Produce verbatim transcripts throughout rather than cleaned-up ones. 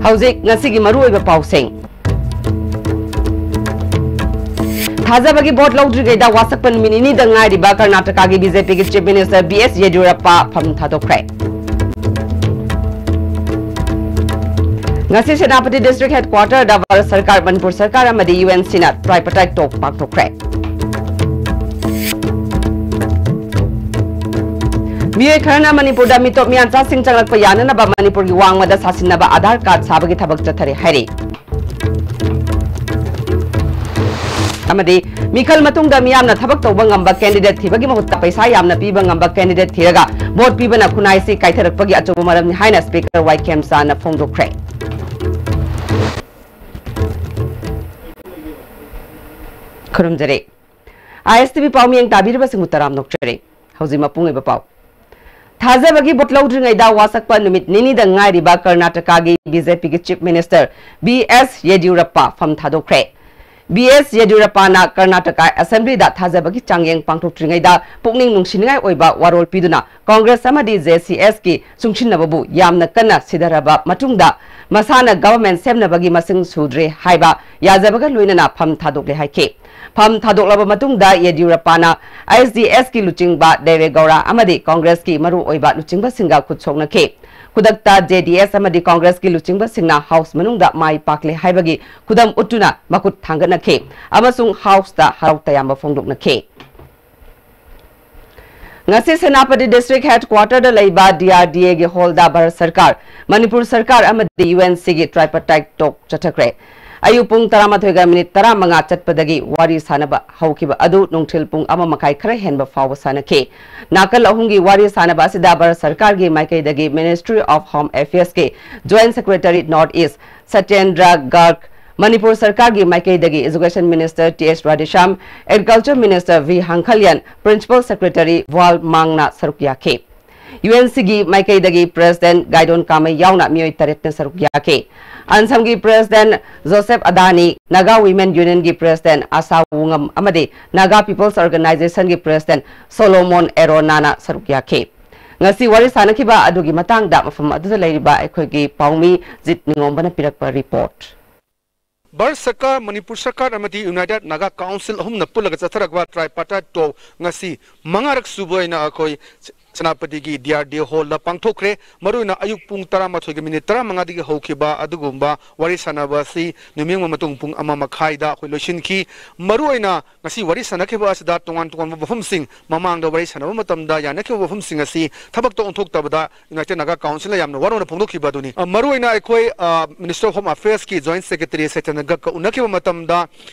ꯍꯧꯖꯤꯛ ꯉꯁꯤꯒꯤ ꯃꯔꯨꯑꯣꯏꯕ ꯄꯥꯎꯁꯤꯡ꯫ ꯊꯥꯖꯕꯒꯤ ꯚꯣꯠ ꯂꯧꯗ꯭ꯔꯤꯉꯩꯗ ꯋꯥꯁꯛꯄ ꯅꯨꯃꯤꯠ ꯅꯤꯅꯤꯗ ꯉꯥꯏꯔꯤꯕ ꯀꯔꯅꯥꯇꯀꯥꯒꯤ ꯕꯤ ꯖꯦ ꯄꯤꯒꯤ ꯆꯤꯐ ꯃꯤꯅꯤꯁꯇꯔ ꯕꯤ ꯑꯦꯁ ꯌꯦꯗꯤꯌꯨꯔꯞꯄ ꯐꯝ ꯊꯥꯗꯣꯛꯈ꯭ꯔꯦ꯫ ꯉꯁꯤ ꯁꯦꯅꯥꯄꯇꯤ ꯗꯤꯁꯇ꯭ꯔꯤꯛ ꯍꯦꯗꯀ꯭ꯋꯥꯇꯔꯗ ꯚꯥꯔꯠ ꯁꯔꯀꯥꯔ, ꯃꯅꯤꯄꯨꯔ ꯁꯔꯀꯥꯔ ꯑꯃꯗꯤ ꯌꯨ ꯑꯦꯟ ꯁꯤꯅ tripartite talk ꯄꯥꯡꯊꯣꯛꯈ꯭ꯔꯦ꯫ ꯃꯤꯑꯣꯏ ꯈꯔꯅ ꯃꯅꯤꯄꯨꯔꯗ ꯃꯤꯇꯣꯞ ꯃꯤꯌꯥꯟꯆꯥꯁꯤꯡ ꯆꯪꯂꯛꯄ ꯌꯥꯅꯅꯕ ꯃꯅꯤꯄꯨꯔꯒꯤ ꯋꯥꯡꯃꯗ ꯁꯥꯁꯤꯟꯅꯕ ꯑꯥꯙꯥꯔ ꯀꯥꯔꯗ ꯁꯥꯕꯒꯤ ꯊꯕꯛ ꯆꯠꯊꯔꯤ ꯍꯥꯏꯔꯤ꯫ ꯑꯃꯗꯤ ꯃꯤꯈꯜ ꯃꯇꯨꯡꯗ ꯃꯤꯌꯥꯝꯅ ꯊꯕꯛ ꯇꯧꯕ ꯉꯝꯕ candidate ꯊꯤꯕꯒꯤ ꯃꯍꯨꯠꯇ ꯄꯩꯁꯥ ꯌꯥꯝꯅ ꯄꯤꯕ ꯉꯝꯕ candidate ꯊꯤꯔꯒ ꯚꯣꯠ ꯄꯤꯕꯅ ꯈꯨꯟꯅꯥꯏꯁꯤ ꯀꯥꯏꯊꯔꯛꯄꯒꯤ ꯑꯆꯧꯕ ꯃꯔꯝꯅꯤ ꯍꯥꯏꯅ ꯁ꯭ꯄꯤꯀꯔ ꯋꯥꯏ ꯈꯦꯝꯆꯥꯟꯅ ꯐꯣꯡꯗꯣꯛꯈ꯭ꯔꯦ꯫ ꯈꯨꯔꯨꯝꯖꯔꯤ꯫ ꯑꯥꯏ ꯑꯦꯁ ꯇꯤ ꯚꯤ ꯄꯥꯎꯃꯤꯌꯦꯡ ꯇꯥꯕꯤꯔꯤꯕꯁꯤꯡꯕꯨ ꯇꯔꯥꯝꯅ ꯑꯣꯛꯆꯔꯤ꯫ ꯍꯧꯖꯤꯛ ꯃꯄꯨꯡ ꯑꯣꯏꯕ ꯄꯥꯎ꯫ ꯊꯥꯖꯕꯒꯤ ꯚꯣꯠ ꯂꯧꯗ꯭ꯔꯤꯉꯩꯗ ꯋꯥꯁꯛꯄ ꯅꯨꯃꯤꯠ ꯅꯤꯅꯤꯗ ꯉꯥꯏꯔꯤꯕ ꯀꯔꯅꯥꯇꯀꯥꯒꯤ ꯕꯤ ꯖꯦ ꯄꯤꯒꯤ ꯆꯤꯐ ꯃꯤꯅꯤꯁꯇꯔ ꯕꯤ ꯑꯦꯁ ꯌꯦꯗꯤꯌꯨꯔꯞꯄ ꯐꯝ ꯊꯥꯗꯣꯛꯈ꯭ꯔꯦ꯫ ꯕꯤ ꯑꯦꯁ ꯌꯦꯗꯤꯌꯨꯔꯞꯄꯅ ꯀꯔꯅꯥꯇꯀꯥ ꯑꯦꯁꯦꯝꯕ꯭ꯂꯤꯗ ꯊꯥꯖꯕꯒꯤ ꯆꯥꯡꯌꯦꯡ ꯄꯥꯡꯊꯣꯛꯇ꯭ꯔꯤꯉꯩꯗ ꯄꯨꯛꯅꯤꯡ ꯅꯨꯡꯁꯤꯅꯤꯡꯉꯥꯏ ꯑꯣꯏꯕ ꯋꯥꯔꯣꯜ ꯄꯤꯗꯨꯅ ꯀꯣꯡꯒ꯭ꯔꯦꯁ ꯑꯃꯗꯤ ꯖꯦ ꯁꯤ ꯑꯦꯁꯀꯤ ꯆꯨꯡꯁꯤꯟꯅꯕꯕꯨ ꯌꯥꯝꯅ ꯀꯟꯅ ꯁꯤꯊꯔꯕ ꯃꯇꯨꯡꯗ ꯃꯁꯥꯅ ꯒꯚꯔꯟꯃꯦꯟꯠ ꯁꯦꯝꯅꯕꯒꯤ ꯃꯁꯤꯡ ꯁꯨꯗ꯭ꯔꯦ ꯍꯥꯏꯕ ꯌꯥꯖꯕꯒ ꯂꯣꯏꯅꯅ ꯐꯝ ꯊꯥꯗꯣꯛꯂꯦ ꯍꯥꯏꯈꯤ꯫ ꯐꯝ ꯊꯥꯗꯣꯛꯂꯕ ꯃꯇꯨꯡꯗ ꯌꯦꯗꯤꯌꯨꯔꯞꯄꯅ ꯑꯦꯁ ꯗꯤ ꯑꯦꯁꯀꯤ ꯂꯨꯆꯤꯡꯕ ꯗꯦꯕꯦꯒꯧꯔꯥ ꯑꯃꯗꯤ ꯀꯣꯡꯒ꯭ꯔꯦꯁꯀꯤ ꯃꯔꯨꯑꯣꯏꯕ ꯂꯨꯆꯤꯡꯕꯁꯤꯡꯒ ꯈꯨꯠ ꯁꯣꯛꯅꯈꯤ꯫ ꯈꯨꯗꯛꯇ ꯖꯦ ꯗꯤ ꯑꯦꯁ ꯑꯃꯗꯤ ꯀꯣꯡꯒ꯭ꯔꯦꯁꯀꯤ ꯂꯨꯆꯤꯡꯕꯁꯤꯡꯅ ꯍꯥꯎꯁ ꯃꯅꯨꯡꯗ ꯃꯥꯏ ꯄꯥꯛꯂꯦ ꯍꯥꯏꯕꯒꯤ ꯈꯨꯗꯝ ꯎꯠꯇꯨꯅ ꯃꯈꯨꯠ ꯊꯥꯡꯒꯠꯅꯈꯤ ꯑꯃꯁꯨꯡ ꯍꯥꯎꯁꯇ ꯍꯔꯥꯎ ꯇꯌꯥꯝꯕ ꯐꯣꯡꯗꯣꯛꯅꯈꯤ꯫ ꯉꯁꯤ ꯁꯦꯅꯥꯄꯇꯤ ꯗꯤꯁꯇ꯭ꯔꯤꯛ ꯍꯦꯗꯀ꯭ꯋꯥꯇꯔꯗ ꯂꯩꯕ ꯗꯤ ꯑꯥꯔ ꯗꯤ ꯑꯦꯒꯤ ꯍꯣꯜꯗ ꯚꯥꯔꯠ ꯁꯔꯀꯥꯔ, ꯃꯅꯤꯄꯨꯔ ꯁꯔꯀꯥꯔ ꯑꯃꯗꯤ ꯌꯨ ꯑꯦꯟ ꯁꯤꯒꯤ tripartite talk ꯆꯠꯊꯈ꯭ꯔꯦ꯫ ꯑꯌꯨꯛ ꯄꯨꯡ ꯇꯔꯥꯃꯥꯊꯣꯏꯒ ꯃꯤꯅꯤꯠ ꯇꯔꯥꯃꯉꯥ ꯆꯠꯄꯗꯒꯤ ꯋꯥꯔꯤ ꯁꯥꯅꯕ ꯍꯧꯈꯤꯕ ꯑꯗꯨ ꯅꯨꯡꯊꯤꯜ ꯄꯨꯡ ꯑꯃ ꯃꯈꯥꯏ ꯈꯔ ꯍꯦꯟꯕ ꯐꯥꯎꯕ ꯁꯥꯟꯅꯈꯤ꯫ ꯅꯥꯀꯜ ꯑꯍꯨꯝꯒꯤ ꯋꯥꯔꯤ ꯁꯥꯅꯕ ꯑꯁꯤꯗ ꯚꯥꯔꯠ ꯁꯔꯀꯥꯔꯒꯤ ꯃꯥꯏꯀꯩꯗꯒꯤ Ministry of Home Affairsꯀꯤ Joint Secretary North East Satyendra ꯒꯔꯒ, Manipur ꯁꯔꯀꯥꯔꯒꯤ ꯃꯥꯏꯀꯩꯗꯒꯤ Education Minister T S Radheshyam, Agriculture Minister V Hangkhalian, Principal Secretary ꯋꯥꯜ ꯃꯥꯡꯅ ꯁꯔꯨꯛ ꯌꯥꯈꯤ꯫ ꯌꯨ ꯑꯦꯟ ꯁꯤꯒꯤ ꯃꯥꯏꯀꯩꯗꯒꯤ President ꯒꯥꯏꯗꯣꯟ ꯀꯥꯃꯩ ꯌꯥꯎꯅ ꯃꯤꯑꯣꯏ ꯇꯔꯦꯠꯅ ꯁꯔꯨꯛ ꯌꯥꯈꯤ꯫ ꯑꯟꯁꯝꯒꯤ President ꯖꯣꯁꯦꯐ ꯑꯗꯥꯅꯤ, Naga Women Unionꯒꯤ President ꯑꯥꯁꯥ ꯋꯨꯉꯝ ꯑꯃꯗꯤ Naga People's Organizationꯒꯤ President ꯁꯣꯂꯣꯃꯣꯟ ꯑꯦꯔꯣꯅꯥꯅ ꯁꯔꯨꯛ ꯌꯥꯈꯤ꯫ ꯉꯁꯤ ꯋꯥꯔꯤ ꯁꯥꯟꯅꯈꯤꯕ ꯑꯗꯨꯒꯤ ꯃꯇꯥꯡꯗ ꯃꯐꯝ ꯑꯗꯨꯗ ꯂꯩꯔꯤꯕ ꯑꯩꯈꯣꯏꯒꯤ ꯄꯥꯎꯃꯤ ꯖꯤꯠ ꯅꯤꯉꯣꯝꯕꯅ ꯄꯤꯔꯛꯄ ꯔꯤꯄꯣꯔꯠ꯫ ꯚꯥꯔꯠ ꯁꯔꯀꯥꯔ, ꯃꯅꯤꯄꯨꯔ ꯁꯔꯀꯥꯔ ꯑꯃꯗꯤ ꯌꯨꯅꯥꯏꯇꯦꯗ ꯅꯥꯒꯥ ꯀꯥꯎꯟꯁꯤꯜ ꯑꯍꯨꯝꯅ ꯄꯨꯜꯂꯒ ꯆꯠꯊꯔꯛꯄ tripartite talk ꯉꯁꯤ ꯃꯉꯥꯔꯛ ꯁꯨꯕ ꯑꯣꯏꯅ ꯑꯩꯈꯣꯏ ꯁꯦꯅꯥꯄꯇꯤꯒꯤ ꯗꯤ ꯑꯥꯔ ꯗꯤ ꯑꯦ ꯍꯣꯜꯗ ꯄꯥꯡꯊꯣꯛꯈ꯭ꯔꯦ꯫ ꯃꯔꯨꯑꯣꯏꯅ ꯑꯌꯨꯛ ꯄꯨꯡ ꯇꯔꯥꯃꯥꯊꯣꯏꯒꯤ ꯃꯤꯅꯤꯠ ꯇꯔꯥꯃꯉꯥꯗꯒꯤ ꯍꯧꯈꯤꯕ ꯑꯗꯨꯒꯨꯝꯕ ꯋꯥꯔꯤ ꯁꯥꯟꯅꯕ ꯑꯁꯤ ꯅꯨꯃꯤꯠ ꯌꯨꯡꯕ ꯃꯇꯨꯡ ꯄꯨꯡ ꯑꯃ ꯃꯈꯥꯏꯗ ꯑꯩꯈꯣꯏ ꯂꯣꯏꯁꯤꯟꯈꯤ꯫ ꯃꯔꯨꯑꯣꯏꯅ ꯉꯁꯤ ꯋꯥꯔꯤ ꯁꯥꯟꯅꯈꯤꯕ ꯑꯁꯤꯗ ꯇꯣꯉꯥꯟ ꯇꯣꯉꯥꯟꯕ ꯋꯥꯐꯝꯁꯤꯡ, ꯃꯃꯥꯡꯗ ꯋꯥꯔꯤ ꯁꯥꯟꯅꯕ ꯃꯇꯝꯗ ꯌꯥꯅꯈꯤꯕ ꯋꯥꯐꯝꯁꯤꯡ ꯑꯁꯤ ꯊꯕꯛꯇ ꯑꯣꯟꯊꯣꯛꯇꯕꯗ ꯌꯨꯅꯥꯏꯇꯦꯗ ꯅꯥꯒꯥ ꯀꯥꯎꯟꯁꯤꯜꯅ ꯌꯥꯝꯅ ꯋꯥꯔꯧꯅ ꯐꯣꯡꯗꯣꯛꯈꯤꯕ ꯑꯗꯨꯅꯤ꯫ ꯑ, ꯃꯔꯨꯑꯣꯏꯅ ꯑꯩꯈꯣꯏ, ꯑ, ꯃꯤꯅꯤꯁꯇꯔ ꯑꯣꯐ ꯍꯣꯝ ꯑꯐꯦꯌꯔꯁꯀꯤ ꯖꯣꯏꯟꯠ ꯁꯦꯀ꯭ꯔꯦꯇꯔꯤ ꯁꯩꯇ꯭ꯌꯦꯟꯗ꯭ꯔ ꯒꯔꯒꯀ ꯎꯅꯈꯤꯕ ꯃꯇꯝꯗ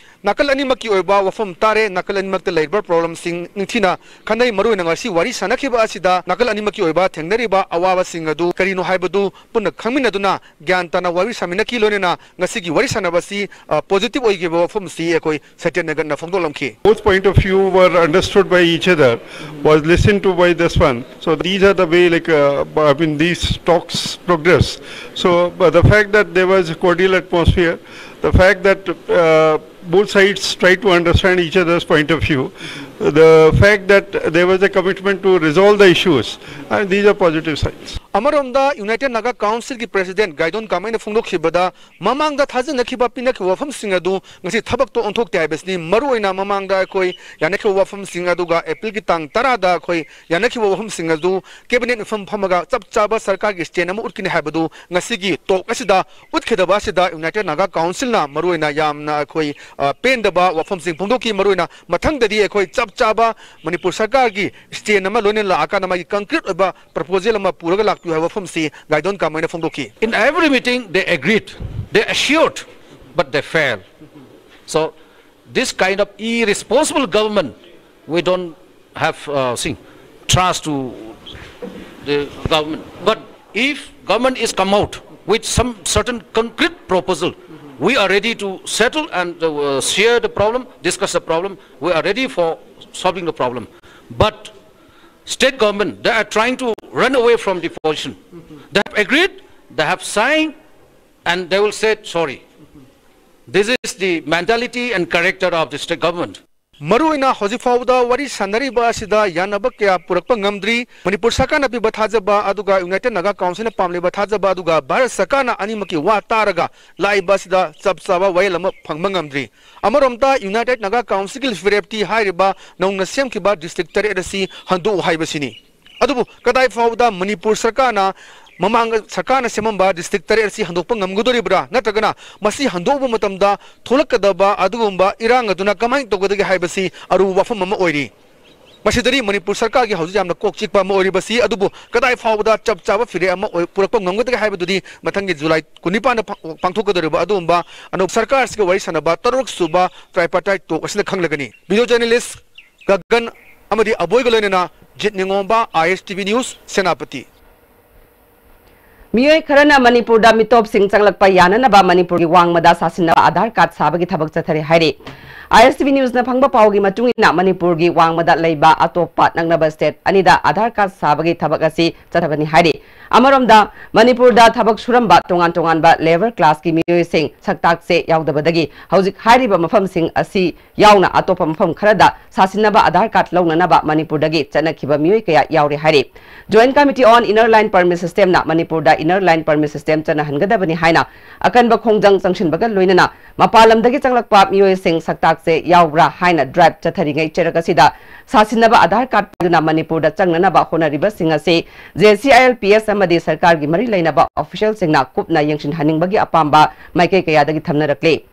ꯅꯥꯀꯜ ꯑꯅꯤꯃꯛꯀꯤ ꯑꯣꯏꯕ ꯋꯥꯐꯝ ꯇꯥꯔꯦ, ꯅꯥꯀꯜ ꯑꯅꯤꯃꯛꯇ ꯂꯩꯔꯤꯕ ꯄ꯭ꯔꯣꯕ꯭ꯂꯦꯝꯁꯤꯡ ꯅꯤꯡꯊꯤꯅ ꯈꯟꯅꯩ꯫ ꯃꯔꯨꯑꯣꯏꯅ ꯉꯁꯤ ꯋꯥꯔꯤ ꯁꯥꯟꯅꯈꯤꯕ ꯑꯁꯤꯗ ꯅꯥꯀꯜ ꯑꯅꯤꯃꯛꯀꯤ ꯑꯣꯏꯕ ꯊꯦꯡꯅꯔꯤꯕ ꯑꯋꯥꯕꯁꯤꯡ ꯑꯗꯨ ꯀꯔꯤꯅꯣ ꯍꯥꯏꯕꯗꯨ ꯄꯨꯟꯅ ꯈꯪꯃꯤꯟꯅꯗꯨꯅ ꯒ꯭ꯌꯥꯟ ꯇꯥꯅ ꯋꯥꯔꯤ ꯁꯥꯃꯤꯟꯅꯈꯤ꯫ ꯂꯣꯏꯅꯅ ꯉꯁꯤꯒꯤ ꯋꯥꯔꯤ ꯁꯥꯟꯅꯕ ꯑꯁꯤ, ꯑ, ꯄꯣꯖꯤꯇꯤꯚ ꯑꯣꯏꯈꯤꯕ ꯋꯥꯐꯝ ꯑꯁꯤ ꯑꯩꯈꯣꯏ ꯁꯩꯇ꯭ꯌꯦꯟꯗ꯭ꯔ ꯒꯔꯒꯅ ꯐꯣꯡꯗꯣꯛꯂꯝꯈꯤ꯫ Both point of view were understood by each other, was listened to by this one. So these are the way, like, uh, I mean, these talks progress. So, but the fact that there was a cordial atmosphere, the fact that, uh, both sides try to understand each other's point of view, the fact that there was a commitment to resolve the issues, and these are positive signs. ꯑꯃꯔꯣꯝꯗ United Naga ꯀꯥꯎꯟꯁꯤꯜꯒꯤ president ꯒꯥꯏꯗꯣꯟ ꯀꯥꯃꯩꯅ ꯐꯣꯡꯗꯣꯛꯈꯤꯕꯗ, ꯃꯃꯥꯡꯗ ꯊꯥꯖꯅꯈꯤꯕ ꯄꯤꯅꯈꯤꯕ ꯋꯥꯐꯝꯁꯤꯡ ꯑꯗꯨ ꯉꯁꯤ ꯊꯕꯛꯇ ꯑꯣꯟꯊꯣꯛꯇꯦ ꯍꯥꯏꯕꯁꯤꯅꯤ꯫ ꯃꯔꯨꯑꯣꯏꯅ ꯃꯃꯥꯡꯗ ꯑꯩꯈꯣꯏ ꯌꯥꯅꯈꯤꯕ ꯋꯥꯐꯝꯁꯤꯡ ꯑꯗꯨꯒ ꯑꯦꯄ꯭ꯔꯤꯜꯒꯤ ꯇꯥꯡ ꯇꯔꯥꯗ ꯑꯩꯈꯣꯏ ꯌꯥꯅꯈꯤꯕ ꯋꯥꯐꯝꯁꯤꯡ ꯑꯗꯨ ꯀꯦꯕꯤꯅꯦꯠ ꯃꯤꯐꯝ ꯐꯝꯃꯒ ꯆꯞ ꯆꯥꯕ ꯁꯔꯀꯥꯔꯒꯤ ꯁ꯭ꯇꯦꯟ ꯑꯃ ꯎꯠꯀꯅꯤ ꯍꯥꯏꯕꯗꯨ ꯉꯁꯤꯒꯤ ꯇꯣꯛ ꯑꯁꯤꯗ ꯎꯠꯈꯤꯗꯕ ꯑꯁꯤꯗ ꯌꯨꯅꯥꯏꯇꯦꯗ ꯅꯥꯒꯥ ꯀꯥꯎꯟꯁꯤꯜꯅ ꯃꯔꯨꯑꯣꯏꯅ ꯌꯥꯝꯅ ꯑꯩꯈꯣꯏ, ꯑ, ꯄꯦꯟꯗꯕ ꯋꯥꯐꯝꯁꯤꯡ ꯐꯣꯡꯗꯣꯛꯈꯤ꯫ ꯃꯔꯨꯑꯣꯏꯅ ꯃꯊꯪꯗꯗꯤ ꯑꯩꯈꯣꯏ ꯆꯞ ꯆꯥꯕ ꯃꯅꯤꯄꯨꯔ ꯁꯔꯀꯥꯔꯒꯤ ꯁ꯭ꯇꯦꯟ ꯑꯃ ꯂꯣꯏꯅ ꯂꯥꯛꯑꯀꯥꯟꯗ ꯃꯥꯒꯤ ꯀꯪꯀ꯭ꯔꯤꯠ ꯑꯣꯏꯕ ꯄ꯭ꯔꯄꯣꯖꯦꯜ ꯑꯃ ꯄꯨꯔꯒ ꯂꯥꯛꯄꯤꯌꯨ ꯍꯥꯏꯕ ꯋꯥꯐꯝꯁꯤ ꯒꯥꯏꯗꯣꯟ ꯀꯥꯃꯩꯅ ꯐꯣꯡꯗꯣꯛꯈꯤ꯫ In every meeting, they agreed, they assured, but they failed. So, this kind of irresponsible government, we don't have, uh, seen, trust to the government. But if government is come out with some certain concrete proposal, we are ready to settle and, uh, share the problem, discuss the problem. We are ready for solving the problem. But state government, they are trying to run away from the position. They have agreed, they have signed, and they will say sorry. This is the mentality and character of the state government. ꯃꯔꯨꯑꯣꯏꯅ ꯍꯧꯖꯤꯛ ꯐꯥꯎꯕꯗ ꯋꯥꯔꯤ ꯁꯥꯟꯅꯔꯤꯕ ꯑꯁꯤꯗ ꯌꯥꯅꯕ ꯀꯌꯥ ꯄꯨꯔꯛꯄ ꯉꯝꯗ꯭ꯔꯤ꯫ ꯃꯅꯤꯄꯨꯔ ꯁꯔꯀꯥꯔꯅ ꯄꯤꯕ ꯊꯥꯖꯕ ꯑꯗꯨꯒ ꯌꯨꯅꯥꯏꯇꯦꯗ ꯅꯥꯒꯥ ꯀꯥꯎꯟꯁꯤꯜꯅ ꯄꯥꯝꯂꯤꯕ ꯊꯥꯖꯕ ꯑꯗꯨꯒ ꯚꯥꯔꯠ ꯁꯔꯀꯥꯔꯅ ꯑꯅꯤꯃꯛꯀꯤ ꯋꯥ ꯇꯥꯔꯒ ꯂꯥꯛꯏꯕ ꯑꯁꯤꯗ ꯆꯞ ꯆꯥꯕ ꯋꯥꯌꯦꯜ ꯑꯃ ꯐꯪꯕ ꯉꯝꯗ꯭ꯔꯤ꯫ ꯑꯃꯔꯣꯝꯗ ꯌꯨꯅꯥꯏꯇꯦꯗ ꯅꯥꯒꯥ ꯀꯥꯎꯟꯁꯤꯜꯒꯤ ꯐꯤꯔꯦꯞꯇꯤ ꯍꯥꯏꯔꯤꯕ ꯅꯧꯅ ꯁꯦꯝꯈꯤꯕ ꯗꯤꯁꯇ꯭ꯔꯤꯛ ꯇꯔꯦꯠ ꯑꯁꯤ ꯍꯟꯗꯣꯛꯎ ꯍꯥꯏꯕꯁꯤꯅꯤ꯫ ꯑꯗꯨꯕꯨ ꯀꯗꯥꯏ ꯐꯥꯎꯕꯗ ꯃꯅꯤꯄꯨꯔ ꯁꯔꯀꯥꯔꯅ ꯃꯃꯥꯡ ꯁꯔꯀꯥꯔꯅ ꯁꯦꯝꯃꯝꯕ ꯗꯤꯁꯇ꯭ꯔꯤꯛ ꯇꯔꯦꯠ ꯑꯁꯤ ꯍꯟꯗꯣꯛꯄ ꯉꯝꯒꯗꯧꯔꯤꯕ꯭ꯔꯥ, ꯅꯠꯇ꯭ꯔꯒꯅ ꯃꯁꯤ ꯍꯟꯗꯣꯛꯎꯕ ꯃꯇꯝꯗ ꯊꯣꯛꯂꯛꯀꯗꯕ ꯑꯗꯨꯒꯨꯝꯕ ꯏꯔꯥꯡ ꯑꯗꯨꯅ ꯀꯃꯥꯏꯅ ꯇꯧꯒꯗꯒꯦ ꯍꯥꯏꯕꯁꯤ ꯑꯔꯨꯕ ꯋꯥꯐꯝ ꯑꯃ ꯑꯣꯏꯔꯤ꯫ ꯃꯁꯤꯗꯅꯤ ꯃꯅꯤꯄꯨꯔ ꯁꯔꯀꯥꯔꯒꯤ ꯍꯧꯖꯤꯛ ꯌꯥꯝꯅ ꯀꯣꯛ ꯆꯤꯛꯄ ꯑꯃ ꯑꯣꯏꯔꯤꯕꯁꯤ꯫ ꯑꯗꯨꯕꯨ ꯀꯗꯥꯏ ꯐꯥꯎꯕꯗ ꯆꯞ ꯆꯥꯕ ꯐꯤꯔꯦꯞ ꯑꯃ ꯑꯣꯏ-, ꯄꯨꯔꯛꯄ ꯉꯝꯒꯗꯒꯦ ꯍꯥꯏꯕꯗꯨꯗꯤ ꯃꯊꯪꯒꯤ ꯖꯨꯂꯥꯏ ꯀꯨꯟꯅꯤꯄꯥꯟꯗ ꯄꯥꯡ-, ꯄꯥꯡꯊꯣꯛꯀꯗꯧꯔꯤꯕ ꯑꯗꯨꯒꯨꯝꯕ ꯑꯅꯧꯕ ꯁꯔꯀꯥꯔ ꯑꯁꯤꯒ ꯋꯥꯔꯤ ꯁꯥꯟꯅꯕ ꯇꯔꯨꯛ ꯁꯨꯕ tripartite talk ꯑꯁꯤꯅ ꯈꯪꯂꯒꯅꯤ꯫ Video journalist ꯒꯒꯟ ꯑꯃꯗꯤ ꯑꯕꯣꯏꯒ ꯂꯣꯏꯅꯅ ꯖꯤꯠ ꯅꯤꯉꯣꯝꯕ, I S T V News, Senapati. ꯃꯤꯑꯣꯏ ꯈꯔꯅ ꯃꯅꯤꯄꯨꯔꯗ ꯃꯤꯇꯣꯞꯁꯤꯡ ꯆꯪꯂꯛꯄ ꯌꯥꯅꯅꯕ ꯃꯅꯤꯄꯨꯔꯒꯤ ꯋꯥꯡꯃꯗ ꯁꯥꯁꯤꯟꯅꯕ ꯑꯥꯙꯥꯔ ꯀꯥꯔꯗ ꯁꯥꯕꯒꯤ ꯊꯕꯛ ꯆꯠꯊꯔꯤ ꯍꯥꯏꯔꯤ꯫ I S T V News ꯅ ꯐꯪꯕ ꯄꯥꯎꯒꯤ ꯃꯇꯨꯡ ꯏꯟꯅ, ꯃꯅꯤꯄꯨꯔꯒꯤ ꯋꯥꯡꯃꯗ ꯂꯩꯕ ꯑꯇꯣꯞꯄ ꯅꯛꯅꯕ state ꯑꯅꯤꯗ ꯑꯥꯙꯥꯔ ꯀꯥꯔꯗ ꯁꯥꯕꯒꯤ ꯊꯕꯛ ꯑꯁꯤ ꯆꯠꯊꯕꯅꯤ ꯍꯥꯏꯔꯤ꯫ ꯑꯃꯔꯣꯝꯗ, ꯃꯅꯤꯄꯨꯔꯗ ꯊꯕꯛ ꯁꯨꯔꯝꯕ ꯇꯣꯉꯥꯟ ꯇꯣꯉꯥꯟꯕ labour class ꯀꯤ ꯃꯤꯑꯣꯏꯁꯤꯡ ꯁꯛꯇꯥꯛꯁꯦ ꯌꯥꯎꯗꯕꯗꯒꯤ ꯍꯧꯖꯤꯛ ꯍꯥꯏꯔꯤꯕ ꯃꯐꯝꯁꯤꯡ ꯑꯁꯤ ꯌꯥꯎꯅ ꯑꯇꯣꯞꯄ ꯃꯐꯝ ꯈꯔꯗ ꯁꯥꯁꯤꯟꯅꯕ ꯑꯥꯙꯥꯔ ꯀꯥꯔꯗ ꯂꯧꯅꯅꯕ ꯃꯅꯤꯄꯨꯔꯗꯒꯤ ꯆꯠꯅꯈꯤꯕ ꯃꯤꯑꯣꯏ ꯀꯌꯥ ꯌꯥꯎꯔꯤ ꯍꯥꯏꯔꯤ꯫ Joint Committee on Inner Line Permit System ꯅ ꯃꯅꯤꯄꯨꯔꯗ Inner Line Permit System ꯆꯠꯅꯍꯟꯒꯗꯕꯅꯤ ꯍꯥꯏꯅ ꯑꯀꯟꯕ ꯈꯣꯡꯖꯪ ꯆꯪꯁꯤꯟꯕꯒ ꯂꯣꯏꯅꯅ ꯃꯄꯥꯟ ꯂꯝꯗꯒꯤ ꯆꯪꯂꯛꯄ ꯃꯤꯑꯣꯏꯁꯤꯡ ꯁꯛꯇꯥꯛꯁꯦ ꯌꯥꯎꯕ꯭ꯔꯥ ꯍꯥꯏꯅ drive ꯆꯠꯊꯔꯤꯉꯩ ꯆꯩꯔꯛ ꯑꯁꯤꯗ ꯁꯥꯁꯤꯟꯅꯕ ꯑꯥꯙꯥꯔ ꯀꯥꯔꯗ ꯄꯥꯏꯗꯨꯅ ꯃꯅꯤꯄꯨꯔꯗ ꯆꯪꯅꯅꯕ ꯍꯣꯠꯅꯔꯤꯕꯁꯤꯡ ꯑꯁꯤ J C I L P S ꯑꯃꯗꯤ ꯁꯔꯀꯥꯔꯒꯤ ꯃꯔꯤ ꯂꯩꯅꯕ official ꯁꯤꯡꯅ ꯀꯨꯞꯅ ꯌꯦꯡꯁꯤꯟꯍꯟꯅꯤꯡꯕꯒꯤ ꯑꯄꯥꯝꯕ ꯃꯥꯏꯀꯩ ꯀꯌꯥꯗꯒꯤ ꯊꯝꯅꯔꯛꯂꯤ꯫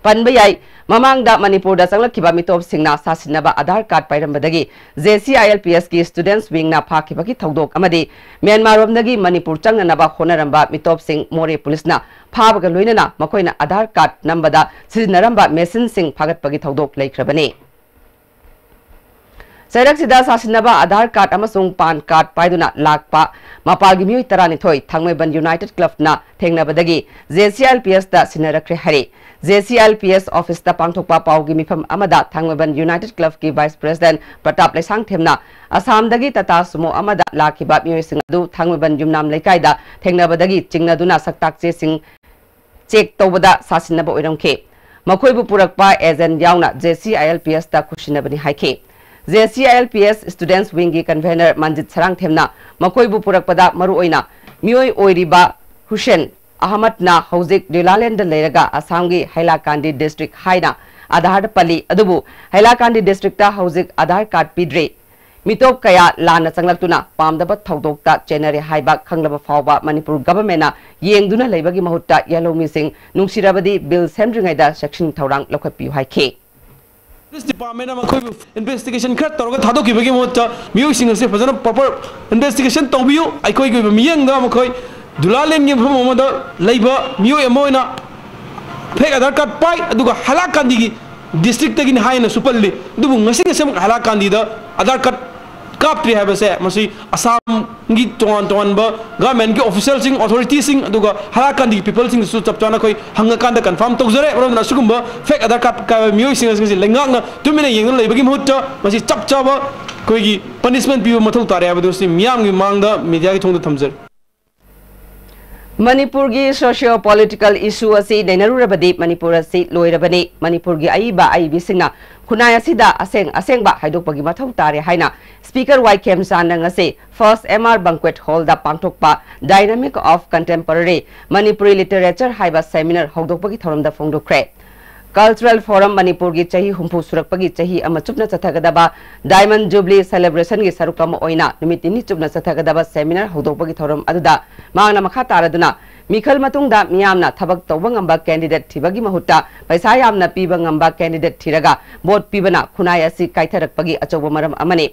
ꯄꯟꯕ ꯌꯥꯏ, ꯃꯃꯥꯡꯗ ꯃꯅꯤꯄꯨꯔꯗ ꯆꯪꯂꯛꯈꯤꯕ ꯃꯤꯇꯣꯞꯁꯤꯡꯅ ꯁꯥꯁꯤꯟꯅꯕ ꯑꯥꯙꯥꯔ ꯀꯥꯔꯗ ꯄꯥꯏꯔꯝꯕꯗꯒꯤ J C I L P S ꯀꯤ students wing ꯅ ꯐꯥꯈꯤꯕꯒꯤ ꯊꯧꯗꯣꯛ ꯑꯃꯗꯤ ꯃ꯭ꯌꯥꯟꯃꯥꯔ ꯔꯣꯝꯗꯒꯤ ꯃꯅꯤꯄꯨꯔ ꯆꯪꯅꯅꯕ ꯍꯣꯠꯅꯔꯝꯕ ꯃꯤꯇꯣꯞꯁꯤꯡ ꯃꯣꯔꯦ ꯄꯨꯂꯤꯁꯅ ꯐꯥꯕꯒ ꯂꯣꯏꯅꯅ ꯃꯈꯣꯏꯅ ꯑꯥꯙꯥꯔ ꯀꯥꯔꯗ ꯅꯝꯕꯗ ꯁꯤꯖꯤꯟꯅꯔꯝꯕ machine ꯁꯤꯡ ꯐꯥꯒꯠꯄꯒꯤ ꯊꯧꯗꯣꯛ ꯂꯩꯈ꯭ꯔꯕꯅꯤ꯫ ꯆꯩꯔꯛꯁꯤꯗ ꯁꯥꯁꯤꯟꯅꯕ ꯑꯥꯙꯥꯔ ꯀꯥꯔꯗ ꯑꯃꯁꯨꯡ ꯄꯥꯟ ꯀꯥꯔꯗ ꯄꯥꯏꯗꯨꯅ ꯂꯥꯛꯄ ꯃꯄꯥꯜꯒꯤ ꯃꯤꯑꯣꯏ ꯇꯔꯥꯅꯤꯊꯣꯏ ꯊꯥꯡꯃꯩꯕꯟ United Club ꯅ ꯊꯦꯡꯅꯕꯗꯒꯤ J C I L P S ꯇ ꯁꯤꯟꯅꯔꯛꯈ꯭ꯔꯦ ꯍꯥꯏꯔꯤ꯫ J C I L P S office ꯇ ꯄꯥꯡꯊꯣꯛꯄ ꯄꯥꯎꯒꯤ ꯃꯤꯐꯝ ꯑꯃꯗ ꯊꯥꯡꯃꯩꯕꯟ United Club ꯀꯤ vice president Pratap ꯂꯩꯁꯥꯡꯊꯦꯝꯅ ꯑꯁꯥꯝꯗꯒꯤ Tata Sumo ꯑꯃꯗ ꯂꯥꯛꯈꯤꯕ ꯃꯤꯑꯣꯏꯁꯤꯡ ꯑꯗꯨ ꯊꯥꯡꯃꯩꯕꯟ ꯌꯨꯝꯅꯥꯝ ꯂꯩꯀꯥꯏꯗ ꯊꯦꯡꯅꯕꯗꯒꯤ ꯆꯤꯡꯅꯗꯨꯅ ꯁꯛꯇꯥꯛ ꯆꯦꯁꯤꯡ check ꯇꯧꯕꯗ ꯁꯥꯁꯤꯟꯅꯕ ꯑꯣꯏꯔꯝꯈꯤ꯫ ꯃꯈꯣꯏꯕꯨ ꯄꯨꯔꯛꯄ ꯑꯦꯖꯦꯟ ꯌꯥꯎꯅ J C I L P ꯑꯦꯁꯇ ꯈꯨꯠꯁꯤꯟꯅꯕꯅꯤ ꯍꯥꯏꯈꯤ꯫ J C I L P S ꯁ꯭ꯇꯨꯗꯦꯟꯠꯁ ꯋꯤꯡꯒꯤ convener ꯃꯟꯖꯤꯠ ꯁꯔꯥꯡꯊꯦꯝꯅ ꯃꯈꯣꯏꯕꯨ ꯄꯨꯔꯛꯄꯗ ꯃꯔꯨꯑꯣꯏꯅ ꯃꯤꯑꯣꯏ ꯑꯣꯏꯔꯤꯕ ꯍꯨꯁꯦꯟ ꯑꯍꯃꯗꯅ ꯍꯧꯖꯤꯛ ꯗꯨꯂꯥꯂꯦꯟꯗ ꯂꯩꯔꯒ ꯑꯁꯥꯝꯒꯤ ꯍꯩꯂꯥꯀꯥꯟꯗꯤ ꯗꯤꯁꯇ꯭ꯔꯤꯛ ꯍꯥꯏꯅ ꯑꯥꯙꯥꯔꯗ ꯄꯜꯂꯤ, ꯑꯗꯨꯕꯨ ꯍꯩꯂꯥꯀꯥꯟꯗꯤ ꯗꯤꯁꯇ꯭ꯔꯤꯛꯇ ꯍꯧꯖꯤꯛ ꯑꯥꯙꯥꯔ ꯀꯥꯔꯗ ꯄꯤꯗ꯭ꯔꯤ꯫ ꯃꯤꯇꯣꯞ ꯀꯌꯥ ꯂꯥꯟꯅ ꯆꯪꯂꯛꯇꯨꯅ ꯄꯥꯝꯗꯕ ꯊꯧꯗꯣꯛꯇ ꯆꯦꯟꯅꯔꯦ ꯍꯥꯏꯕ ꯈꯪꯂꯕ ꯐꯥꯎꯕ ꯃꯅꯤꯄꯨꯔ ꯒꯚꯔꯟꯃꯦꯟꯠꯅ ꯌꯦꯡꯗꯨꯅ ꯂꯩꯕꯒꯤ ꯃꯍꯨꯠꯇ ꯌꯦꯜꯍꯧꯃꯤꯁꯤꯡ ꯅꯨꯡꯁꯤꯔꯕꯗꯤ ꯕꯤꯜ ꯁꯦꯝꯗ꯭ꯔꯤꯉꯩꯗ ꯆꯦꯛꯁꯤꯟ ꯊꯧꯔꯥꯡ ꯂꯧꯈꯠꯄꯤꯌꯨ ꯍꯥꯏꯈꯤ꯫ ꯄꯨꯂꯤꯁ ꯗꯤꯄꯥꯔꯠꯃꯦꯟꯅ ꯃꯈꯣꯏꯕꯨ ꯏꯟꯚꯦꯁꯇꯤꯒꯦꯁꯟ ꯈꯔ ꯇꯧꯔꯒ ꯊꯥꯗꯣꯛꯈꯤꯕꯒꯤ ꯃꯍꯨꯠꯇ ꯃꯤꯑꯣꯏꯁꯤꯡ ꯑꯁꯦ ꯐꯖꯅ ꯄ꯭ꯔꯣꯄꯔ ꯏꯟꯚꯦꯁꯇꯤꯒꯦꯁꯟ ꯇꯧꯕꯤꯌꯨ꯫ ꯑꯩꯈꯣꯏꯒꯤ ꯑꯣꯏꯕ ꯃꯤꯠꯌꯦꯡꯗ ꯃꯈꯣꯏ ꯗꯨꯂꯥꯂꯦꯟꯒꯤ ꯃꯐꯝ ꯑꯃꯗ ꯂꯩꯕ ꯃꯤꯑꯣꯏ ꯑꯃ ꯑꯣꯏꯅ ꯐꯦꯛ ꯑꯥꯙꯥꯔ ꯀꯥꯔꯗ ꯄꯥꯏ, ꯑꯗꯨꯒ ꯍꯩꯂꯥꯀꯥꯟꯗꯤꯒꯤ ꯗꯤꯁꯇ꯭ꯔꯤꯛꯇꯒꯤꯅꯤ ꯍꯥꯏꯅꯁꯨ ꯄꯜꯂꯤ꯫ ꯑꯗꯨꯕꯨ ꯉꯁꯤ ꯉꯁꯤꯃꯛ ꯍꯩꯂꯥꯀꯥꯟꯗꯤꯗ ꯑꯥꯙꯥꯔ ꯀꯥꯔꯗ ꯀꯥꯞꯇ꯭ꯔꯤ ꯍꯥꯏꯕꯁꯦ ꯃꯁꯤ ꯑꯁꯥꯝꯒꯤ ꯇꯣꯉꯥꯟ ꯇꯣꯉꯥꯟꯕ ꯒꯚꯔꯟꯃꯦꯟꯠꯀꯤ ꯑꯣꯐꯤꯁꯤꯌꯦꯜꯁꯤꯡ, ꯑꯣꯊꯣꯔꯤꯇꯤꯁꯤꯡ, ꯑꯗꯨꯒ ꯍꯩꯂꯥꯀꯥꯟꯗꯤꯒꯤ ꯄꯤꯄꯜꯁꯤꯡꯗꯁꯨ ꯆꯞ ꯆꯥꯅ ꯑꯩꯈꯣꯏ ꯍꯪꯉꯀꯥꯟꯗ ꯀꯟꯐꯥꯔꯝ ꯇꯧꯖꯔꯦ꯫ ꯃꯔꯝ ꯑꯗꯨꯅ ꯑꯁꯤꯒꯨꯝꯕ ꯐꯦꯛ ꯑꯥꯙꯥꯔ ꯀꯥꯔꯗ ꯀꯥꯏꯕ ꯃꯤꯑꯣꯏꯁꯤꯡ ꯑꯁꯤꯒꯤ ꯂꯩꯉꯥꯛꯅ ꯇꯨꯃꯤꯟꯅ ꯌꯦꯡꯗꯨꯅ ꯂꯩꯕꯒꯤ ꯃꯍꯨꯠꯇ ꯃꯁꯤ ꯆꯞ ꯆꯥꯕ ꯑꯩꯈꯣꯏꯒꯤ ꯄꯅꯤꯁꯃꯦꯟꯠ ꯄꯤꯕ ꯃꯊꯧ ꯇꯥꯔꯦ ꯍꯥꯏꯕꯗꯨ ꯁꯤ ꯃꯤꯌꯥꯝꯒꯤ ꯃꯃꯥꯡꯗ ꯃꯤꯗꯤꯌꯥꯒꯤ ꯊꯣꯡꯗ ꯊꯝꯖꯔꯤ꯫ ꯃꯅꯤꯄꯨꯔꯒꯤ ꯁꯣꯁꯤꯌꯣ ꯄꯣꯂꯤꯇꯤꯀꯦꯜ ꯏꯁꯨ ꯑꯁꯤ ꯅꯩꯅꯔꯨꯔꯕꯗꯤ ꯃꯅꯤꯄꯨꯔ ꯑꯁꯤ ꯂꯣꯏꯔꯕꯅꯤ꯫ ꯃꯅꯤꯄꯨꯔꯒꯤ ꯑꯏꯕ ꯑꯏꯕꯤꯁꯤꯡꯅ ꯈꯨꯟꯅꯥꯏ ꯑꯁꯤꯗ ꯑꯁꯦꯡ ꯑꯁꯦꯡꯕ ꯍꯥꯏꯗꯣꯛꯄꯒꯤ ꯃꯊꯧ ꯇꯥꯔꯦ ꯍꯥꯏꯅ ꯁ꯭ꯄꯤꯀꯔ ꯋꯥꯏ ꯈꯦꯝꯆꯥꯟꯅ ꯉꯁꯤ ꯐꯥꯔꯁꯠ ꯑꯦꯝ ꯑꯥꯔ ꯕꯪꯀ꯭ꯋꯦꯠ ꯍꯣꯜꯗ ꯄꯥꯡꯊꯣꯛꯄ Dynamic of Contemporary Manipuri Literature ꯍꯥꯏꯕ ꯁꯦꯃꯤꯅꯥꯔ ꯍꯧꯗꯣꯛꯄꯒꯤ ꯊꯧꯔꯝꯗ ꯐꯣꯡꯗꯣꯛꯈ꯭ꯔꯦ꯫ ꯀꯜꯆꯔꯦꯜ ꯐꯣꯔꯝ ꯃꯅꯤꯄꯨꯔꯒꯤ ꯆꯍꯤ ꯍꯨꯝꯐꯨ ꯁꯨꯔꯛꯄꯒꯤ ꯆꯍꯤ ꯑꯃ ꯆꯨꯞꯅ ꯆꯠꯊꯒꯗꯕ ꯗꯥꯏꯃꯟ ꯖꯨꯕꯂꯤ ꯁꯦꯂꯦꯕ꯭ꯔꯦꯁꯟꯒꯤ ꯁꯔꯨꯛ ꯑꯃ ꯑꯣꯏꯅ ꯅꯨꯃꯤꯠ ꯅꯤꯅꯤ ꯆꯨꯞꯅ ꯆꯠꯊꯒꯗꯕ ꯁꯦꯃꯤꯅꯥꯔ ꯍꯧꯗꯣꯛꯄꯒꯤ ꯊꯧꯔꯝ ꯑꯗꯨꯗ ꯃꯍꯥꯛꯅ ꯃꯈꯥ ꯇꯥꯔꯗꯨꯅ ꯃꯤꯈꯜ ꯃꯇꯨꯡꯗ ꯃꯤꯌꯥꯝꯅ ꯊꯕꯛ ꯇꯧꯕ ꯉꯝꯕ ꯀꯦꯟꯗꯤꯗꯦꯠ ꯊꯤꯕꯒꯤ ꯃꯍꯨꯠꯇ ꯄꯩꯁꯥ ꯌꯥꯝꯅ ꯄꯤꯕ ꯉꯝꯕ ꯀꯦꯟꯗꯤꯗꯦꯠ ꯊꯤꯔꯒ ꯚꯣꯠ ꯄꯤꯕꯅ ꯈꯨꯟꯅꯥꯏ ꯑꯁꯤ ꯀꯥꯏꯊꯔꯛꯄꯒꯤ ꯑꯆꯧꯕ ꯃꯔꯝ ꯑꯃꯅꯤ꯫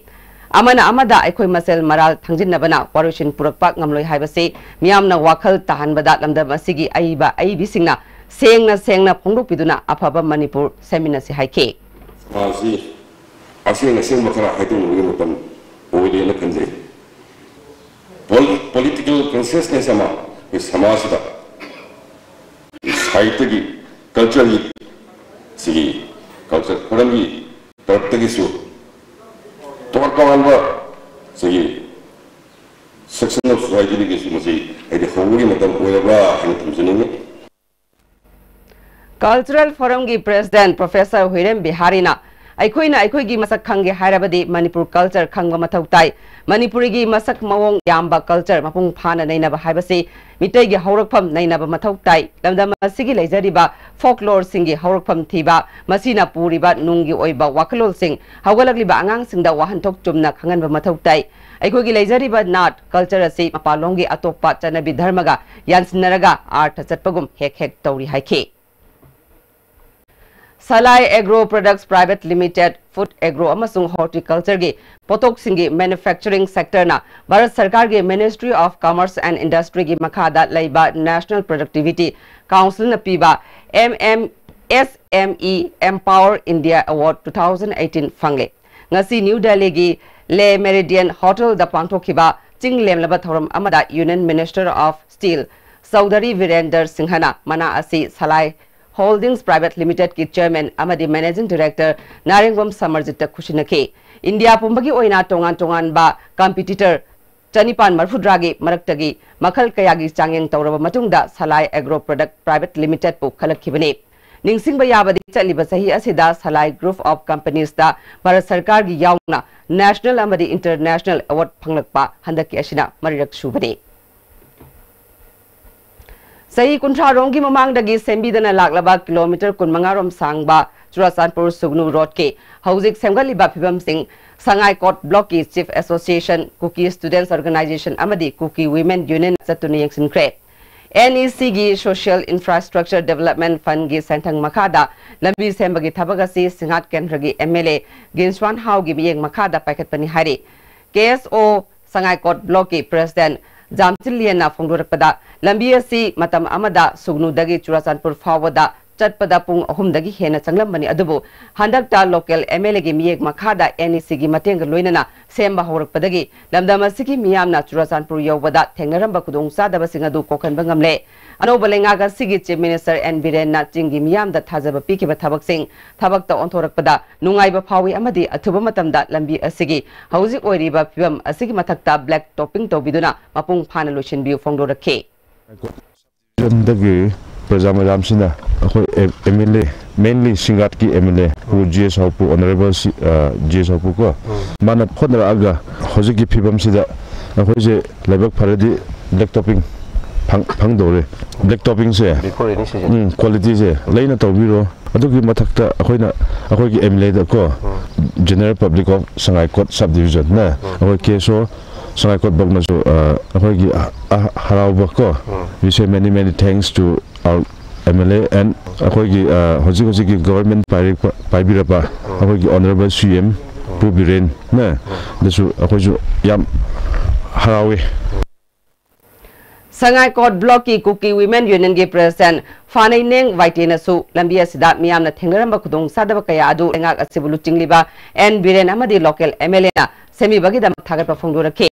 ꯑꯃꯅ ꯑꯃꯗ ꯑꯩꯈꯣꯏ ꯃꯁꯦꯜ ꯃꯔꯥꯜ ꯊꯪꯖꯤꯟꯅꯕꯅ ꯋꯥꯔꯣꯏꯁꯤꯟ ꯄꯨꯔꯛꯄ ꯉꯝꯂꯣꯏ ꯍꯥꯏꯕꯁꯤ ꯃꯤꯌꯥꯝꯅ ꯋꯥꯈꯜ ꯇꯥꯍꯟꯕꯗ ꯂꯝꯗꯝ ꯑꯁꯤꯒꯤ ꯑꯏꯕ ꯑꯏꯕꯤꯁꯤꯡꯅ ꯁꯦꯡꯅ ꯁꯦꯡꯅ ꯐꯣꯡꯗꯣꯛꯄꯤꯗꯨꯅ ꯑꯐꯕ ꯃꯅꯤꯄꯨꯔ ꯁꯦꯝꯃꯤꯟꯅꯁꯤ ꯍꯥꯏꯈꯤ꯫ ꯁꯃꯥꯖꯁꯤ ꯑꯁꯦꯡ ꯑꯁꯦꯡꯕ ꯈꯔ ꯍꯥꯏꯗꯣꯛꯅꯕꯒꯤ ꯃꯇꯝ ꯑꯣꯏꯔꯦꯅ ꯈꯟꯖꯩ꯫ ꯄꯣꯂꯤ-, ꯄꯣꯂꯤꯇꯤꯀꯦꯜ ꯀꯟꯁꯤꯌꯁꯅꯦꯁ ꯑꯃ ꯑꯩꯈꯣꯏ ꯁꯃꯥꯖꯁꯤꯗ ꯁꯥꯍꯤꯇ꯭ꯌꯒꯤ, ꯀꯜꯆꯔꯒꯤ, ꯁꯤꯒꯤ ꯀꯜꯆꯔ ꯐꯣꯔꯝꯒꯤ ꯇꯔꯞꯇꯒꯤꯁꯨ ꯇꯣꯉꯥꯟ ꯇꯣꯉꯥꯟꯕ ꯁꯤꯒꯤ ꯁꯦꯛꯁꯟ ꯑꯣꯐ ꯁꯣꯁꯥꯏꯇꯤꯗꯒꯤꯁꯨ ꯃꯁꯤ ꯍꯥꯏꯗꯤ ꯍꯧꯕꯒꯤ ꯃꯇꯝ ꯑꯣꯏꯔꯕ꯭ꯔꯥ ꯍꯥꯏꯅ ꯊꯝꯖꯅꯤꯡꯉꯤ꯫ Cultural Forumꯒꯤ President Professor ꯍꯨꯏꯔꯦꯝ ꯕꯤꯍꯥꯔꯤꯅ, "ꯑꯩꯈꯣꯏꯅ ꯑꯩꯈꯣꯏꯒꯤ ꯃꯁꯛ ꯈꯪꯒꯦ ꯍꯥꯏꯔꯕꯗꯤ ꯃꯅꯤꯄꯨꯔ culture ꯈꯪꯕ ꯃꯊꯧ ꯇꯥꯏ꯫ ꯃꯅꯤꯄꯨꯔꯤꯒꯤ ꯃꯁꯛ ꯃꯑꯣꯡ ꯌꯥꯝꯕ culture ꯃꯄꯨꯡ ꯐꯥꯅ ꯅꯩꯅꯕ ꯍꯥꯏꯕꯁꯤ ꯃꯤꯇꯩꯒꯤ ꯍꯧꯔꯛꯐꯝ ꯅꯩꯅꯕ ꯃꯊꯧ ꯇꯥꯏ꯫ ꯂꯝꯗꯝ ꯑꯁꯤꯒꯤ ꯂꯩꯖꯔꯤꯕ folkloreꯁꯤꯡꯒꯤ ꯍꯧꯔꯛꯐꯝ ꯊꯤꯕ, ꯃꯁꯤꯅ ꯄꯨꯔꯤꯕ ꯅꯨꯡꯒꯤ ꯑꯣꯏꯕ ꯋꯥꯈꯜꯂꯣꯟꯁꯤꯡ ꯍꯧꯒꯠꯂꯛꯂꯤꯕ ꯑꯉꯥꯡꯁꯤꯡꯗ ꯋꯥꯍꯟꯊꯣꯛ ꯆꯨꯝꯅ ꯈꯪꯍꯟꯕ ꯃꯊꯧ ꯇꯥꯏ꯫ ꯑꯩꯈꯣꯏꯒꯤ ꯂꯩꯖꯔꯤꯕ ꯅꯥꯠ culture ꯑꯁꯤ ꯃꯄꯥꯟꯂꯣꯝꯒꯤ ꯑꯇꯣꯞꯄ ꯆꯠꯅꯕꯤ ꯙꯔꯃꯒ ꯌꯥꯟꯁꯤꯟꯅꯔꯒ ꯑꯥꯔꯊ ꯆꯠꯄꯒꯨꯝ ꯍꯦꯛ ꯍꯦꯛ ꯇꯧꯔꯤ" ꯍꯥꯏꯈꯤ꯫ Salai Agro Products Private Limited, Food Agro ꯑꯃꯁꯨꯡ Horticultureꯒꯤ ꯄꯣꯠꯊꯣꯛꯁꯤꯡꯒꯤ manufacturing sectorꯅ ꯚꯥꯔꯠ ꯁꯔꯀꯥꯔꯒꯤ Ministry of Commerce and Industryꯒꯤ ꯃꯈꯥꯗ ꯂꯩꯕ National Productivity Councilꯅ ꯄꯤꯕ M M S M E Empower India Award two thousand eighteen ꯐꯪꯂꯦ꯫ ꯉꯁꯤ ꯅ꯭ꯌꯨ ꯗꯦꯜꯂꯤꯒꯤ Le Méridien Hotelꯗ ꯄꯥꯡꯊꯣꯛꯈꯤꯕ ꯆꯤꯡ ꯂꯦꯝꯂꯕ ꯊꯧꯔꯝ ꯑꯃꯗ Union Minister of Steel Chaudhry ꯕꯤꯔꯦꯟꯗꯔ ꯁꯤꯡꯍꯅ ꯃꯅꯥ ꯑꯁꯤ ꯁꯂꯥꯏ Holdings Private Limitedꯀꯤ Chairman ꯑꯃꯗꯤ Managing Director ꯅꯥꯔꯦꯡꯕꯝ ꯁꯃꯔꯖꯤꯠꯇ ꯈꯨꯠꯁꯤꯟꯅꯈꯤ꯫ ꯏꯟꯗꯤꯌꯥ ꯄꯨꯝꯕꯒꯤ ꯑꯣꯏꯅ ꯇꯣꯉꯥꯟ ꯇꯣꯉꯥꯟꯕ competitor ꯆꯅꯤꯄꯥꯟ ꯃꯔꯐꯨꯇꯔꯥꯒꯤ ꯃꯔꯛꯇꯒꯤ ꯃꯈꯜ ꯀꯌꯥꯒꯤ ꯆꯥꯡꯌꯦꯡ ꯇꯧꯔꯕ ꯃꯇꯨꯡꯗ Salai Agro Product Private Limitedꯄꯨ ꯈꯜꯂꯛꯈꯤꯕꯅꯤ꯫ ꯅꯤꯡꯁꯤꯡꯕ ꯌꯥꯕꯗꯤ, ꯆꯠꯂꯤꯕ ꯆꯍꯤ ꯑꯁꯤꯗ Salai Group of Companiesꯇ ꯚꯥꯔꯠ ꯁꯔꯀꯥꯔꯒꯤ ꯌꯥꯎꯅ national ꯑꯃꯗꯤ international award ꯐꯪꯂꯛꯄ ꯍꯟꯗꯛꯀꯤ ꯑꯁꯤꯅ ꯃꯔꯤꯔꯛ ꯁꯨꯕꯅꯤ꯫ ꯆꯍꯤ ꯀꯨꯟꯊ꯭ꯔꯥ ꯔꯣꯝꯒꯤ ꯃꯃꯥꯡꯗꯒꯤ ꯁꯦꯝꯕꯤꯗꯅ ꯂꯥꯛꯂꯕ ꯀꯤꯂꯣꯃꯤꯇꯔ ꯀꯨꯟꯃꯉꯥ ꯔꯣꯝ ꯁꯥꯡꯕ ꯆꯨꯔꯥꯆꯥꯟꯄꯨꯔ ꯁꯨꯒꯅꯨ ꯔꯣꯗꯀꯤ ꯍꯧꯖꯤꯛ ꯁꯦꯝꯒꯠꯂꯤꯕ ꯐꯤꯕꯝꯁꯤꯡ ꯁꯉꯥꯏꯀꯣꯠ ꯕ꯭ꯂꯣꯛꯀꯤ Chief Association, Kuki Students Organisation ꯑꯃꯗꯤ Kuki Women Union ꯆꯠꯇꯨꯅ ꯌꯦꯡꯁꯤꯟꯈ꯭ꯔꯦ꯫ NECꯒꯤ Social Infrastructure Development Fundꯒꯤ ꯁꯦꯟꯊꯪ ꯃꯈꯥꯗ ꯂꯝꯕꯤ ꯁꯦꯝꯕꯒꯤ ꯊꯕꯛ ꯑꯁꯤ ꯁꯤꯡꯍꯥꯠ ꯀꯦꯟꯗ꯭ꯔꯒꯤ MLA ꯒꯤꯟꯁ꯭ꯋꯥꯟ ꯍꯥꯎꯒꯤ ꯃꯤꯠꯌꯦꯡ ꯃꯈꯥꯗ ꯄꯥꯏꯈꯠꯄꯅꯤ ꯍꯥꯏꯔꯤ꯫ KSO ꯁꯉꯥꯏꯀꯣꯠ ꯕ꯭ꯂꯣꯛꯀꯤ President ꯖꯥꯝꯆꯤꯜꯂꯤꯌꯟꯅ ꯐꯣꯡꯗꯣꯔꯛꯄꯗ, ꯂꯝꯕꯤ ꯑꯁꯤ ꯃꯇꯝ ꯑꯃꯗ ꯁꯨꯒꯅꯨꯗꯒꯤ ꯆꯨꯔꯥꯆꯥꯟꯄꯨꯔ ꯐꯥꯎꯕꯗ ꯆꯠꯄꯗ ꯄꯨꯡ ꯑꯍꯨꯝꯗꯒꯤ ꯍꯦꯟꯅ ꯆꯪꯂꯝꯕꯅꯤ, ꯑꯗꯨꯕꯨ ꯍꯟꯗꯛꯇ local MLAꯒꯤ ꯃꯤꯠꯌꯦꯡ ꯃꯈꯥꯗ NECꯒꯤ ꯃꯇꯦꯡꯒ ꯂꯣꯏꯅꯅ ꯁꯦꯝꯕ ꯍꯧꯔꯛꯄꯗꯒꯤ ꯂꯝꯗꯝ ꯑꯁꯤꯒꯤ ꯃꯤꯌꯥꯝꯅ ꯆꯨꯔꯥꯆꯥꯟꯄꯨꯔ ꯌꯧꯕꯗ ꯊꯦꯡꯅꯔꯝꯕ ꯈꯨꯗꯣꯡꯆꯥꯗꯕꯁꯤꯡ ꯑꯗꯨ ꯀꯣꯛꯍꯟꯕ ꯉꯝꯂꯦ꯫ ꯑꯅꯧꯕ ꯂꯩꯉꯥꯛ ꯑꯁꯤꯒꯤ Chief Minister N ꯕꯤꯔꯦꯟꯅ ꯆꯤꯡꯒꯤ ꯃꯤꯌꯥꯝꯗ ꯊꯥꯖꯕ ꯄꯤꯈꯤꯕ ꯊꯕꯛꯁꯤꯡ ꯊꯕꯛꯇ ꯑꯣꯟꯊꯣꯔꯛꯄꯗ ꯅꯨꯡꯉꯥꯏꯕ ꯐꯥꯎꯏ ꯑꯃꯗꯤ ꯑꯊꯨꯕ ꯃꯇꯝꯗ ꯂꯝꯕꯤ ꯑꯁꯤꯒꯤ ꯍꯧꯖꯤꯛ ꯑꯣꯏꯔꯤꯕ ꯐꯤꯕꯝ ꯑꯁꯤꯒꯤ ꯃꯊꯛꯇ black topping ꯇꯧꯕꯤꯗꯨꯅ ꯃꯄꯨꯡ ꯐꯥꯅ ꯂꯣꯏꯁꯤꯟꯕꯤꯌꯨ ꯐꯣꯡꯗꯣꯔꯛꯈꯤ꯫ ꯗꯒꯤ ꯄ꯭ꯔꯖꯥ ꯃꯌꯥꯝꯁꯤꯅ ꯑꯩꯈꯣꯏ ꯑꯦꯝ ꯑꯦꯜ ꯑꯦ, ꯃꯦꯟꯂꯤ ꯁꯤꯡꯒꯥꯠꯀꯤ M L A Pu G S Haopu, honourable ꯁꯤ ꯖꯤ ꯑꯦꯁ ꯍꯥꯎꯄꯨ ꯀꯣ, ꯃꯥꯅ ꯍꯣꯠꯅꯔꯛꯑꯒ ꯍꯧꯖꯤꯛꯀꯤ ꯐꯤꯕꯝꯁꯤꯗ ꯑꯩꯈꯣꯏꯁꯦ ꯂꯥꯏꯕꯛ ꯐꯔꯗꯤ ꯕ꯭ꯂꯦꯛ ꯇꯣꯞꯄꯤꯡ ꯐꯪꯗꯧꯔꯦ꯫ ꯕ꯭ꯂꯦꯛ ꯇꯣꯞꯄꯤꯡꯁꯦ, ꯎꯝ, ꯀ꯭ꯋꯥꯂꯤꯇꯤꯁꯦ ꯂꯩꯅ ꯇꯧꯕꯤꯔꯣ꯫ ꯑꯗꯨꯒꯤ ꯃꯊꯛꯇ ꯑꯩꯈꯣꯏꯅ ꯑꯩꯈꯣꯏꯒꯤ ꯑꯦꯝ ꯑꯦꯜ ꯑꯦꯗ ꯀꯣ, ꯖꯦꯅꯔꯦꯜ ꯄꯕ꯭ꯂꯤꯛ ꯑꯣꯐ ꯁꯉꯥꯏꯀꯣꯠ ꯁꯕ ꯗꯤꯕꯤꯖꯟꯅ ꯑꯩꯈꯣꯏ ꯀꯦ ꯑꯦꯁ ꯑꯣ ꯁꯉꯥꯏꯀꯣꯠ ꯕ꯭ꯂꯣꯛꯅꯁꯨ, ꯑ, ꯑꯩꯈꯣꯏꯒꯤ ꯑ, ꯑ, ꯍꯔꯥꯎꯕ ꯀꯣ, we say many many thanks to our M L A and ꯑꯩꯈꯣꯏꯒꯤ, ꯑ, ꯍꯧꯖꯤꯛ ꯍꯧꯖꯤꯛꯀꯤ ꯒꯚꯔꯟꯃꯦꯟ ꯄꯥꯏꯔꯛꯄ, ꯄꯥꯏꯕꯤꯔꯕ ꯑꯩꯈꯣꯏꯒꯤ ꯑꯣꯅꯔꯦꯕꯜ ꯁꯤ ꯑꯦꯝ ꯄꯨ ꯕꯤꯔꯦꯟꯅ, ꯑꯗꯨꯁꯨ ꯑꯩꯈꯣꯏꯁꯨ ꯌꯥꯝ ꯍꯔꯥꯎꯏ꯫ ꯁꯉꯥꯏꯀꯣꯠ ꯕ꯭ꯂꯣꯛꯀꯤ ꯀꯨꯀꯤ ꯋꯤꯃꯦꯟ ꯌꯨꯅꯤꯌꯟꯒꯤ ꯄ꯭ꯔꯦꯁꯤꯗꯦꯟꯠ ꯐꯥꯅꯩꯅꯦꯡ ꯋꯥꯏꯇꯦꯅꯁꯨ ꯂꯝꯕꯤ ꯑꯁꯤꯗ ꯃꯤꯌꯥꯝꯅ ꯊꯦꯡꯅꯔꯝꯕ ꯈꯨꯗꯣꯡꯆꯥꯗꯕ ꯀꯌꯥ ꯑꯗꯨ ꯂꯩꯉꯥꯛ ꯑꯁꯤꯕꯨ ꯂꯨꯆꯤꯡꯂꯤꯕ ꯑꯦꯟ ꯕꯤꯔꯦꯟ ꯑꯃꯗꯤ ꯂꯣꯀꯦꯜ ꯑꯦꯝ ꯑꯦꯜ ꯑꯦꯅ ꯁꯦꯝꯕꯤꯕꯒꯤꯗꯃꯛ ꯊꯥꯒꯠꯄ ꯐꯣꯡꯗꯣꯔꯛꯈꯤ꯫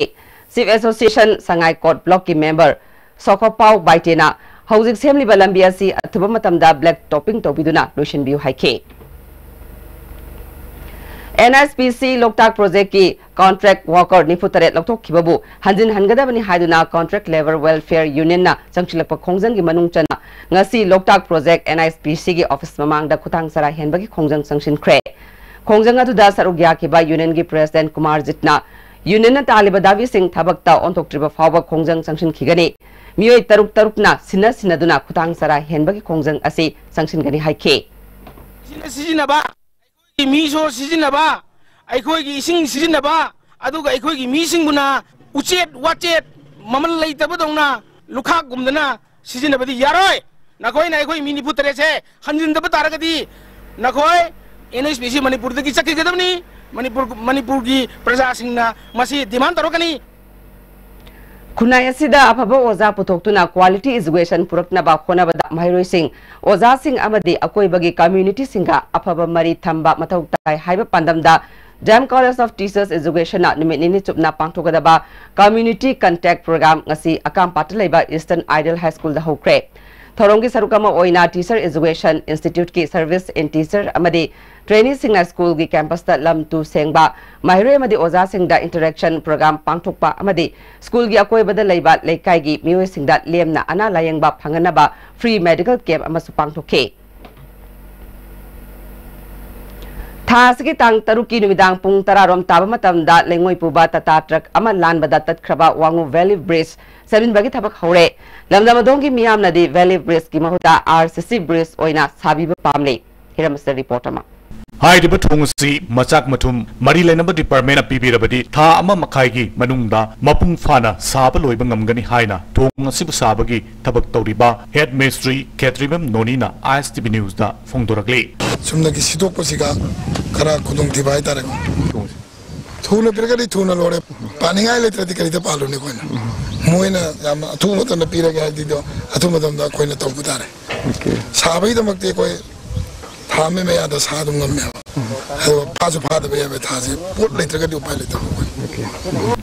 ꯆꯤꯐ ꯑꯦꯁꯣꯁꯤꯌꯦꯁꯟ ꯁꯉꯥꯏꯀꯣꯠ ꯕ꯭ꯂꯣꯛꯀꯤ ꯃꯦꯝꯕꯔ ꯁꯣꯈꯣꯄꯥꯎ ꯕꯥꯏꯇꯦꯅ ꯍꯧꯖꯤꯛ ꯁꯦꯝꯂꯤꯕ ꯂꯝꯕꯤ ꯑꯁꯤ ꯑꯊꯨꯕ ꯃꯇꯝꯗ ꯕ꯭ꯂꯦꯛ ꯇꯣꯞꯄꯤꯡ ꯇꯧꯕꯤꯗꯨꯅ ꯂꯣꯏꯁꯤꯟꯕꯤꯌꯨ ꯍꯥꯏꯈꯤ꯫ ꯑꯦꯟ ꯑꯩꯆ ꯄꯤ ꯁꯤ ꯂꯣꯛꯇꯥꯛ ꯄ꯭ꯔꯣꯖꯦꯛꯀꯤ ꯀꯣꯟꯇ꯭ꯔꯦꯛ ꯋꯥꯔꯀꯔ ꯅꯤꯐꯨ ꯇꯔꯦꯠ ꯂꯧꯊꯣꯛꯈꯤꯕꯕꯨ ꯍꯟꯖꯤꯟꯍꯟꯒꯗꯕꯅꯤ ꯍꯥꯏꯗꯨꯅ ꯀꯣꯟꯇ꯭ꯔꯦꯛ ꯂꯦꯕꯔ ꯋꯦꯜꯐꯤꯌꯔ ꯌꯨꯅꯤꯌꯟꯅ ꯆꯪꯁꯤꯜꯂꯛꯄ ꯈꯣꯡꯖꯪꯒꯤ ꯃꯅꯨꯡ ꯆꯟꯅ ꯉꯁꯤ ꯂꯣꯛꯇꯥꯛ ꯄ꯭ꯔꯣꯖꯦꯛ ꯑꯦꯟ ꯑꯩꯆ ꯄꯤ ꯁꯤꯒꯤ ꯑꯣꯐꯤꯁ ꯃꯃꯥꯡꯗ ꯈꯨꯊꯥꯡ ꯆꯔꯥ ꯍꯦꯟꯕꯒꯤ ꯈꯣꯡꯖꯪ ꯆꯪꯁꯤꯟꯈ꯭ꯔꯦ꯫ ꯈꯣꯡꯖꯪ ꯑꯗꯨꯗ ꯁꯔꯨꯛ ꯌꯥꯈꯤꯕ ꯌꯨꯅꯤꯌꯟꯒꯤ ꯄ꯭ꯔꯦꯁꯤꯗꯦꯟꯠ ꯀꯨꯃꯥꯔꯖꯤꯠꯅ ꯌꯨꯅꯤꯌꯟꯅ ꯇꯥꯜꯂꯤꯕ ꯗꯥꯕꯤꯁꯤꯡ ꯊꯕꯛꯇ ꯑꯣꯟꯊꯣꯛꯇ꯭ꯔꯤꯕ ꯐꯥꯎꯕ ꯈꯣꯡꯖꯪ ꯆꯪꯁꯤꯟꯈꯤꯒꯅꯤ꯫ ꯃꯤꯑꯣꯏ ꯇꯔꯨꯛ ꯇꯔꯨꯛꯅ ꯁꯤꯟꯅ ꯁꯤꯟꯅꯗꯨꯅ ꯈꯨꯊꯥꯡ ꯆꯔꯥ ꯍꯦꯟꯕꯒꯤ ꯈꯣꯡꯖꯪ ꯑꯁꯤ ꯆꯪꯁꯤꯟꯒꯅꯤ ꯍꯥꯏꯈꯤ꯫ ꯁꯤꯅ ꯁꯤꯖꯤꯟꯅꯕ, ꯑꯩꯈꯣꯏꯒꯤ ꯃꯤꯁꯨ ꯁꯤꯖꯤꯟꯅꯕ, ꯑꯩꯈꯣꯏꯒꯤ ꯏꯁꯤꯡ ꯁꯤꯖꯤꯟꯅꯕ, ꯑꯗꯨꯒ ꯑꯩꯈꯣꯏꯒꯤ ꯃꯤꯁꯤꯡꯕꯨꯅ ꯎꯆꯦꯠ ꯋꯥꯆꯦꯠ ꯃꯃꯜ ꯂꯩꯇꯕꯗꯧꯅ ꯂꯨꯈꯥꯛꯀꯨꯝꯗꯅ ꯁꯤꯖꯤꯟꯅꯕꯗꯤ ꯌꯥꯔꯣꯏ꯫ ꯅꯈꯣꯏꯅ ꯑꯩꯈꯣꯏ ꯃꯤ ꯅꯤꯐꯨ ꯇꯔꯦꯠꯁꯦ ꯍꯟꯖꯤꯟꯗꯕ ꯇꯥꯔꯒꯗꯤ ꯅꯈꯣꯏ ꯑꯦꯟ ꯑꯩꯆ ꯄꯤ ꯁꯤ ꯃꯅꯤꯄꯨꯔꯗꯒꯤ ꯆꯠꯈꯤꯒꯗꯕꯅꯤ꯫ ꯃꯅꯤꯄꯨꯔ, ꯃꯅꯤꯄꯨꯔꯒꯤ ꯄ꯭ꯔꯖꯥꯁꯤꯡꯅ ꯃꯁꯤ ꯗꯤꯃꯥꯟ ꯇꯧꯔꯛꯀꯅꯤ꯫ ꯈꯨꯟꯅꯥꯏ ꯑꯁꯤꯗ ꯑꯐꯕ ꯑꯣꯖꯥ ꯄꯨꯊꯣꯛꯇꯨꯅ quality education ꯄꯨꯔꯛꯅꯕ ꯍꯣꯠꯅꯕꯗ ꯃꯍꯩꯔꯣꯏꯁꯤꯡ, ꯑꯣꯖꯥꯁꯤꯡ ꯑꯃꯗꯤ ꯑꯀꯣꯏꯕꯒꯤ communityꯁꯤꯡꯒ ꯑꯐꯕ ꯃꯔꯤ ꯊꯝꯕ ꯃꯊꯧ ꯇꯥꯏ ꯍꯥꯏꯕ ꯄꯥꯟꯗꯝꯗ D M College of Teachers Educationꯅ ꯅꯨꯃꯤꯠ ꯅꯤꯅꯤ ꯆꯨꯞꯅ ꯄꯥꯡꯊꯣꯛꯀꯗꯕ Community Contact Program ꯉꯁꯤ ꯑꯀꯥꯝꯄꯥꯠꯇ ꯂꯩꯕ Eastern Ideal High Schoolꯗ ꯍꯧꯈ꯭ꯔꯦ꯫ ꯊꯧꯔꯝꯒꯤ ꯁꯔꯨꯛ ꯑꯃ ꯑꯣꯏꯅ Teacher Education Institute ꯀꯤ service in teacher ꯑꯃꯗꯤ trainee ꯁꯤꯡꯅ ꯁ꯭ꯀꯨꯜꯒꯤ campus ꯇ ꯂꯝ ꯇꯨ ꯁꯦꯡꯕ, ꯃꯍꯩꯔꯣꯏ ꯑꯃꯗꯤ ꯑꯣꯖꯥꯁꯤꯡꯗ interaction program ꯄꯥꯡꯊꯣꯛꯄ ꯑꯃꯗꯤ ꯁ꯭ꯀꯨꯜꯒꯤ ꯑꯀꯣꯏꯕꯗ ꯂꯩꯕ ꯂꯩꯀꯥꯏꯒꯤ ꯃꯤꯑꯣꯏꯁꯤꯡꯗ ꯂꯦꯝꯅ ꯑꯅꯥ ꯂꯥꯌꯦꯡꯕ ꯐꯪꯍꯟꯅꯕ free medical camp ꯑꯃꯁꯨ ꯄꯥꯡꯊꯣꯛꯈꯤ꯫ ꯊꯥ ꯑꯁꯤꯒꯤ ꯇꯥꯡ ꯇꯔꯨꯛꯀꯤ ꯅꯨꯃꯤꯗꯥꯡ ꯄꯨꯡ ꯇꯔꯥ ꯔꯣꯝ ꯇꯥꯕ ꯃꯇꯝꯗ ꯂꯩꯉꯣꯏ ꯄꯨꯕ Tata truck ꯑꯃ ꯂꯥꯟꯕꯗ ꯇꯠꯈ꯭ꯔꯕ ꯋꯥꯉꯨ valley bridge ꯁꯦꯝꯖꯤꯟꯕꯒꯤ ꯊꯕꯛ ꯍꯧꯔꯦ꯫ ꯂꯝꯗꯝ ꯑꯗꯣꯝꯒꯤ ꯃꯤꯌꯥꯝꯅꯗꯤ valley bridge ꯀꯤ ꯃꯍꯨꯠꯇ RCC bridge ꯑꯣꯏꯅ ꯁꯥꯕꯤꯕ ꯄꯥꯝꯂꯤ꯫ ꯍꯤꯔꯝ ꯑꯁꯤꯗ report ꯑꯃ꯫ ꯍꯥꯏꯔꯤꯕ ꯊꯣꯡ ꯑꯁꯤ ꯃꯆꯥꯛ ꯃꯊꯨꯝ ꯃꯔꯤ ꯂꯩꯅꯕ department ꯅ ꯄꯤꯕꯤꯔꯕꯗꯤ ꯊꯥ ꯑꯃ ꯃꯈꯥꯏꯒꯤ ꯃꯅꯨꯡꯗ ꯃꯄꯨꯡ ꯐꯥꯅ ꯁꯥꯕ ꯂꯣꯏꯕ ꯉꯝꯒꯅꯤ ꯍꯥꯏꯅ ꯊꯣꯡ ꯑꯁꯤꯕꯨ ꯁꯥꯕꯒꯤ ꯊꯕꯛ ꯇꯧꯔꯤꯕ head ꯃꯦꯁꯇ꯭ꯔꯤ ꯈꯦꯇ꯭ꯔꯤꯕꯝ ꯅꯣꯅꯤꯅ ISTV news ꯗ ꯐꯣꯡꯗꯣꯔꯛꯂꯤ꯫ ꯆꯨꯝꯅꯒꯤ ꯁꯤꯗꯣꯛꯄꯁꯤꯒ ꯈꯔ ꯈꯨꯗꯣꯡꯊꯤꯕ ꯍꯥꯏꯇꯥꯔꯦꯀꯣ꯫ ꯊꯨꯅ ꯄꯤꯔꯒꯗꯤ ꯊꯨꯅ ꯂꯣꯏꯔꯦ꯫ ꯄꯥꯅꯤꯡꯉꯥꯏ ꯂꯩꯇ꯭ꯔꯗꯤ ꯀꯔꯤꯗ ꯄꯥꯜꯂꯨꯅꯤ ꯑꯩꯈꯣꯏꯅ? ꯃꯣꯏꯅ ꯌꯥꯝ ꯑꯊꯨꯕ ꯃꯇꯝꯗ ꯄꯤꯔꯒꯦ ꯍꯥꯏꯗꯤꯗꯣ, ꯑꯊꯨꯕ ꯃꯇꯝꯗ ꯑꯩꯈꯣꯏꯅ ꯇꯧꯕ ꯇꯥꯔꯦ꯫ ꯁꯥꯕꯒꯤꯗꯃꯛꯇꯤ ꯑꯩꯈꯣꯏ ꯊꯥ ꯑꯃꯒꯤ ꯃꯌꯥꯗ ꯁꯥ ꯑꯗꯨꯝ ꯉꯝꯃꯦꯕ꯫ ꯑꯗꯣ ꯐꯥꯁꯨ ꯐꯥꯗꯕ ꯌꯥꯕ ꯊꯥꯁꯦ, ꯄꯣꯠ ꯂꯩꯇ꯭ꯔꯒꯗꯤ ꯎꯄꯥꯏ ꯂꯩꯇꯕ ꯑꯩꯈꯣꯏ꯫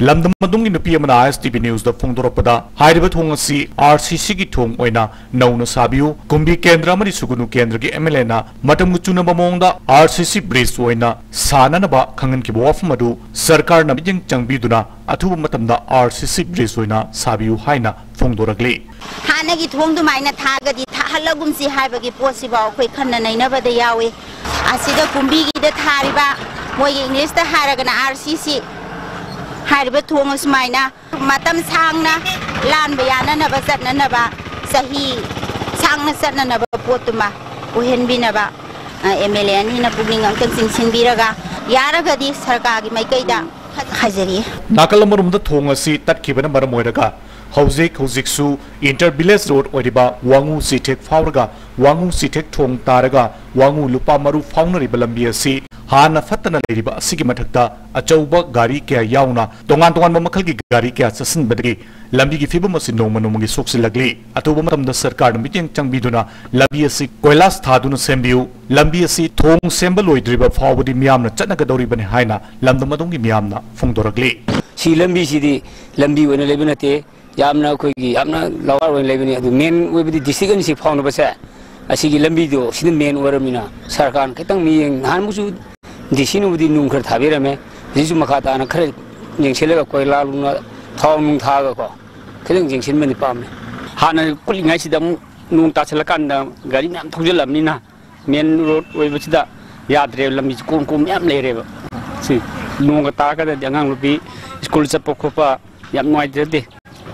ꯂꯝꯗꯝ ꯑꯗꯣꯝꯒꯤ ꯅꯨꯄꯤ ꯑꯃꯅ ISTV news ꯗ ꯐꯣꯡꯗꯣꯔꯛꯄꯗ, ꯍꯥꯏꯔꯤꯕ ꯊꯣꯡ ꯑꯁꯤ RCC ꯒꯤ ꯊꯣꯡ ꯑꯣꯏꯅ ꯅꯧꯅ ꯁꯥꯕꯤꯌꯨ, ꯀꯨꯝꯕꯤ ꯀꯦꯟꯗ꯭ꯔ ꯑꯃꯗꯤ ꯁꯨꯒꯨꯅꯨ ꯀꯦꯟꯗ꯭ꯔꯒꯤ MLA ꯅ ꯃꯇꯝꯒ ꯆꯨꯅꯕ ꯃꯑꯣꯡꯗ RCC bridge ꯑꯣꯏꯅ ꯁꯥꯅꯅꯕ ꯈꯪꯍꯟꯈꯤꯕ ꯋꯥꯐꯝ ꯑꯗꯨ ꯁꯔꯀꯥꯔꯅ ꯃꯤꯠꯌꯦꯡ ꯆꯪꯕꯤꯗꯨꯅ ꯑꯊꯨꯕ ꯃꯇꯝꯗ RCC bridge ꯑꯣꯏꯅ ꯁꯥꯕꯤꯌꯨ ꯍꯥꯏꯅ ꯐꯣꯡꯗꯣꯔꯛꯂꯤ꯫ ꯍꯥꯟꯅꯒꯤ ꯊꯣꯡ ꯑꯗꯨꯃꯥꯏꯅ ꯊꯥꯔꯒꯗꯤ ꯊꯥꯍꯜꯂꯒꯨꯝꯁꯤ ꯍꯥꯏꯕꯒꯤ ꯄꯣꯠꯁꯤꯐꯥꯎ ꯑꯩꯈꯣꯏ ꯈꯟꯅ ꯅꯩꯅꯕꯗ ꯌꯥꯎꯏ꯫ ꯑꯁꯤꯗ ꯀꯨꯝꯕꯤꯒꯤꯗ ꯊꯥꯔꯤꯕ, ꯃꯣꯏꯒꯤ English ꯇ ꯍꯥꯏꯔꯒꯅ RCC ꯍꯥꯏꯔꯤꯕ ꯊꯣꯡ ꯑꯁꯨꯃꯥꯏꯅ ꯃꯇꯝ ꯁꯥꯡꯅ ꯂꯥꯟꯕ ꯌꯥꯅꯅꯕ, ꯆꯠꯅꯅꯕ, ꯆꯍꯤ ꯁꯥꯡꯅ ꯆꯠꯅꯅꯕ ꯄꯣꯠꯇꯨꯃ ꯑꯣꯏꯍꯟꯕꯤꯅꯕ, ꯑ, MLA ꯑꯅꯤꯅ ꯄꯨꯛꯅꯤꯡ ꯑꯝꯇꯪ ꯆꯤꯡꯁꯤꯟꯕꯤꯔꯒ, ꯌꯥꯔꯒꯗꯤ ꯁꯔꯀꯥꯔꯒꯤ ꯃꯥꯏꯀꯩꯗ ꯍꯥꯏꯖꯔꯤ꯫ ꯅꯥꯀꯜ ꯑꯃꯔꯣꯝꯗ ꯊꯣꯡ ꯑꯁꯤ ꯇꯠꯈꯤꯕꯅ ꯃꯔꯝ ꯑꯣꯏꯔꯒ ꯍꯧꯖꯤꯛ ꯍꯧꯖꯤꯛꯁꯨ inter village road ꯑꯣꯏꯔꯤꯕ ꯋꯥꯉꯨ ꯆꯤꯊꯦꯛ ꯐꯥꯎꯔꯒ ꯋꯥꯉꯨ ꯆꯤꯊꯦꯛ ꯊꯣꯡ ꯇꯥꯔꯒ ꯋꯥꯉꯨ ꯂꯨꯄꯥ ꯃꯔꯨ ꯐꯥꯎꯅꯔꯤꯕ ꯂꯝꯕꯤ ꯑꯁꯤ ꯍꯥꯟꯅ ꯐꯠꯇꯅ ꯂꯩꯔꯤꯕ ꯑꯁꯤꯒꯤ ꯃꯊꯛꯇ ꯑꯆꯧꯕ ꯒꯥꯔꯤ ꯀꯌꯥ ꯌꯥꯎꯅ ꯇꯣꯉꯥꯟ ꯇꯣꯉꯥꯟꯕ ꯃꯈꯜꯒꯤ ꯒꯥꯔꯤ ꯀꯌꯥ ꯆꯠꯁꯤꯟꯕꯗꯒꯤ ꯂꯝꯕꯤꯒꯤ ꯐꯤꯕꯝ ꯑꯁꯤ ꯅꯣꯡꯃ ꯅꯣꯡꯃꯒꯤ ꯁꯣꯛꯆꯤꯜꯂꯛꯂꯤ꯫ ꯑꯊꯨꯕ ꯃꯇꯝꯗ ꯁꯔꯀꯥꯔꯅ ꯃꯤꯠꯌꯦꯡ ꯆꯪꯕꯤꯗꯨꯅ ꯂꯝꯕꯤ ꯑꯁꯤ ꯀꯣꯏꯂꯥꯁ ꯊꯥꯗꯨꯅ ꯁꯦꯝꯕꯤꯌꯨ꯫ ꯂꯝꯕꯤ ꯑꯁꯤ ꯊꯣꯡ ꯁꯦꯝꯕ ꯂꯣꯏꯗ꯭ꯔꯤꯕ ꯐꯥꯎꯕꯗꯤ ꯃꯤꯌꯥꯝꯅ ꯆꯠꯅꯒꯗꯧꯔꯤꯕꯅꯤ ꯍꯥꯏꯅ ꯂꯝꯗꯝ ꯑꯗꯣꯝꯒꯤ ꯃꯤꯌꯥꯝꯅ ꯐꯣꯡꯗꯣꯔꯛꯂꯤ꯫ ꯁꯤ ꯂꯝꯕꯤꯁꯤꯗꯤ ꯂꯝꯕꯤ ꯑꯣꯏꯅ ꯂꯩꯕ ꯅꯠꯇꯦ꯫ ꯌꯥꯝꯅ ꯑꯩꯈꯣꯏꯒꯤ ꯌꯥꯝꯅ ꯂꯋꯥꯔ ꯑꯣꯏꯅ ꯂꯩꯕꯅꯤ꯫ ꯑꯗꯨ ꯃꯦꯟ ꯑꯣꯏꯕꯗꯤ ꯗꯤꯁꯇ꯭ꯔꯤꯛ ꯑꯅꯤꯁꯤ ꯐꯥꯎꯅꯕꯁꯦ ꯑꯁꯤꯒꯤ ꯂꯝꯕꯤꯗꯣ ꯁꯤꯅ ꯃꯦꯟ ꯑꯣꯏꯔꯕꯅꯤꯅ ꯁꯔꯀꯥꯔꯅ ꯈꯤꯇꯪ ꯃꯤꯠꯌꯦꯡ, ꯅꯍꯥꯟꯃꯨꯛꯁꯨ ꯗꯤ ꯁꯤꯅꯕꯨꯗꯤ ꯅꯨꯡ ꯈꯔ ꯊꯥꯕꯤꯔꯝꯃꯦ, ꯍꯧꯖꯤꯛꯁꯨ ꯃꯈꯥ ꯇꯥꯅ ꯈꯔ ꯌꯦꯡꯁꯤꯜꯂꯒ ꯀꯣꯏꯂꯥ ꯅꯨꯡꯂꯥ ꯊꯥꯎ ꯅꯨꯡ ꯊꯥꯔꯒꯀꯣ ꯈꯤꯇꯪ ꯌꯦꯡꯁꯤꯟꯕꯗꯤ ꯄꯥꯝꯃꯦ꯫ ꯍꯥꯟꯅ ꯀꯨꯠꯂꯤꯉꯩꯁꯤꯗ ꯑꯃꯨꯛ ꯅꯣꯡ ꯇꯥꯁꯤꯜꯂꯀꯥꯟꯗ ꯒꯥꯔꯤ ꯃꯌꯥꯝ ꯊꯧꯖꯤꯜꯂꯕꯅꯤꯅ ꯃꯦꯟ ꯔꯣꯗ ꯑꯣꯏꯕꯁꯤꯗ ꯌꯥꯗ꯭ꯔꯦꯕ, ꯂꯝꯕꯤꯁꯤ ꯀꯣꯝ ꯀꯣꯝ ꯃꯌꯥꯝ ꯂꯩꯔꯦꯕ꯫ ꯁꯤ ꯅꯣꯡꯒ ꯇꯥꯔꯒꯗꯤ ꯑꯉꯥꯡ ꯅꯨꯄꯤ ꯁ꯭ꯀꯨꯜ ꯆꯠꯄ ꯈꯣꯠꯄ ꯌꯥꯝ ꯅꯨꯡꯉꯥꯏꯖꯗꯦ꯫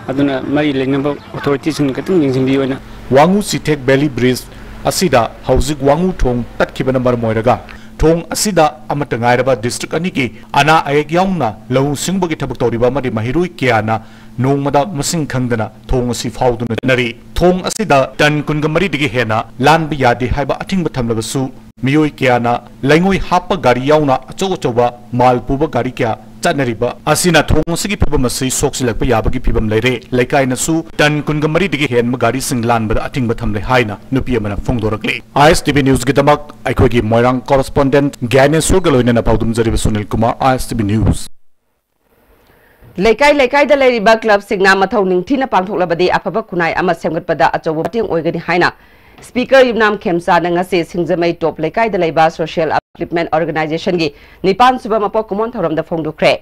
ꯑꯗꯨꯅ ꯃꯔꯤ ꯂꯩꯅꯕ ꯑꯣꯊꯣꯔꯤꯇꯤꯁꯤꯡꯅ ꯈꯤꯇꯪ ꯌꯦꯡꯁꯤꯟꯕꯤꯌꯨ ꯍꯥꯏꯅ꯫ ꯋꯥꯉꯨ ꯁꯤꯊꯦꯛ ꯚꯦꯂꯤ ꯕ꯭ꯔꯤꯖ ꯑꯁꯤꯗ ꯍꯧꯖꯤꯛ ꯋꯥꯉꯨ ꯊꯣꯡ ꯇꯠꯈꯤꯕꯅ ꯃꯔꯝ ꯑꯣꯏꯔꯒ ꯊꯣꯡ ꯑꯁꯤꯗ ꯑꯃꯠꯇ ꯉꯥꯏꯔꯕ ꯗꯤꯁꯇ꯭ꯔꯤꯛ ꯑꯅꯤꯒꯤ ꯑꯅꯥ ꯑꯌꯦꯛ ꯌꯥꯎꯅ ꯂꯧꯎ ꯁꯤꯡꯎꯕꯒꯤ ꯊꯕꯛ ꯇꯧꯔꯤꯕ ꯑꯃꯗꯤ ꯃꯍꯩꯔꯣꯏ ꯀꯌꯥꯅ ꯅꯣꯡꯃꯗ ꯃꯁꯤꯡ ꯈꯪꯗꯅ ꯊꯣꯡ ꯑꯁꯤ ꯐꯥꯎꯗꯨꯅ ꯆꯠꯅꯔꯤ꯫ ꯊꯣꯡ ꯑꯁꯤꯗ ꯇꯟ ꯀꯨꯟꯒ ꯃꯔꯤꯗꯒꯤ ꯍꯦꯟꯅ ꯂꯥꯟꯕ ꯌꯥꯗꯦ ꯍꯥꯏꯕ ꯑꯊꯤꯡꯕ ꯊꯝꯂꯕꯁꯨ, ꯃꯤꯑꯣꯏ ꯀꯌꯥꯅ ꯂꯩꯉꯣꯏ ꯍꯥꯞꯄ ꯒꯥꯔꯤ ꯌꯥꯎꯅ ꯑꯆꯧ ꯑꯆꯧꯕ ꯃꯥꯜ ꯄꯨꯕ ꯒꯥꯔꯤ ꯀꯌꯥ ꯆꯠꯅꯔꯤꯕ ꯑꯁꯤꯅ ꯊꯣꯡ ꯑꯁꯤꯒꯤ ꯐꯤꯕꯝ ꯑꯁꯤ ꯁꯣꯛꯆꯤꯜꯂꯛꯄ ꯌꯥꯕꯒꯤ ꯐꯤꯕꯝ ꯂꯩꯔꯦ꯫ ꯂꯩꯀꯥꯏꯅꯁꯨ ꯇꯟ ꯀꯨꯟꯒ ꯃꯔꯤꯗꯒꯤ ꯍꯦꯟꯕ ꯒꯥꯔꯤꯁꯤꯡ ꯂꯥꯟꯕꯗ ꯑꯊꯤꯡꯕ ꯊꯝꯂꯦ ꯍꯥꯏꯅ ꯅꯨꯄꯤ ꯑꯃꯅ ꯐꯣꯡꯗꯣꯔꯛꯂꯤ꯫ ꯑꯥꯏ ꯑꯦꯁ ꯇꯤ ꯚꯤ ꯅ꯭ꯌꯨꯁꯀꯤꯗꯃꯛ ꯑꯩꯈꯣꯏꯒꯤ ꯃꯣꯏꯔꯥꯡ ꯀꯣꯔꯦꯁꯄꯣꯟꯗꯦꯟꯠ ꯒ꯭ꯌꯥꯅꯦꯁꯣꯔꯒ ꯂꯣꯏꯅꯅ ꯄꯥꯎꯗꯝꯖꯔꯤꯕ ꯁꯨꯅꯤꯜ ꯀꯨꯃꯥꯔ, ꯑꯥꯏ ꯑꯦꯁ ꯇꯤ ꯚꯤ ꯅ꯭ꯌꯨꯁ꯫ ꯂꯩꯀꯥꯏ ꯂꯩꯀꯥꯏꯗ ꯂꯩꯔꯤꯕ ꯀ꯭ꯂꯕꯁꯤꯡꯅ ꯃꯊꯧ ꯅꯤꯡꯊꯤꯅ ꯄꯥꯡꯊꯣꯛꯂꯕꯗꯤ ꯑꯐꯕ ꯈꯨꯟꯅꯥꯏ ꯑꯃ ꯁꯦꯝꯒꯠꯄꯗ ꯑꯆꯧꯕ ꯃꯇꯦꯡ ꯑꯣꯏꯒꯅꯤ ꯍꯥꯏꯅ ꯁ꯭ꯄꯤꯀꯔ ꯌꯨꯝꯅꯥꯝ ꯈꯦꯝꯆꯥꯅ ꯉꯁꯤ ꯁꯤꯡꯖꯃꯩ ꯇꯣꯞ ꯂꯩꯀꯥꯏꯗ ꯂꯩꯕ ꯁꯣꯁꯤꯌꯦꯜ ꯎꯞꯂꯤꯞꯃꯦꯟ ꯑꯣꯔꯒꯅꯥꯏꯖꯦꯁꯟꯒꯤ ꯅꯤꯄꯥꯟ ꯁꯨꯕ ꯃꯄꯣꯛ ꯀꯨꯝꯑꯣꯟ ꯊꯧꯔꯝꯗ ꯐꯣꯡꯗꯣꯛꯈ꯭ꯔꯦ꯫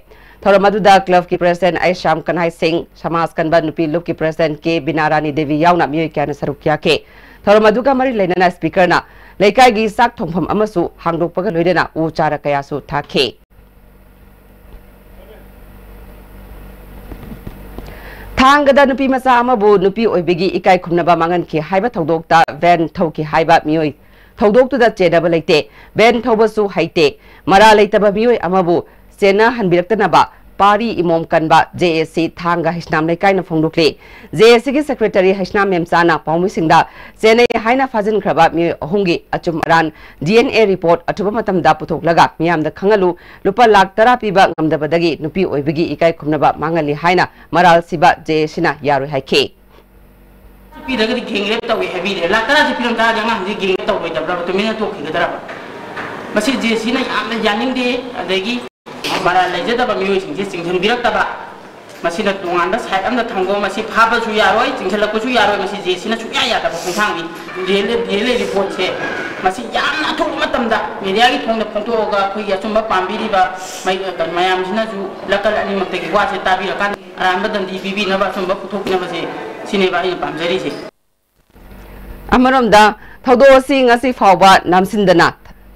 ꯊꯧꯔꯝ ꯑꯗꯨꯗ ꯀ꯭ꯂꯕꯀꯤ ꯄ꯭ꯔꯦꯁꯤꯗꯦꯟꯠ ꯑꯩ ꯁ꯭ꯌꯥꯝ ꯀꯟꯍꯥꯏ ꯁꯤꯡ, ꯁꯃꯥꯖ ꯀꯟꯕ ꯅꯨꯄꯤ ꯂꯨꯞꯀꯤ ꯄ꯭ꯔꯦꯁꯤꯗꯦꯟꯠ ꯀꯦ ꯕꯤꯅꯥ ꯔꯥꯅꯤ ꯗꯦꯕꯤ ꯌꯥꯎꯅ ꯃꯤꯑꯣꯏ ꯀꯌꯥꯅ ꯁꯔꯨꯛ ꯌꯥꯈꯤ꯫ ꯊꯧꯔꯝ ꯑꯗꯨꯒ ꯃꯔꯤ ꯂꯩꯅꯅ ꯁ꯭ꯄꯤꯀꯔꯅ ꯂꯩꯀꯥꯏꯒꯤ ꯆꯥꯛ ꯊꯣꯡꯐꯝ ꯑꯃꯁꯨ ꯍꯥꯡꯗꯣꯛꯄꯒ ꯂꯣꯏꯅꯅ ꯎ ꯆꯥꯔ ꯀꯌꯥꯁꯨ ꯊꯥꯈꯤ꯫ ꯊꯥꯡꯒꯗ ꯅꯨꯄꯤ ꯃꯆꯥ ꯑꯃꯕꯨ ꯅꯨꯄꯤ ꯑꯣꯏꯕꯒꯤ ꯏꯀꯥꯏ ꯈꯨꯝꯅꯕ ꯃꯥꯡꯍꯟꯈꯤ ꯍꯥꯏꯕ ꯊꯧꯗꯣꯛꯇ ꯚꯦꯟ ꯊꯧꯈꯤ ꯍꯥꯏꯕ ꯃꯤꯑꯣꯏ ꯊꯧꯗꯣꯛꯇꯨꯗ ꯆꯦꯟꯅꯕ ꯂꯩꯇꯦ, ꯚꯦꯟ ꯊꯧꯕꯁꯨ ꯍꯩꯇꯦ, ꯃꯔꯥꯜ ꯂꯩꯇꯕ ꯃꯤꯑꯣꯏ ꯑꯃꯕꯨ ꯆꯦꯟꯅꯍꯟꯕꯤꯔꯛꯇꯅꯕ ꯄꯥꯔꯤ ꯏꯃꯣꯝ ꯀꯟꯕ ꯖꯦ ꯑꯦ ꯁꯤ ꯊꯥꯡꯒ ꯍꯩꯁꯅꯥꯝ ꯂꯩꯀꯥꯏꯅ ꯐꯣꯡꯗꯣꯛꯂꯤ꯫ ꯖꯦ ꯑꯦ ꯁꯤꯒꯤ ꯁꯦꯀ꯭ꯔꯦꯇꯔꯤ ꯍꯩꯁꯅꯥꯝ ꯃꯦꯝꯆꯥꯅ ꯄꯥꯎꯃꯤꯁꯤꯡꯗ ꯆꯦꯟꯅꯩ ꯍꯥꯏꯅ ꯐꯥꯖꯤꯟꯈ꯭ꯔꯕ ꯃꯤꯑꯣꯏ ꯑꯍꯨꯝꯒꯤ ꯑꯆꯨꯝ ꯑꯔꯥꯟ ꯗꯤ ꯑꯦꯟ ꯑꯦ ꯔꯤꯄꯣꯔꯠ ꯑꯊꯨꯕ ꯃꯇꯝꯗ ꯄꯨꯊꯣꯛꯂꯒ ꯃꯤꯌꯥꯝꯗ ꯈꯪꯍꯜꯂꯨ, ꯂꯨꯄꯥ ꯂꯥꯈ ꯇꯔꯥ ꯄꯤꯕ ꯉꯝꯗꯕꯗꯒꯤ ꯅꯨꯄꯤ ꯑꯣꯏꯕꯒꯤ ꯏꯀꯥꯏ ꯈꯨꯝꯅꯕ ꯃꯥꯡꯍꯜꯂꯤ ꯍꯥꯏꯅ ꯃꯔꯥꯜ ꯁꯤꯕ ꯖꯦ ꯑꯦ ꯁꯤꯅ ꯌꯥꯔꯣꯏ ꯍꯥꯏꯈꯤ꯫ ꯄꯤꯗ꯭ꯔꯒꯗꯤ ꯒꯦꯡꯔꯦꯞ ꯇꯧꯏ ꯍꯥꯏꯕꯤꯔꯦ꯫ ꯂꯥꯛ ꯇꯔꯥꯁꯦ ꯄꯤꯔꯝ ꯇꯥꯔꯗꯤ ꯑꯉꯥꯡꯁꯦ ꯒꯦꯡꯔꯦꯞ ꯇꯧꯔꯣꯏꯗꯕ꯭ꯔꯕ? ꯇꯨꯃꯤꯟꯅ ꯇꯣꯛꯈꯤꯒꯗ꯭ꯔꯕ? ꯃꯁꯤ ꯖꯦ ꯁꯤꯅ ꯌꯥꯝꯅ ꯌꯥꯅꯤꯡꯗꯦ꯫ ꯑꯗꯒꯤ ꯃꯔꯥꯜ ꯂꯩꯖꯗꯕ ꯃꯤꯑꯣꯏꯁꯤꯡꯁꯦ ꯆꯤꯡꯁꯤꯟꯕꯤꯔꯛꯇꯕ, ꯃꯁꯤꯅ ꯇꯣꯉꯥꯟꯕ ꯁꯥꯏꯠ ꯑꯃꯗ ꯊꯝꯈꯣ꯫ ꯃꯁꯤ ꯐꯥꯕꯁꯨ ꯌꯥꯔꯣꯏ, ꯆꯤꯡꯁꯤꯜꯂꯛꯄꯁꯨ ꯌꯥꯔꯣꯏ꯫ ꯃꯁꯤ ꯖꯦ ꯁꯤꯅ ꯁꯨꯡꯌꯥ ꯌꯥꯗꯕ ꯈꯣꯡꯊꯥꯡꯅꯤ꯫ D L A, D L A ꯔꯤꯄꯣꯔꯠꯁꯦ ꯃꯁꯤ ꯌꯥꯝꯅ ꯑꯊꯨꯕ ꯃꯇꯝꯗ ꯃꯦꯗꯤꯌꯥꯒꯤ ꯊꯣꯡꯗ ꯐꯣꯡꯗꯣꯛꯑꯒ ꯑꯩꯈꯣꯏꯒꯤ ꯑꯆꯨꯝꯕ ꯄꯥꯝꯕꯤꯔꯤꯕ ꯃꯩ-, ꯀꯩꯅꯣ, ꯃꯌꯥꯝꯁꯤꯅꯁꯨ ꯅꯥꯀꯜ ꯑꯅꯤꯃꯛꯇꯒꯤ ꯋꯥꯁꯦ ꯇꯥꯕꯤꯔꯀꯥꯟꯗ ꯑꯔꯥꯟꯕ ꯗꯟꯗꯤ ꯄꯤꯕꯤꯅꯕ, ꯑꯆꯨꯝꯕ ꯄꯨꯊꯣꯛꯄꯤꯅꯕꯁꯦ, ꯁꯤꯅꯦꯕ ꯑꯩꯅ ꯄꯥꯝꯖꯔꯤꯁꯦ꯫ ꯑꯃꯔꯣꯝꯗ, ꯊꯧꯗꯣꯛ ꯑꯁꯤ ꯉꯁꯤ ꯐꯥꯎꯕ ꯅꯝꯁꯤꯟꯗꯅ,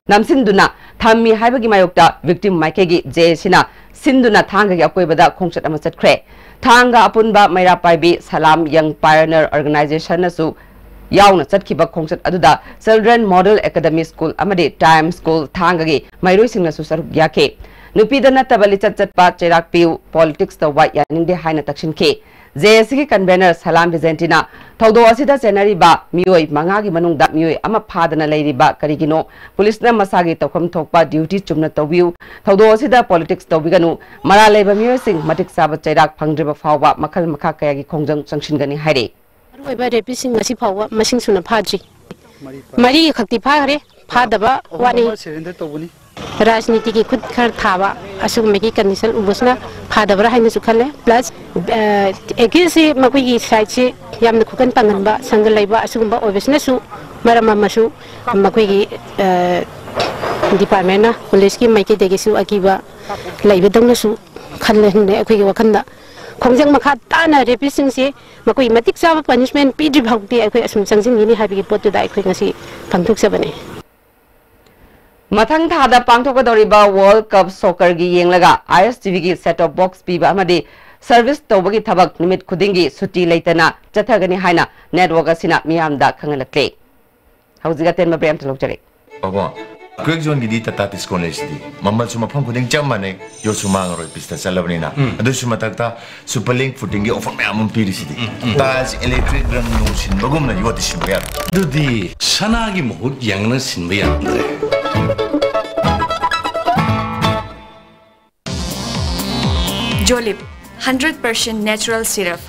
ꯅꯝꯁꯤꯟꯗꯨꯅ ꯊꯝꯃꯤ ꯍꯥꯏꯕꯒꯤ ꯃꯥꯌꯣꯛꯇ victim ꯃꯥꯏꯀꯩꯒꯤ ꯖꯦ ꯑꯦ ꯁꯤꯅ ꯁꯤꯟꯗꯨꯅ ꯊꯥꯡꯒꯒꯤ ꯑꯀꯣꯏꯕꯗ ꯈꯣꯡꯆꯠ ꯑꯃ ꯆꯠꯈ꯭ꯔꯦ꯫ ꯊꯥꯡꯒ ꯑꯄꯨꯟꯕ ꯃꯩꯔꯥ ꯄꯥꯏꯕꯤ ꯁꯂꯥꯝ Young Pioneer Organization ꯅꯁꯨ ꯌꯥꯎꯅ ꯆꯠꯈꯤꯕ ꯈꯣꯡꯆꯠ ꯑꯗꯨꯗ Children Model Academy School ꯑꯃꯗꯤ Time School ꯊꯥꯡꯒꯒꯤ ꯃꯍꯩꯔꯣꯏꯁꯤꯡꯅꯁꯨ ꯁꯔꯨꯛ ꯌꯥꯈꯤ꯫ ꯅꯨꯄꯤꯗ ꯅꯠꯇꯕ ꯂꯤꯆꯠ ꯆꯠꯄ, ꯆꯩꯔꯥꯛ ꯄꯤꯌꯨ, politics ꯇꯧꯕ ꯌꯥꯅꯤꯡꯗꯦ ꯍꯥꯏꯅ ꯇꯛꯁꯤꯟꯈꯤ꯫ ꯖꯦ ꯑꯦ ꯁꯤꯒꯤ convener ꯁꯂꯥꯝ ꯕꯤꯖꯦꯟꯇꯤꯅ ꯊꯧꯗꯣꯛ ꯑꯁꯤꯗ ꯆꯦꯟꯅꯔꯤꯕ ꯃꯤꯑꯣꯏ ꯃꯉꯥꯒꯤ ꯃꯅꯨꯡꯗ ꯃꯤꯑꯣꯏ ꯑꯃ ꯐꯥꯗꯅ ꯂꯩꯔꯤꯕ ꯀꯔꯤꯒꯤꯅꯣ? ꯄꯨꯂꯤꯁꯅ ꯃꯁꯥꯒꯤ ꯇꯧꯐꯝ ꯊꯣꯛꯄ duty ꯆꯨꯝꯅ ꯇꯧꯕꯤꯌꯨ꯫ ꯊꯧꯗꯣꯛ ꯑꯁꯤꯗ politics ꯇꯧꯕꯤꯒꯅꯨ꯫ ꯃꯔꯥꯜ ꯂꯩꯕ ꯃꯤꯑꯣꯏꯁꯤꯡ ꯃꯇꯤꯛ ꯆꯥꯕ ꯆꯩꯔꯥꯛ ꯐꯪꯗ꯭ꯔꯤꯕ ꯐꯥꯎꯕ ꯃꯈꯜ ꯃꯈꯥ ꯀꯌꯥꯒꯤ ꯈꯣꯡꯖꯪ ꯆꯪꯁꯤꯟꯒꯅꯤ ꯍꯥꯏꯔꯤ꯫ ꯃꯔꯨꯑꯣꯏꯕ rapistꯁꯤꯡ ꯉꯁꯤ ꯐꯥꯎꯕ ꯃꯁꯤꯡ ꯁꯨꯅ ꯐꯥꯗ꯭ꯔꯤ꯫ ꯃꯔꯤ ꯈꯛꯇꯤ ꯐꯥꯈ꯭ꯔꯦ, ꯐꯥꯗꯕ ꯑꯍꯨꯝ ꯋꯥꯠꯂꯤ꯫ ꯑꯃ surrender ꯇꯧꯕꯅꯤ꯫ ꯔꯥꯖꯅꯤꯇꯤꯒꯤ ꯈꯨꯠ ꯈꯔ ꯊꯥꯕ ꯑꯁꯤꯒꯨꯝꯕꯒꯤ condition ꯎꯕꯁꯤꯅ ꯐꯥꯗꯕ꯭ꯔꯥ ꯍꯥꯏꯅꯁꯨ ꯈꯜꯂꯦ꯫ Plus, ꯑ, accused ꯁꯤ ꯃꯈꯣꯏꯒꯤ sideꯁꯤ ꯌꯥꯝꯅ ꯈꯨꯀꯟ ꯄꯥꯡꯒꯟꯕ, ꯁꯪꯒ ꯂꯩꯕ ꯑꯁꯤꯒꯨꯝꯕ ꯑꯣꯏꯕꯁꯤꯅꯁꯨ ꯃꯔꯝ ꯑꯃꯁꯨ ꯃꯈꯣꯏꯒꯤ, ꯑ, departmentꯅ, ꯄꯨꯂꯤꯁꯀꯤ ꯃꯥꯏꯀꯩꯗꯒꯤꯁꯨ ꯑꯀꯤꯕ ꯂꯩꯕꯗꯧꯅꯁꯨ ꯈꯜꯂꯦ ꯑꯩꯈꯣꯏꯒꯤ ꯋꯥꯈꯜꯗ꯫ ꯈꯣꯡꯖꯪ ꯃꯈꯥ ꯇꯥꯅ rapistꯁꯤꯡꯁꯤ ꯃꯈꯣꯏ ꯃꯇꯤꯛ ꯆꯥꯕ punishment ꯄꯤꯗ꯭ꯔꯤ ꯐꯥꯎꯗꯤ ꯑꯩꯈꯣꯏ ꯑꯁꯨꯝ ꯆꯪꯁꯤꯟꯈꯤꯅꯤ ꯍꯥꯏꯕꯒꯤ ꯄꯣꯠꯇꯨꯗ ꯑꯩꯈꯣꯏ ꯉꯁꯤ ꯄꯥꯡꯊꯣꯛꯆꯕꯅꯤ꯫ ꯃꯊꯪ ꯊꯥꯗ ꯄꯥꯡꯊꯣꯛꯀꯗꯧꯔꯤꯕ World Cup Soccerꯒꯤ ꯌꯦꯡꯂꯒ I S T Vꯒꯤ set top box ꯄꯤꯕ ꯑꯃꯗꯤ service ꯇꯧꯕꯒꯤ ꯊꯕꯛ ꯅꯨꯃꯤꯠ ꯈꯨꯗꯤꯡꯒꯤ ꯁꯨꯇꯤ ꯂꯩꯇꯅ ꯆꯠꯊꯒꯅꯤ ꯍꯥꯏꯅ network ꯑꯁꯤꯅ ꯃꯤꯌꯥꯝꯗ ꯈꯪꯍꯜꯂꯛꯂꯤ꯫ ꯍꯧꯖꯤꯛ ꯑꯇꯦꯟꯕ break ꯑꯃꯇ ꯂꯧꯖꯔꯦ꯫ ꯕꯥꯕꯣ, Quick Zoneꯒꯤꯗꯤ Tata Discount ꯂꯩꯁꯤꯗꯤ꯫ ꯃꯃꯜꯁꯨ ꯃꯐꯝ ꯈꯨꯗꯤꯡ ꯆꯞ ꯃꯥꯟꯅꯩ, ꯌꯣꯠꯁꯨ ꯃꯥꯡꯉꯔꯣꯏ, ꯄꯤꯁꯇ ꯆꯠꯂꯕꯅꯤꯅ꯫ ꯎꯝ꯫ ꯑꯗꯨꯁꯨ ꯃꯊꯛꯇ Super Link Fittingꯒꯤ offer ꯃꯌꯥꯝ ꯑꯃ ꯄꯤꯔꯤꯁꯤꯗꯤ꯫ ꯎꯝ, ꯎꯝ꯫ Tiles, electric ꯔꯪ ꯅꯨꯡ ꯁꯤꯟꯕꯒꯨꯝꯅ ꯌꯣꯠꯇꯤ ꯁꯤꯟꯕ ꯌꯥꯔꯣꯏ꯫ ꯑꯗꯨꯗꯤ ꯁꯅꯥꯒꯤ ꯃꯍꯨꯠ ꯌꯦꯡꯅ ꯁꯤꯟꯕ ꯌꯥꯔꯝꯗ꯭ꯔꯦ꯫ Jolib, hundred percent natural syrup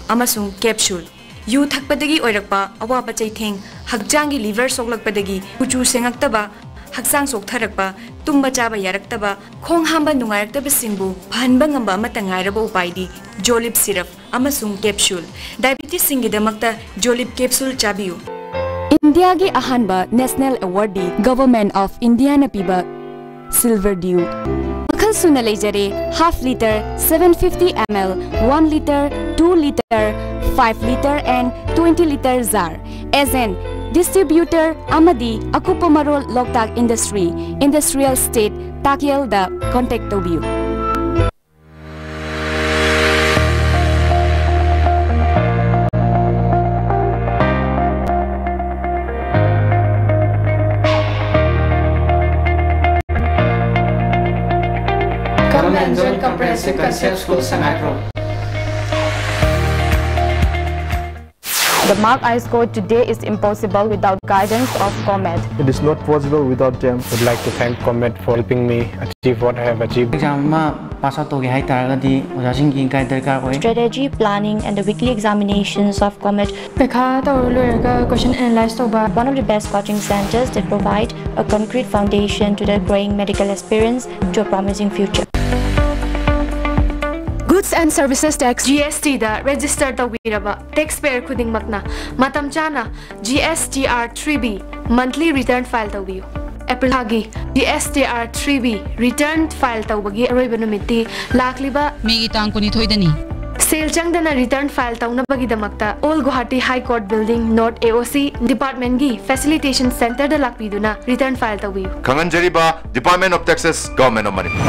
ꯑꯃꯁꯨꯡ capsule꯫ ꯌꯨ ꯊꯛꯄꯗꯒꯤ ꯑꯣꯏꯔꯛꯄ ꯑꯋꯥꯕ ꯆꯩꯊꯦꯡ, ꯍꯛꯆꯥꯡꯒꯤ liver ꯁꯣꯛꯂꯛꯄꯗꯒꯤ ꯀꯨꯆꯨ ꯁꯦꯡꯉꯛꯇꯕ, ꯍꯛꯆꯥꯡ ꯆꯣꯛꯊꯔꯛꯄ, ꯇꯨꯝꯕ ꯆꯥꯕ ꯌꯥꯔꯛꯇꯕ, ꯈꯣꯡ ꯍꯥꯝꯕ ꯅꯨꯡꯉꯥꯏꯔꯛꯇꯕꯁꯤꯡꯕꯨ ꯐꯍꯟꯕ ꯉꯝꯕ ꯑꯃꯠꯇ ꯉꯥꯏꯔꯕ ꯎꯄꯥꯏꯗꯤ ꯖꯣꯂꯤꯞ ꯁꯤꯔꯞ ꯑꯃꯁꯨꯡ ꯀꯦꯞꯁꯨꯜ꯫ ꯗꯥꯏꯕꯤꯇꯤꯁꯁꯤꯡꯒꯤꯗꯃꯛꯇ ꯖꯣꯂꯤꯞ ꯀꯦꯞꯁꯨꯜ ꯆꯥꯕꯤꯌꯨ꯫ ꯏꯟꯗꯤꯌꯥꯒꯤ ꯑꯍꯥꯟꯕ ꯅꯦꯁꯅꯦꯜ ꯑꯦꯋꯥꯔꯗꯤ ꯒꯚꯔꯟꯃꯦꯟꯠ ꯑꯣꯐ ꯏꯟꯗꯤꯌꯥꯅ ꯄꯤꯕ ꯁꯤꯜꯚꯔ ꯗ꯭ꯌꯨ꯫ ꯃꯈꯜ ꯁꯨꯅ ꯂꯩꯖꯔꯦ: half litre, seven fifty ml, one litre, two litre, five litre and twenty litre jar꯫ Agent, distributor ꯑꯃꯗꯤ ꯑꯀꯨꯞꯄ ꯃꯔꯣꯜ ꯂꯣꯛꯇꯥꯛ ꯏꯟꯗꯁꯇ꯭ꯔꯤ, ꯏꯟꯗꯁꯇ꯭ꯔꯤꯌꯦꯜ ꯏꯁꯇꯦꯠ, ꯇꯥꯛꯌꯦꯜꯗ ꯀꯣꯟꯇꯦꯛ ꯇꯧꯕꯤꯌꯨ꯫ Government Joint Comprehensive Concept School, Sangaiprok. The mark I scored today is impossible without guidance of Comet. It is not possible without them. Would like to thank Comet for helping me achieve what I have achieved. Exam ꯑꯃ pass out ꯇꯧꯒꯦ ꯍꯥꯏ ꯇꯥꯔꯒꯗꯤ ꯑꯣꯖꯥꯁꯤꯡꯒꯤ guide ꯗꯔꯀꯥꯔ ꯑꯣꯏ꯫ Strategy planning and the weekly examinations of Comet. ꯄꯩꯈꯥ ꯇꯧꯔ ꯂꯣꯏꯔꯒ question analyze ꯇꯧꯕ꯫ One of the best coaching centers that provide a concrete foundation to the growing medical aspirants to a promising future. Goods and Services Tax, G S T the register ꯇꯧꯕꯤꯔꯕ taxpayer ꯈꯨꯗꯤꯡꯃꯛꯅ ꯃꯇꯝ ꯆꯥꯅ G S T R three B monthly return file ꯇꯧꯕꯤꯌꯨ꯫ April ꯊꯥꯒꯤ G S T R three B return file ꯇꯧꯕꯒꯤ ꯑꯔꯣꯏꯕ ꯅꯨꯃꯤꯠꯇꯤ ꯂꯥꯛꯂꯤꯕ ꯃꯦꯒꯤ ꯇꯥꯡ ꯀꯨꯟꯅꯤꯊꯣꯏꯗꯅꯤ꯫ ꯁꯦꯜ ꯆꯪꯗꯅ return file ꯇꯧꯅꯕꯒꯤꯗꯃꯛꯇ All Guwahati High Court Building, North A O C department ꯀꯤ facilitation center ꯗ ꯂꯥꯛꯄꯤꯗꯨꯅ return file ꯇꯧꯕꯤꯌꯨ꯫ ꯈꯪꯍꯟꯖꯔꯤꯕ Department of Taxes, Government of Manipur꯫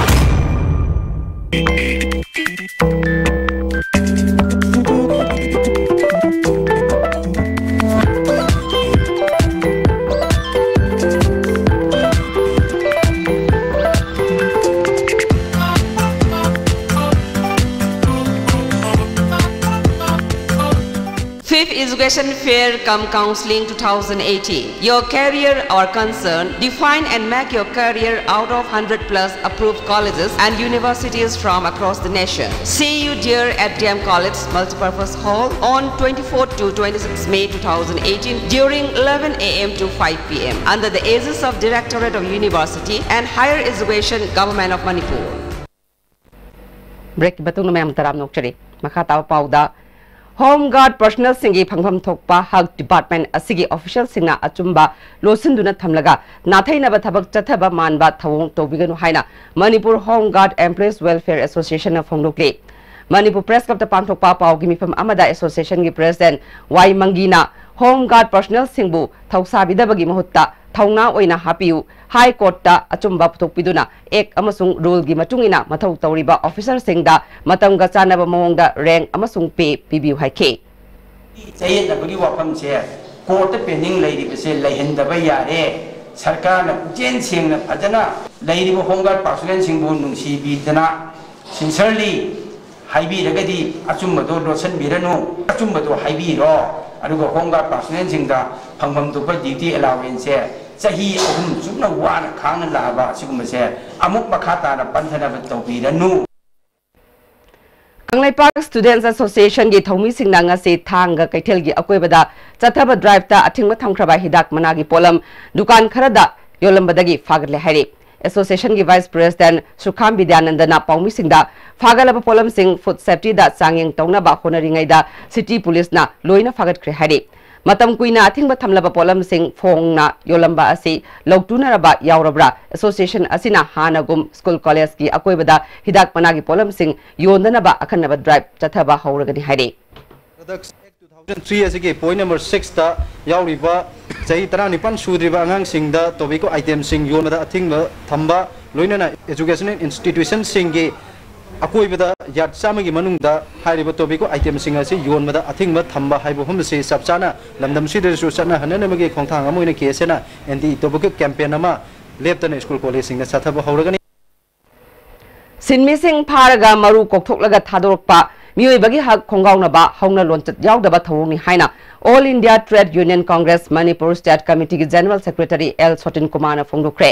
Fifth Education Fair cum Counseling two thousand eighteen. Your career our concern. Define and make your career out of hundred plus approved colleges and universities from across the nation. See you dear at D M College Multipurpose Hall on twenty-fourth to twenty-sixth May two thousand eighteen during eleven A M to five P M under the aegis of Directorate of University and Higher Education, Government of Manipur. Break ꯃꯇꯨꯡꯗ ꯃꯌꯥꯝ ꯇꯔꯥꯝꯅ ꯑꯣꯛꯆꯔꯤ꯫ ꯃꯈꯥ ꯇꯥꯕ ꯄꯥꯎꯗ, Home Guard personnelꯁꯤꯡꯒꯤ ꯐꯪꯐꯝ ꯊꯣꯛꯄ ꯍꯛ department ꯑꯁꯤꯒꯤ officialꯁꯤꯡꯅ ꯑꯆꯨꯝꯕ ꯂꯣꯠꯁꯤꯟꯗꯨꯅ ꯊꯝꯂꯒ ꯅꯥꯊꯩꯅꯕ ꯊꯕꯛ ꯆꯠꯊꯕ ꯃꯥꯟꯕ ꯊꯧꯑꯣꯡ ꯇꯧꯕꯤꯒꯅꯨ ꯍꯥꯏꯅ Manipur Home Guard Employees Welfare Associationꯅ ꯐꯣꯡꯗꯣꯛꯂꯤ꯫ Manipur Press Clubꯇ ꯄꯥꯡꯊꯣꯛꯄ ꯄꯥꯎꯒꯤ ꯃꯤꯐꯝ ꯑꯃꯗ associationꯒꯤ president ꯋꯥꯏ ꯃꯪꯒꯤꯅ Home Guard personnelꯁꯤꯡꯕꯨ ꯊꯧꯁꯥꯕꯤꯗꯕꯒꯤ ꯃꯍꯨꯠꯇ ꯊꯧꯅꯥ ꯑꯣꯏꯅ ꯍꯥꯞꯄꯤꯌꯨ, High Courtꯇ ꯑꯆꯨꯝꯕ ꯄꯨꯊꯣꯛꯄꯤꯗꯨꯅ Act ꯑꯃꯁꯨꯡ ruleꯒꯤ ꯃꯇꯨꯡ ꯏꯟꯅ ꯃꯊꯧ ꯇꯧꯔꯤꯕ officerꯁꯤꯡꯗ ꯃꯇꯝꯒ ꯆꯥꯟꯅꯕ ꯃꯑꯣꯡꯗ rank ꯑꯃꯁꯨꯡ pay ꯄꯤꯕꯤꯌꯨ ꯍꯥꯏꯈꯤ꯫ ꯆꯌꯦꯠꯅꯕꯒꯤ ꯋꯥꯐꯝꯁꯦ courtꯇ pending ꯂꯩꯔꯤꯕꯁꯦ ꯂꯩꯍꯟꯗꯕ ꯌꯥꯔꯦ꯫ ꯁꯔꯀꯥꯔꯅ ꯄꯨꯛꯆꯦꯜ ꯁꯦꯡꯅ ꯐꯖꯅ ꯂꯩꯔꯤꯕ Home Guard personnelꯁꯤꯡꯕꯨ ꯅꯨꯡꯁꯤꯕꯤꯗꯅ sincerely ꯍꯥꯏꯕꯤꯔꯒꯗꯤ ꯑꯆꯨꯝꯕꯗꯣ ꯂꯣꯠꯁꯤꯟꯕꯤꯔꯅꯨ, ꯑꯆꯨꯝꯕꯗꯣ ꯍꯥꯏꯕꯤꯔꯣ꯫ ꯑꯗꯨꯒ Home Guard personnelꯁꯤꯡꯗ ꯐꯪꯐꯝ ꯊꯣꯛꯄ duty allowanceꯁꯦ ꯆꯍꯤ ꯑꯍꯨꯝ ꯆꯨꯞꯅ ꯋꯥꯅ ꯈꯥꯡꯅ ꯂꯥꯛꯑꯕ ꯑꯁꯤꯒꯨꯝꯕꯁꯦ ꯑꯃꯨꯛ ꯃꯈꯥ ꯇꯥꯅ ꯄꯟꯊꯅꯕ ꯇꯧꯕꯤꯔꯅꯨ꯫ ꯀꯪꯂꯩꯄꯥꯛ Students Associationꯒꯤ ꯊꯧꯃꯤꯁꯤꯡꯅ ꯉꯁꯤ ꯊꯥꯡꯒ ꯀꯩꯊꯦꯜꯒꯤ ꯑꯀꯣꯏꯕꯗ ꯆꯠꯊꯕ driveꯇ ꯑꯊꯤꯡꯕ ꯊꯝꯈ꯭ꯔꯕ ꯍꯤꯗꯥꯛ ꯃꯅꯥꯒꯤ ꯄꯣꯠꯂꯝ ꯗꯨꯀꯥꯟ ꯈꯔꯗ ꯌꯣꯜꯂꯝꯕꯗꯒꯤ ꯐꯥꯒꯠꯂꯦ ꯍꯥꯏꯔꯤ꯫ Associationꯒꯤ Vice President ꯁꯨꯈꯥꯝ ꯕꯤꯗ꯭ꯌꯥꯅꯟꯗꯅ ꯄꯥꯎꯃꯤꯁꯤꯡꯗ ꯐꯥꯒꯠꯂꯕ ꯄꯣꯠꯂꯝꯁꯤꯡ food safetyꯗ ꯆꯥꯡꯌꯦꯡ ꯇꯧꯅꯕ ꯍꯣꯠꯅꯔꯤꯉꯩꯗ city policeꯅ ꯂꯣꯏꯅ ꯐꯥꯒꯠꯈ꯭ꯔꯦ ꯍꯥꯏꯔꯤ꯫ ꯃꯇꯝ ꯀꯨꯏꯅ ꯑꯊꯤꯡꯕ ꯊꯝꯂꯕ ꯄꯣꯠꯂꯝꯁꯤꯡ ꯐꯣꯡꯅ ꯌꯣꯜꯂꯝꯕ ꯑꯁꯤ ꯂꯧꯇꯨꯅꯔꯕ ꯌꯥꯎꯔꯕ꯭ꯔꯥ? Association ꯑꯁꯤꯅ ꯍꯥꯟꯅꯒꯨꯝ school collegeꯀꯤ ꯑꯀꯣꯏꯕꯗ ꯍꯤꯗꯥꯛ ꯃꯅꯥꯒꯤ ꯄꯣꯠꯂꯝꯁꯤꯡ ꯌꯣꯟꯗꯅꯕ ꯑꯈꯟꯅꯕ drive ꯆꯠꯊꯕ ꯍꯧꯔꯒꯅꯤ ꯍꯥꯏꯔꯤ꯫ Drugs Act two thousand three ꯑꯁꯤꯒꯤ point number sixꯇ ꯌꯥꯎꯔꯤꯕ ꯆꯍꯤ ꯇꯔꯥꯅꯤꯄꯥꯟ ꯁꯨꯗ꯭ꯔꯤꯕ ꯑꯉꯥꯡꯁꯤꯡꯗ tobacco itemꯁꯤꯡ ꯌꯣꯟꯕꯗ ꯑꯊꯤꯡꯕ ꯊꯝꯕ, ꯂꯣꯏꯅꯅ educational institutionꯁꯤꯡꯒꯤ ꯑꯀꯣꯏꯕꯗ yard ꯆꯥꯝꯃꯒꯤ ꯃꯅꯨꯡꯗ ꯍꯥꯏꯔꯤꯕ tobacco itemꯁꯤꯡ ꯑꯁꯤ ꯌꯣꯟꯕꯗ ꯑꯊꯤꯡꯕ ꯊꯝꯕ ꯍꯥꯏꯕ ꯋꯥꯐꯝ ꯑꯁꯤ ꯆꯞ ꯆꯥꯅ ꯂꯝꯗꯝꯁꯤꯗꯁꯨ ꯆꯠꯅꯍꯟꯅꯅꯕꯒꯤ ꯈꯣꯡꯊꯥꯡ ꯑꯃ ꯑꯣꯏꯅ KSAꯅ anti tobacco campaign ꯑꯃ ꯂꯦꯞꯇꯅ school collegeꯁꯤꯡꯗ ꯆꯠꯊꯕ ꯍꯧꯔꯒꯅꯤ꯫ ꯁꯤꯟꯃꯤꯁꯤꯡ ꯐꯥꯔꯒ ꯃꯔꯨ ꯀꯣꯛꯊꯣꯛꯂꯒ ꯊꯥꯗꯣꯔꯛꯄ ꯃꯤꯑꯣꯏꯕꯒꯤ ꯍꯛ ꯈꯣꯡꯒꯥꯎꯅꯕ ꯍꯧꯅ ꯂꯣꯟꯆꯠ ꯌꯥꯎꯗꯕ ꯊꯧꯑꯣꯡꯅꯤ ꯍꯥꯏꯅ All India Trade Union Congress Manipur State Committee ꯒꯤ General Secretary ꯑꯦꯜ ꯁꯣꯇꯤꯟ ꯀꯨꯃꯥꯔꯅ ꯐꯣꯡꯗꯣꯛꯈ꯭ꯔꯦ꯫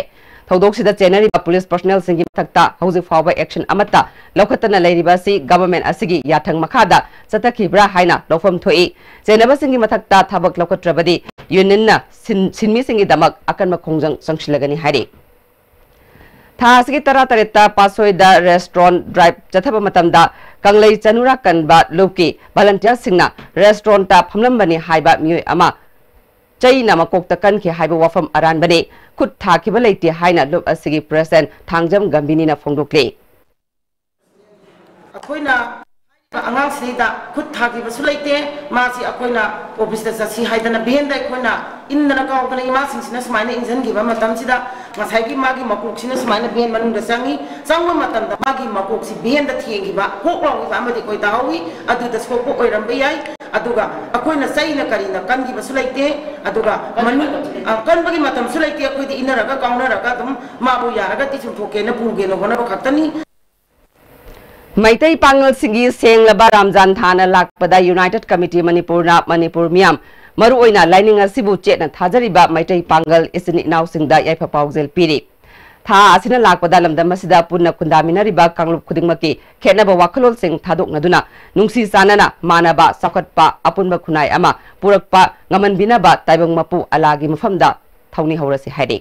ꯊꯧꯗꯣꯛꯁꯤꯗ ꯆꯦꯟꯅꯔꯤꯕ ꯄꯨꯂꯤꯁ ꯄꯔꯁꯣꯅꯦꯜꯁꯤꯡꯒꯤ ꯃꯊꯛꯇ ꯍꯧꯖꯤꯛ ꯐꯥꯎꯕ action ꯑꯃꯠꯇ ꯂꯧꯈꯠꯇꯅ ꯂꯩꯔꯤꯕ ꯑꯁꯤ government ꯑꯁꯤꯒꯤ ꯌꯥꯊꯪ ꯃꯈꯥꯗ ꯆꯠꯊꯈꯤꯕ꯭ꯔꯥ ꯍꯥꯏꯅ ꯂꯧꯐꯝ ꯊꯣꯛꯏ꯫ ꯆꯦꯟꯅꯕꯁꯤꯡꯒꯤ ꯃꯊꯛꯇ ꯊꯕꯛ ꯂꯧꯈꯠꯇ꯭ꯔꯕꯗꯤ unionꯅ ꯁꯤꯟ-, ꯁꯤꯟꯃꯤꯁꯤꯡꯒꯤꯗꯃꯛ ꯑꯀꯟꯕ ꯈꯣꯡꯖꯪ ꯆꯪꯁꯤꯜꯂꯒꯅꯤ ꯍꯥꯏꯔꯤ꯫ ꯊꯥ ꯑꯁꯤꯒꯤ ꯇꯔꯥꯇꯔꯦꯠꯇ ꯄꯥꯠꯁꯣꯏꯗ restaurant drive ꯆꯠꯊꯕ ꯃꯇꯝꯗ ꯀꯪꯂꯩ ꯆꯅꯨꯔꯥ ꯀꯟꯕ ꯂꯨꯞꯀꯤ volunteerꯁꯤꯡꯅ restaurantꯇ ꯐꯝꯂꯝꯕꯅꯤ ꯍꯥꯏꯕ ꯃꯤꯑꯣꯏ ꯑꯃ ꯆꯩꯅ ꯃꯀꯣꯛꯇ ꯀꯟꯈꯤ ꯍꯥꯏꯕ ꯋꯥꯐꯝ ꯑꯔꯥꯟꯕꯅꯤ꯫ ꯈꯨꯠ ꯊꯥꯈꯤꯕ ꯂꯩꯇꯦ ꯍꯥꯏꯅ ꯂꯨꯞ ꯑꯁꯤꯒꯤ president ꯊꯥꯡꯖꯝ ꯒꯝꯚꯤꯅꯤꯅ ꯐꯣꯡꯗꯣꯛꯂꯤ꯫ ꯑꯩꯈꯣꯏꯅ ꯑꯉꯥꯡꯁꯤꯗꯩꯗ ꯈꯨꯠ ꯊꯥꯈꯤꯕꯁꯨ ꯂꯩꯇꯦ꯫ ꯃꯥꯁꯤ ꯑꯩꯈꯣꯏꯅ officeꯇ ꯆꯠꯁꯤ ꯍꯥꯏꯗꯅ vanꯗ ꯑꯩꯈꯣꯏꯅ ꯏꯟꯗꯅ ꯀꯥꯎꯗꯅ ꯏꯃꯥꯁꯤꯡꯁꯤꯅ ꯁꯨꯃꯥꯏꯅ ꯏꯟꯁꯤꯟꯈꯤꯕ ꯃꯇꯝꯁꯤꯗ ꯉꯁꯥꯏꯒꯤ ꯃꯥꯒꯤ ꯃꯀꯣꯛꯁꯤꯅ ꯁꯨꯃꯥꯏꯅ van ꯃꯅꯨꯡꯗ ꯆꯪꯉꯤ꯫ ꯆꯪꯕ ꯃꯇꯝꯗ ꯃꯥꯒꯤ ꯃꯀꯣꯛꯁꯤ vanꯗ ꯊꯦꯡꯈꯤꯕ, ꯀꯣꯛ ꯂꯥꯎꯈꯤꯕ ꯑꯃꯗꯤ ꯑꯩꯈꯣꯏ ꯇꯥꯍꯧꯋꯤ꯫ ꯑꯗꯨꯗ ꯁꯣꯛꯄ ꯑꯣꯏꯔꯝꯕ ꯌꯥꯏ꯫ ꯑꯗꯨꯒ ꯑꯩꯈꯣꯏꯅ ꯆꯩꯅ ꯀꯔꯤꯅ ꯀꯟꯈꯤꯕꯁꯨ ꯂꯩꯇꯦ꯫ ꯑꯗꯨꯒ ꯃꯅꯨꯡ-, ꯑ, ꯀꯟꯕꯒꯤ ꯃꯇꯝꯁꯨ ꯂꯩꯇꯦ꯫ ꯑꯩꯈꯣꯏꯗꯤ ꯏꯟꯅꯔꯒ ꯀꯥꯎꯅꯔꯒ ꯑꯗꯨꯝ ꯃꯥꯕꯨ ꯌꯥꯔꯒꯗꯤ ꯆꯨꯝꯊꯣꯛꯀꯦꯅ ꯄꯨꯒꯦꯅ ꯍꯣꯠꯅꯕ ꯈꯛꯇꯅꯤ꯫ ꯃꯩꯇꯩ ꯄꯥꯉꯜꯁꯤꯡꯒꯤ ꯁꯦꯡꯂꯕ ꯔꯝꯖꯥꯟ ꯊꯥꯅ ꯂꯥꯛꯄꯗ United Committee ꯃꯅꯤꯄꯨꯔꯅ ꯃꯅꯤꯄꯨꯔ ꯃꯤꯌꯥꯝ, ꯃꯔꯨꯑꯣꯏꯅ ꯂꯥꯏꯅꯤꯡ ꯑꯁꯤꯕꯨ ꯆꯦꯠꯅ ꯊꯥꯖꯔꯤꯕ ꯃꯩꯇꯩ ꯄꯥꯉꯜ ꯏꯆꯤꯟ ꯏꯅꯥꯎꯁꯤꯡꯗ ꯌꯥꯏꯐ ꯄꯥꯎꯖꯦꯜ ꯄꯤꯔꯤ꯫ ꯊꯥ ꯑꯁꯤꯅ ꯂꯥꯛꯄꯗ ꯂꯝꯗꯝ ꯑꯁꯤꯗ ꯄꯨꯟꯅ ꯈꯨꯟꯗꯥꯃꯤꯟꯅꯔꯤꯕ ꯀꯥꯡꯂꯨꯞ ꯈꯨꯗꯤꯡꯃꯛꯀꯤ ꯈꯦꯠꯅꯕ ꯋꯥꯈꯜꯂꯣꯟꯁꯤꯡ ꯊꯥꯗꯣꯛꯅꯗꯨꯅ ꯅꯨꯡꯁꯤ ꯆꯥꯟꯅꯅ ꯃꯥꯟꯅꯕ ꯆꯥꯎꯈꯠꯄ ꯑꯄꯨꯟꯕ ꯈꯨꯟꯅꯥꯏ ꯑꯃ ꯄꯨꯔꯛꯄ ꯉꯝꯍꯟꯕꯤꯅꯕ ꯇꯥꯏꯕꯪ ꯃꯄꯨ ꯑꯜꯂꯥꯒꯤ ꯃꯐꯝꯗ ꯊꯧꯅꯤ ꯍꯧꯔꯁꯤ ꯍꯥꯏꯔꯤ꯫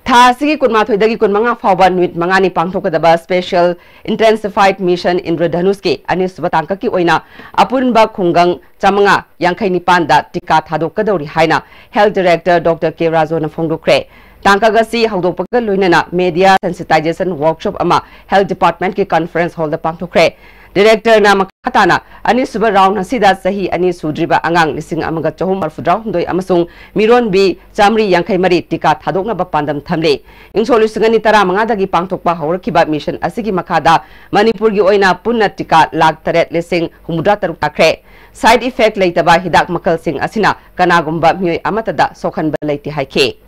ꯊꯥ ꯑꯁꯤꯒꯤ ꯀꯨꯟꯃꯥꯊꯣꯏꯗꯒꯤ ꯀꯨꯟꯃꯉꯥ ꯐꯥꯎꯕ ꯅꯨꯃꯤꯠ ꯃꯉꯥꯅꯤ ꯄꯥꯡꯊꯣꯛꯀꯗꯕ Special Intensified Mission ꯏꯟꯗ꯭ꯔꯙꯅꯨꯁꯀꯤ ꯑꯅꯤꯁꯨꯕ ꯇꯥꯡꯀꯛꯀꯤ ꯑꯣꯏꯅ ꯑꯄꯨꯟꯕ ꯈꯨꯡꯒꯪ ꯆꯥꯃꯉꯥ ꯌꯥꯡꯈꯩ ꯅꯤꯄꯥꯟꯗ ꯇꯤꯀꯥ ꯊꯥꯗꯣꯛꯀꯗꯧꯔꯤ ꯍꯥꯏꯅ Health Director Doctor ꯀꯦ ꯔꯥꯖꯨꯅ ꯐꯣꯡꯗꯣꯛꯈ꯭ꯔꯦ꯫ ꯇꯥꯡꯀꯛ ꯑꯁꯤ ꯍꯧꯗꯣꯛꯄꯒ ꯂꯣꯏꯅꯅ media sensitization workshop ꯑꯃ health department ꯀꯤ conference hall ꯗ ꯄꯥꯡꯊꯣꯛꯈ꯭ꯔꯦ꯫ Director ꯅ ꯃꯈꯥ ꯇꯥꯅ ꯑꯅꯤꯁꯨꯕ round ꯑꯁꯤꯗ ꯆꯍꯤ ꯑꯅꯤ ꯁꯨꯗ꯭ꯔꯤꯕ ꯑꯉꯥꯡ ꯂꯤꯁꯤꯡ ꯑꯃꯒ ꯆꯍꯨꯝ ꯃꯔꯤꯐꯨꯇꯔꯥꯍꯨꯝꯗꯣꯏ ꯑꯃꯁꯨꯡ ꯃꯤꯔꯣꯟꯕꯤ ꯆꯥꯃꯔꯤ ꯌꯥꯡꯈꯩ ꯃꯔꯤ ꯇꯤꯀꯥ ꯊꯥꯗꯣꯛꯅꯕ ꯄꯥꯟꯗꯝ ꯊꯝꯂꯤ꯫ ꯏꯪ ꯁꯣꯛ ꯂꯤꯁꯤꯡ ꯑꯅꯤ ꯇꯔꯥꯃꯉꯥꯗꯒꯤ ꯄꯥꯡꯊꯣꯛꯄ ꯍꯧꯔꯛꯈꯤꯕ mission ꯑꯁꯤꯒꯤ ꯃꯈꯥꯗ ꯃꯅꯤꯄꯨꯔꯒꯤ ꯑꯣꯏꯅ ꯄꯨꯟꯅ ꯇꯤꯀꯥ ꯂꯥꯈ ꯇꯔꯦꯠ ꯂꯤꯁꯤꯡ ꯍꯨꯝꯐꯨꯇꯔꯥ ꯇꯔꯨꯛ ꯊꯥꯈ꯭ꯔꯦ꯫ Side effect ꯂꯩꯇꯕ ꯍꯤꯗꯥꯛ ꯃꯈꯜꯁꯤꯡ ꯑꯁꯤꯅ ꯀꯅꯥꯒꯨꯝꯕ ꯃꯤꯑꯣꯏ ꯑꯃꯠꯇꯗ ꯁꯣꯛꯍꯟꯕ ꯂꯩꯇꯦ ꯍꯥꯏꯈꯤ꯫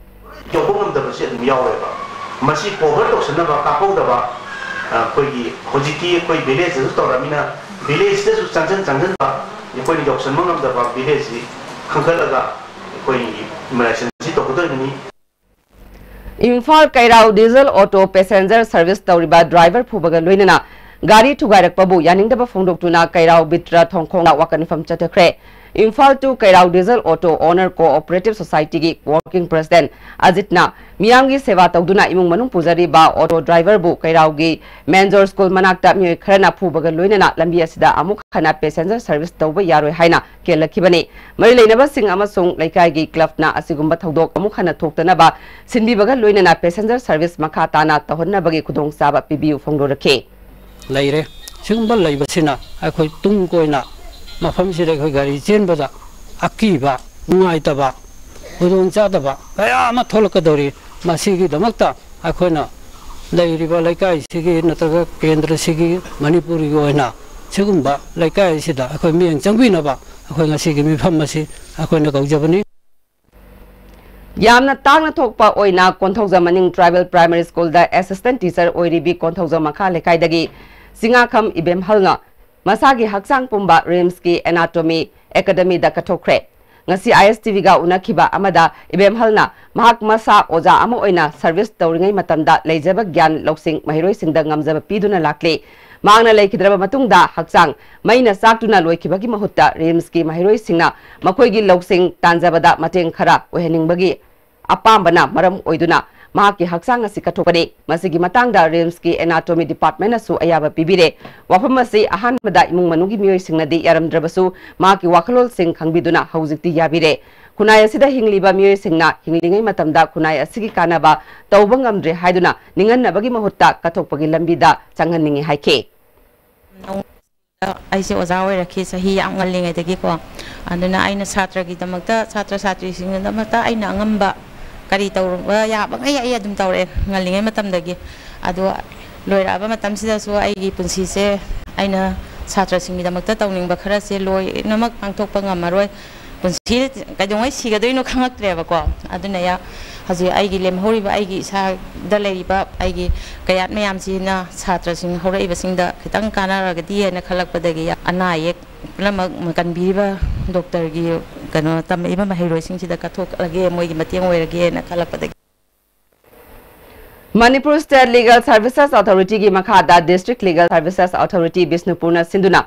ꯌꯧꯕ ꯉꯝꯗꯕꯁꯤ ꯑꯗꯨꯝ ꯌꯥꯎꯋꯦꯕ꯫ ꯃꯁꯤ cover ꯇꯧꯁꯟꯅꯕ, ꯀꯥꯞꯍꯧꯗꯕ, ꯑꯩꯈꯣꯏꯒꯤ ꯍꯧꯖꯤꯛꯇꯤ ꯑꯩꯈꯣꯏ ꯚꯤꯂꯦꯖꯇꯁꯨ ꯇꯧꯔꯃꯤꯅ, ꯚꯤꯂꯦꯖꯇꯁꯨ ꯆꯪꯁꯤꯟ ꯆꯪꯁꯤꯟꯕ, ꯑꯩꯈꯣꯏꯅ ꯌꯧꯁꯤꯟꯕ ꯉꯝꯗꯕ ꯚꯤꯂꯦꯖꯁꯤ ꯈꯟꯒꯠꯂꯒ ꯑꯩꯈꯣꯏꯒꯤ ꯏꯃ꯭ꯌꯨꯅꯥꯏꯖꯦꯁꯟꯁꯤ ꯇꯧꯒꯗꯧꯔꯤꯕꯅꯤ꯫ Imphal Keirao diesel auto passenger service ꯇꯧꯔꯤꯕ ꯗ꯭ꯔꯥꯏꯚꯔ ꯐꯨꯕꯒ ꯂꯣꯏꯅꯅ ꯒꯥꯔꯤ ꯊꯨꯒꯥꯏꯔꯛꯄꯕꯨ ꯌꯥꯅꯤꯡꯗꯕ ꯐꯣꯡꯗꯣꯛꯇꯨꯅ ꯀꯩꯔꯥꯎ ꯕꯤꯇ꯭ꯔ ꯊꯣꯡꯈꯣꯡꯗ ꯋꯥꯀꯠ ꯃꯤꯐꯝ ꯆꯠꯊꯈ꯭ꯔꯦ꯫ Imphal to Keirao diesel auto owner cooperative ꯁꯣꯁꯥꯏꯇꯤꯒꯤ ꯋꯥꯔꯀꯤꯡ ꯄ꯭ꯔꯦꯁꯤꯗꯦꯟꯠ ꯑꯖꯤꯠꯅ ꯃꯤꯌꯥꯝꯒꯤ ꯁꯦꯕꯥ ꯇꯧꯗꯨꯅ ꯏꯃꯨꯡ ꯃꯅꯨꯡ ꯄꯨꯖꯔꯤꯕ ꯑꯣꯇꯣ ꯗ꯭ꯔꯥꯏꯚꯔꯕꯨ ꯀꯩꯔꯥꯎꯒꯤ ꯃꯦꯟꯖꯣꯔ ꯁ꯭ꯀꯨꯜ ꯃꯅꯥꯛꯇ ꯃꯤꯑꯣꯏ ꯈꯔꯅ ꯐꯨꯕꯒ ꯂꯣꯏꯅꯅ ꯂꯝꯕꯤ ꯑꯁꯤꯗ ꯑꯃꯨꯛ ꯍꯟꯅ ꯄꯦꯁꯦꯟꯖꯔ ꯁꯔꯚꯤꯁ ꯇꯧꯕ ꯌꯥꯔꯣꯏ ꯍꯥꯏꯅ ꯀꯦꯜꯂꯛꯈꯤꯕꯅꯤ꯫ ꯃꯔꯤ ꯂꯩꯅꯕꯁꯤꯡ ꯑꯃꯁꯨꯡ ꯂꯩꯀꯥꯏꯒꯤ ꯀ꯭ꯂꯕꯅ ꯑꯁꯤꯒꯨꯝꯕ ꯊꯧꯗꯣꯛ ꯑꯃꯨꯛ ꯍꯟꯅ ꯊꯣꯛꯇꯅꯕ ꯁꯤꯟꯕꯤꯕꯒ ꯂꯣꯏꯅꯅ ꯄꯦꯁꯦꯟꯖꯔ ꯁꯔꯚꯤꯁ ꯃꯈꯥ ꯇꯥꯅ ꯇꯧꯍꯟꯅꯕꯒꯤ ꯈꯨꯗꯣꯡꯆꯥꯕ ꯄꯤꯕꯤꯌꯨ ꯐꯣꯡꯗꯣꯔꯛꯈꯤ꯫ ꯂꯩꯔꯦ꯫ ꯁꯤꯒꯨꯝꯕ ꯂꯩꯕꯁꯤꯅ ꯑꯩꯈꯣꯏ ꯇꯨꯡ ꯀꯣꯏꯅ ꯃꯐꯝꯁꯤꯗ ꯑꯩꯈꯣꯏ ꯒꯥꯔꯤ ꯆꯦꯟꯕꯗ ꯑꯀꯤꯕ, ꯅꯨꯡꯉꯥꯏꯇꯕ, ꯈꯨꯗꯣꯡꯆꯥꯗꯕ ꯀꯌꯥ ꯑꯃ ꯊꯣꯛꯂꯛꯀꯗꯧꯔꯤ꯫ ꯃꯁꯤꯒꯤꯗꯃꯛꯇ ꯑꯩꯈꯣꯏꯅ ꯂꯩꯔꯤꯕ ꯂꯩꯀꯥꯏꯁꯤꯒꯤ ꯅꯠꯇ꯭ꯔꯒ ꯀꯦꯟꯗ꯭ꯔꯁꯤꯒꯤ, ꯃꯅꯤꯄꯨꯔꯒꯤ ꯑꯣꯏꯅ ꯁꯤꯒꯨꯝꯕ ꯂꯩꯀꯥꯏ ꯑꯁꯤꯗ ꯑꯩꯈꯣꯏ ꯃꯤꯠꯌꯦꯡ ꯆꯪꯕꯤꯅꯕ ꯑꯩꯈꯣꯏ ꯉꯁꯤꯒꯤ ꯃꯤꯐꯝ ꯑꯁꯤ ꯑꯩꯈꯣꯏꯅ ꯀꯧꯖꯕꯅꯤ꯫ ꯌꯥꯝꯅ ꯇꯥꯡꯅ ꯊꯣꯛꯄ ꯑꯣꯏꯅ ꯀꯣꯟꯊꯧꯖꯝ ꯃꯅꯤꯡ ꯇ꯭ꯔꯥꯏꯕꯦꯜ ꯄ꯭ꯔꯥꯏꯃꯥꯔꯤ ꯁ꯭ꯀꯨꯜꯗ ꯑꯦꯁꯤꯁꯇꯦꯟꯠ ꯇꯤꯆꯔ ꯑꯣꯏꯔꯤꯕꯤ ꯀꯣꯟꯊꯧꯖꯝ ꯃꯈꯥ ꯂꯩꯀꯥꯏꯗꯒꯤ ꯆꯤꯉꯥꯈꯝ ꯏꯕꯦꯝꯍꯜꯅ ꯃꯁꯥꯒꯤ ꯍꯛꯆꯥꯡ ꯄꯨꯝꯕ ꯔꯤꯝꯁꯀꯤ ꯑꯦꯅꯥꯇꯣꯃꯤ ꯑꯦꯀꯥꯗꯃꯤꯗ ꯀꯠꯊꯣꯛꯈ꯭ꯔꯦ꯫ ꯉꯁꯤ ꯑꯥꯏ ꯑꯦꯁ ꯇꯤ ꯚꯤꯒ ꯎꯅꯈꯤꯕ ꯑꯃꯗ ꯏꯕꯦꯝꯍꯜꯅ ꯃꯍꯥꯛ ꯃꯁꯥ ꯑꯣꯖꯥ ꯑꯃ ꯑꯣꯏꯅ ꯁꯔꯚꯤꯁ ꯇꯧꯔꯤꯉꯩ ꯃꯇꯝꯗ ꯂꯩꯖꯕ ꯒ꯭ꯌꯥꯟ ꯂꯧꯁꯤꯡ ꯃꯍꯩꯔꯣꯏꯁꯤꯡꯗ ꯉꯝꯖꯕ ꯄꯤꯗꯨꯅ ꯂꯥꯛꯂꯤ꯫ ꯃꯍꯥꯛꯅ ꯂꯩꯈꯤꯗ꯭ꯔꯕ ꯃꯇꯨꯡꯗ ꯍꯛꯆꯥꯡ ꯃꯩꯅ ꯆꯥꯛꯇꯨꯅ ꯂꯣꯏꯈꯤꯕꯒꯤ ꯃꯍꯨꯠꯇ ꯔꯤꯝꯁꯀꯤ ꯃꯍꯩꯔꯣꯏꯁꯤꯡꯅ ꯃꯈꯣꯏꯒꯤ ꯂꯧꯁꯤꯡ ꯇꯥꯟꯖꯕꯗ ꯃꯇꯦꯡ ꯈꯔ ꯑꯣꯏꯍꯟꯅꯤꯡꯕꯒꯤ ꯑꯄꯥꯝꯕꯅ ꯃꯔꯝ ꯑꯣꯏꯗꯨꯅ ꯃꯍꯥꯛꯀꯤ ꯍꯛꯆꯥꯡ ꯑꯁꯤ ꯀꯠꯊꯣꯛꯄꯅꯤ꯫ ꯃꯁꯤꯒꯤ ꯃꯇꯥꯡꯗ ꯔꯤꯝꯁꯀꯤ ꯑꯦꯅꯥꯇꯣꯃꯤ ꯗꯤꯄꯥꯔꯠꯃꯦꯟꯅꯁꯨ ꯑꯌꯥꯕ ꯄꯤꯕꯤꯔꯦ꯫ ꯋꯥꯐꯝ ꯑꯁꯤ ꯑꯍꯥꯟꯕꯗ ꯏꯃꯨꯡ ꯃꯅꯨꯡꯒꯤ ꯃꯤꯑꯣꯏꯁꯤꯡꯅꯗꯤ ꯌꯥꯔꯝꯗ꯭ꯔꯕꯁꯨ ꯃꯍꯥꯛꯀꯤ ꯋꯥꯈꯜꯂꯣꯟꯁꯤꯡ ꯈꯪꯕꯤꯗꯨꯅ ꯍꯧꯖꯤꯛꯇꯤ ꯌꯥꯕꯤꯔꯦ꯫ ꯈꯨꯟꯅꯥꯏ ꯑꯁꯤꯗ ꯍꯤꯡꯂꯤꯕ ꯃꯤꯑꯣꯏꯁꯤꯡꯅ ꯍꯤꯡꯂꯤꯉꯩ ꯃꯇꯝꯗ ꯈꯨꯟꯅꯥꯏ ꯑꯁꯤꯒꯤ ꯀꯥꯟꯅꯕ ꯇꯧꯕ ꯉꯝꯗ꯭ꯔꯦ ꯍꯥꯏꯗꯨꯅ ꯅꯤꯡꯍꯟꯅꯕꯒꯤ ꯃꯍꯨꯠꯇ ꯀꯠꯊꯣꯛꯄꯒꯤ ꯂꯝꯕꯤꯗ ꯆꯪꯍꯟꯅꯤꯡꯏ ꯍꯥꯏꯈꯤ꯫ ꯑꯩꯁꯦ ꯑꯣꯖꯥ ꯑꯣꯏꯔꯛꯈꯤ ꯆꯍꯤ ꯌꯥꯝ ꯉꯜꯂꯤꯉꯩꯗꯒꯤꯀꯣ꯫ ꯑꯗꯨꯅ ꯑꯩꯅ ꯁꯥꯇ꯭ꯔꯒꯤꯗꯃꯛꯇ, ꯁꯥꯇ꯭ꯔ ꯁꯥꯇ꯭ꯔꯤꯁꯤꯡꯒꯤꯗꯃꯛꯇ ꯑꯩꯅ ꯑꯉꯝꯕ ꯀꯔꯤ ꯇꯧꯕ ꯌꯥꯕꯉꯩ ꯑꯩ ꯑꯗꯨꯝ ꯇꯧꯔꯛꯑꯦ ꯉꯜꯂꯤꯉꯩ ꯃꯇꯝꯗꯒꯤ꯫ ꯑꯗꯣ ꯂꯣꯏꯔꯛꯑꯕ ꯃꯇꯝꯁꯤꯗꯁꯨ ꯑꯩꯒꯤ ꯄꯨꯟꯁꯤꯁꯦ ꯑꯩꯅ ꯁꯥꯇ꯭ꯔꯁꯤꯡꯒꯤꯗꯃꯛꯇ ꯇꯧꯅꯤꯡꯕ ꯈꯔꯁꯦ ꯂꯣꯏꯅꯃꯛ ꯄꯥꯡꯊꯣꯛꯄ ꯉꯝꯃꯔꯣꯏ꯫ ꯄꯨꯟꯁꯤ ꯀꯩꯗꯧꯉꯩ ꯁꯤꯒꯗꯣꯏꯅꯣ ꯈꯪꯉꯛꯇ꯭ꯔꯦꯕꯀꯣ꯫ ꯑꯗꯨꯅ ꯌꯥ-, ꯍꯧꯖꯤꯛ ꯑꯩꯒꯤ ꯂꯦꯝꯍꯧꯔꯤꯕ ꯑꯩꯒꯤ ꯏꯁꯥꯗ ꯂꯩꯔꯤꯕ ꯑꯩꯒꯤ ꯀꯌꯥꯠ ꯃꯌꯥꯝꯁꯤꯅ ꯁꯥꯇ꯭ꯔꯁꯤꯡ ꯍꯧꯔꯛꯏꯕꯁꯤꯡꯗ ꯈꯤꯇꯪ ꯀꯥꯟꯅꯔꯒꯗꯤ ꯍꯥꯏꯅ ꯈꯜꯂꯛꯄꯗꯒꯤ ꯑꯅꯥ ꯑꯌꯦꯛ ꯄꯨꯝꯅꯃꯛ ꯀꯟꯕꯤꯔꯤꯕ ꯗꯣꯛꯇꯔꯒꯤ ꯀꯩꯅꯣ ꯇꯝꯃꯛꯏꯕ ꯃꯍꯩꯔꯣꯏꯁꯤꯡꯁꯤꯗ ꯀꯠꯊꯣꯛꯂꯒꯦ, ꯃꯣꯏꯒꯤ ꯃꯇꯦꯡ ꯑꯣꯏꯔꯒꯦꯅ ꯈꯜꯂꯛꯄꯗꯒꯤ꯫ ꯃꯅꯤꯄꯨꯔ ꯁ꯭ꯇꯦꯠ ꯂꯤꯒꯦꯜ ꯁꯔꯚꯤꯁꯦꯁ ꯑꯣꯊꯣꯔꯤꯇꯤꯒꯤ ꯃꯈꯥꯗ ꯗꯤꯁꯇ꯭ꯔꯤꯛ ꯂꯤꯒꯦꯜ ꯁꯔꯚꯤꯁꯦꯁ ꯑꯣꯊꯣꯔꯤꯇꯤ ꯕꯤꯁꯅꯨꯄꯨꯔꯅ ꯁꯤꯟꯗꯨꯅ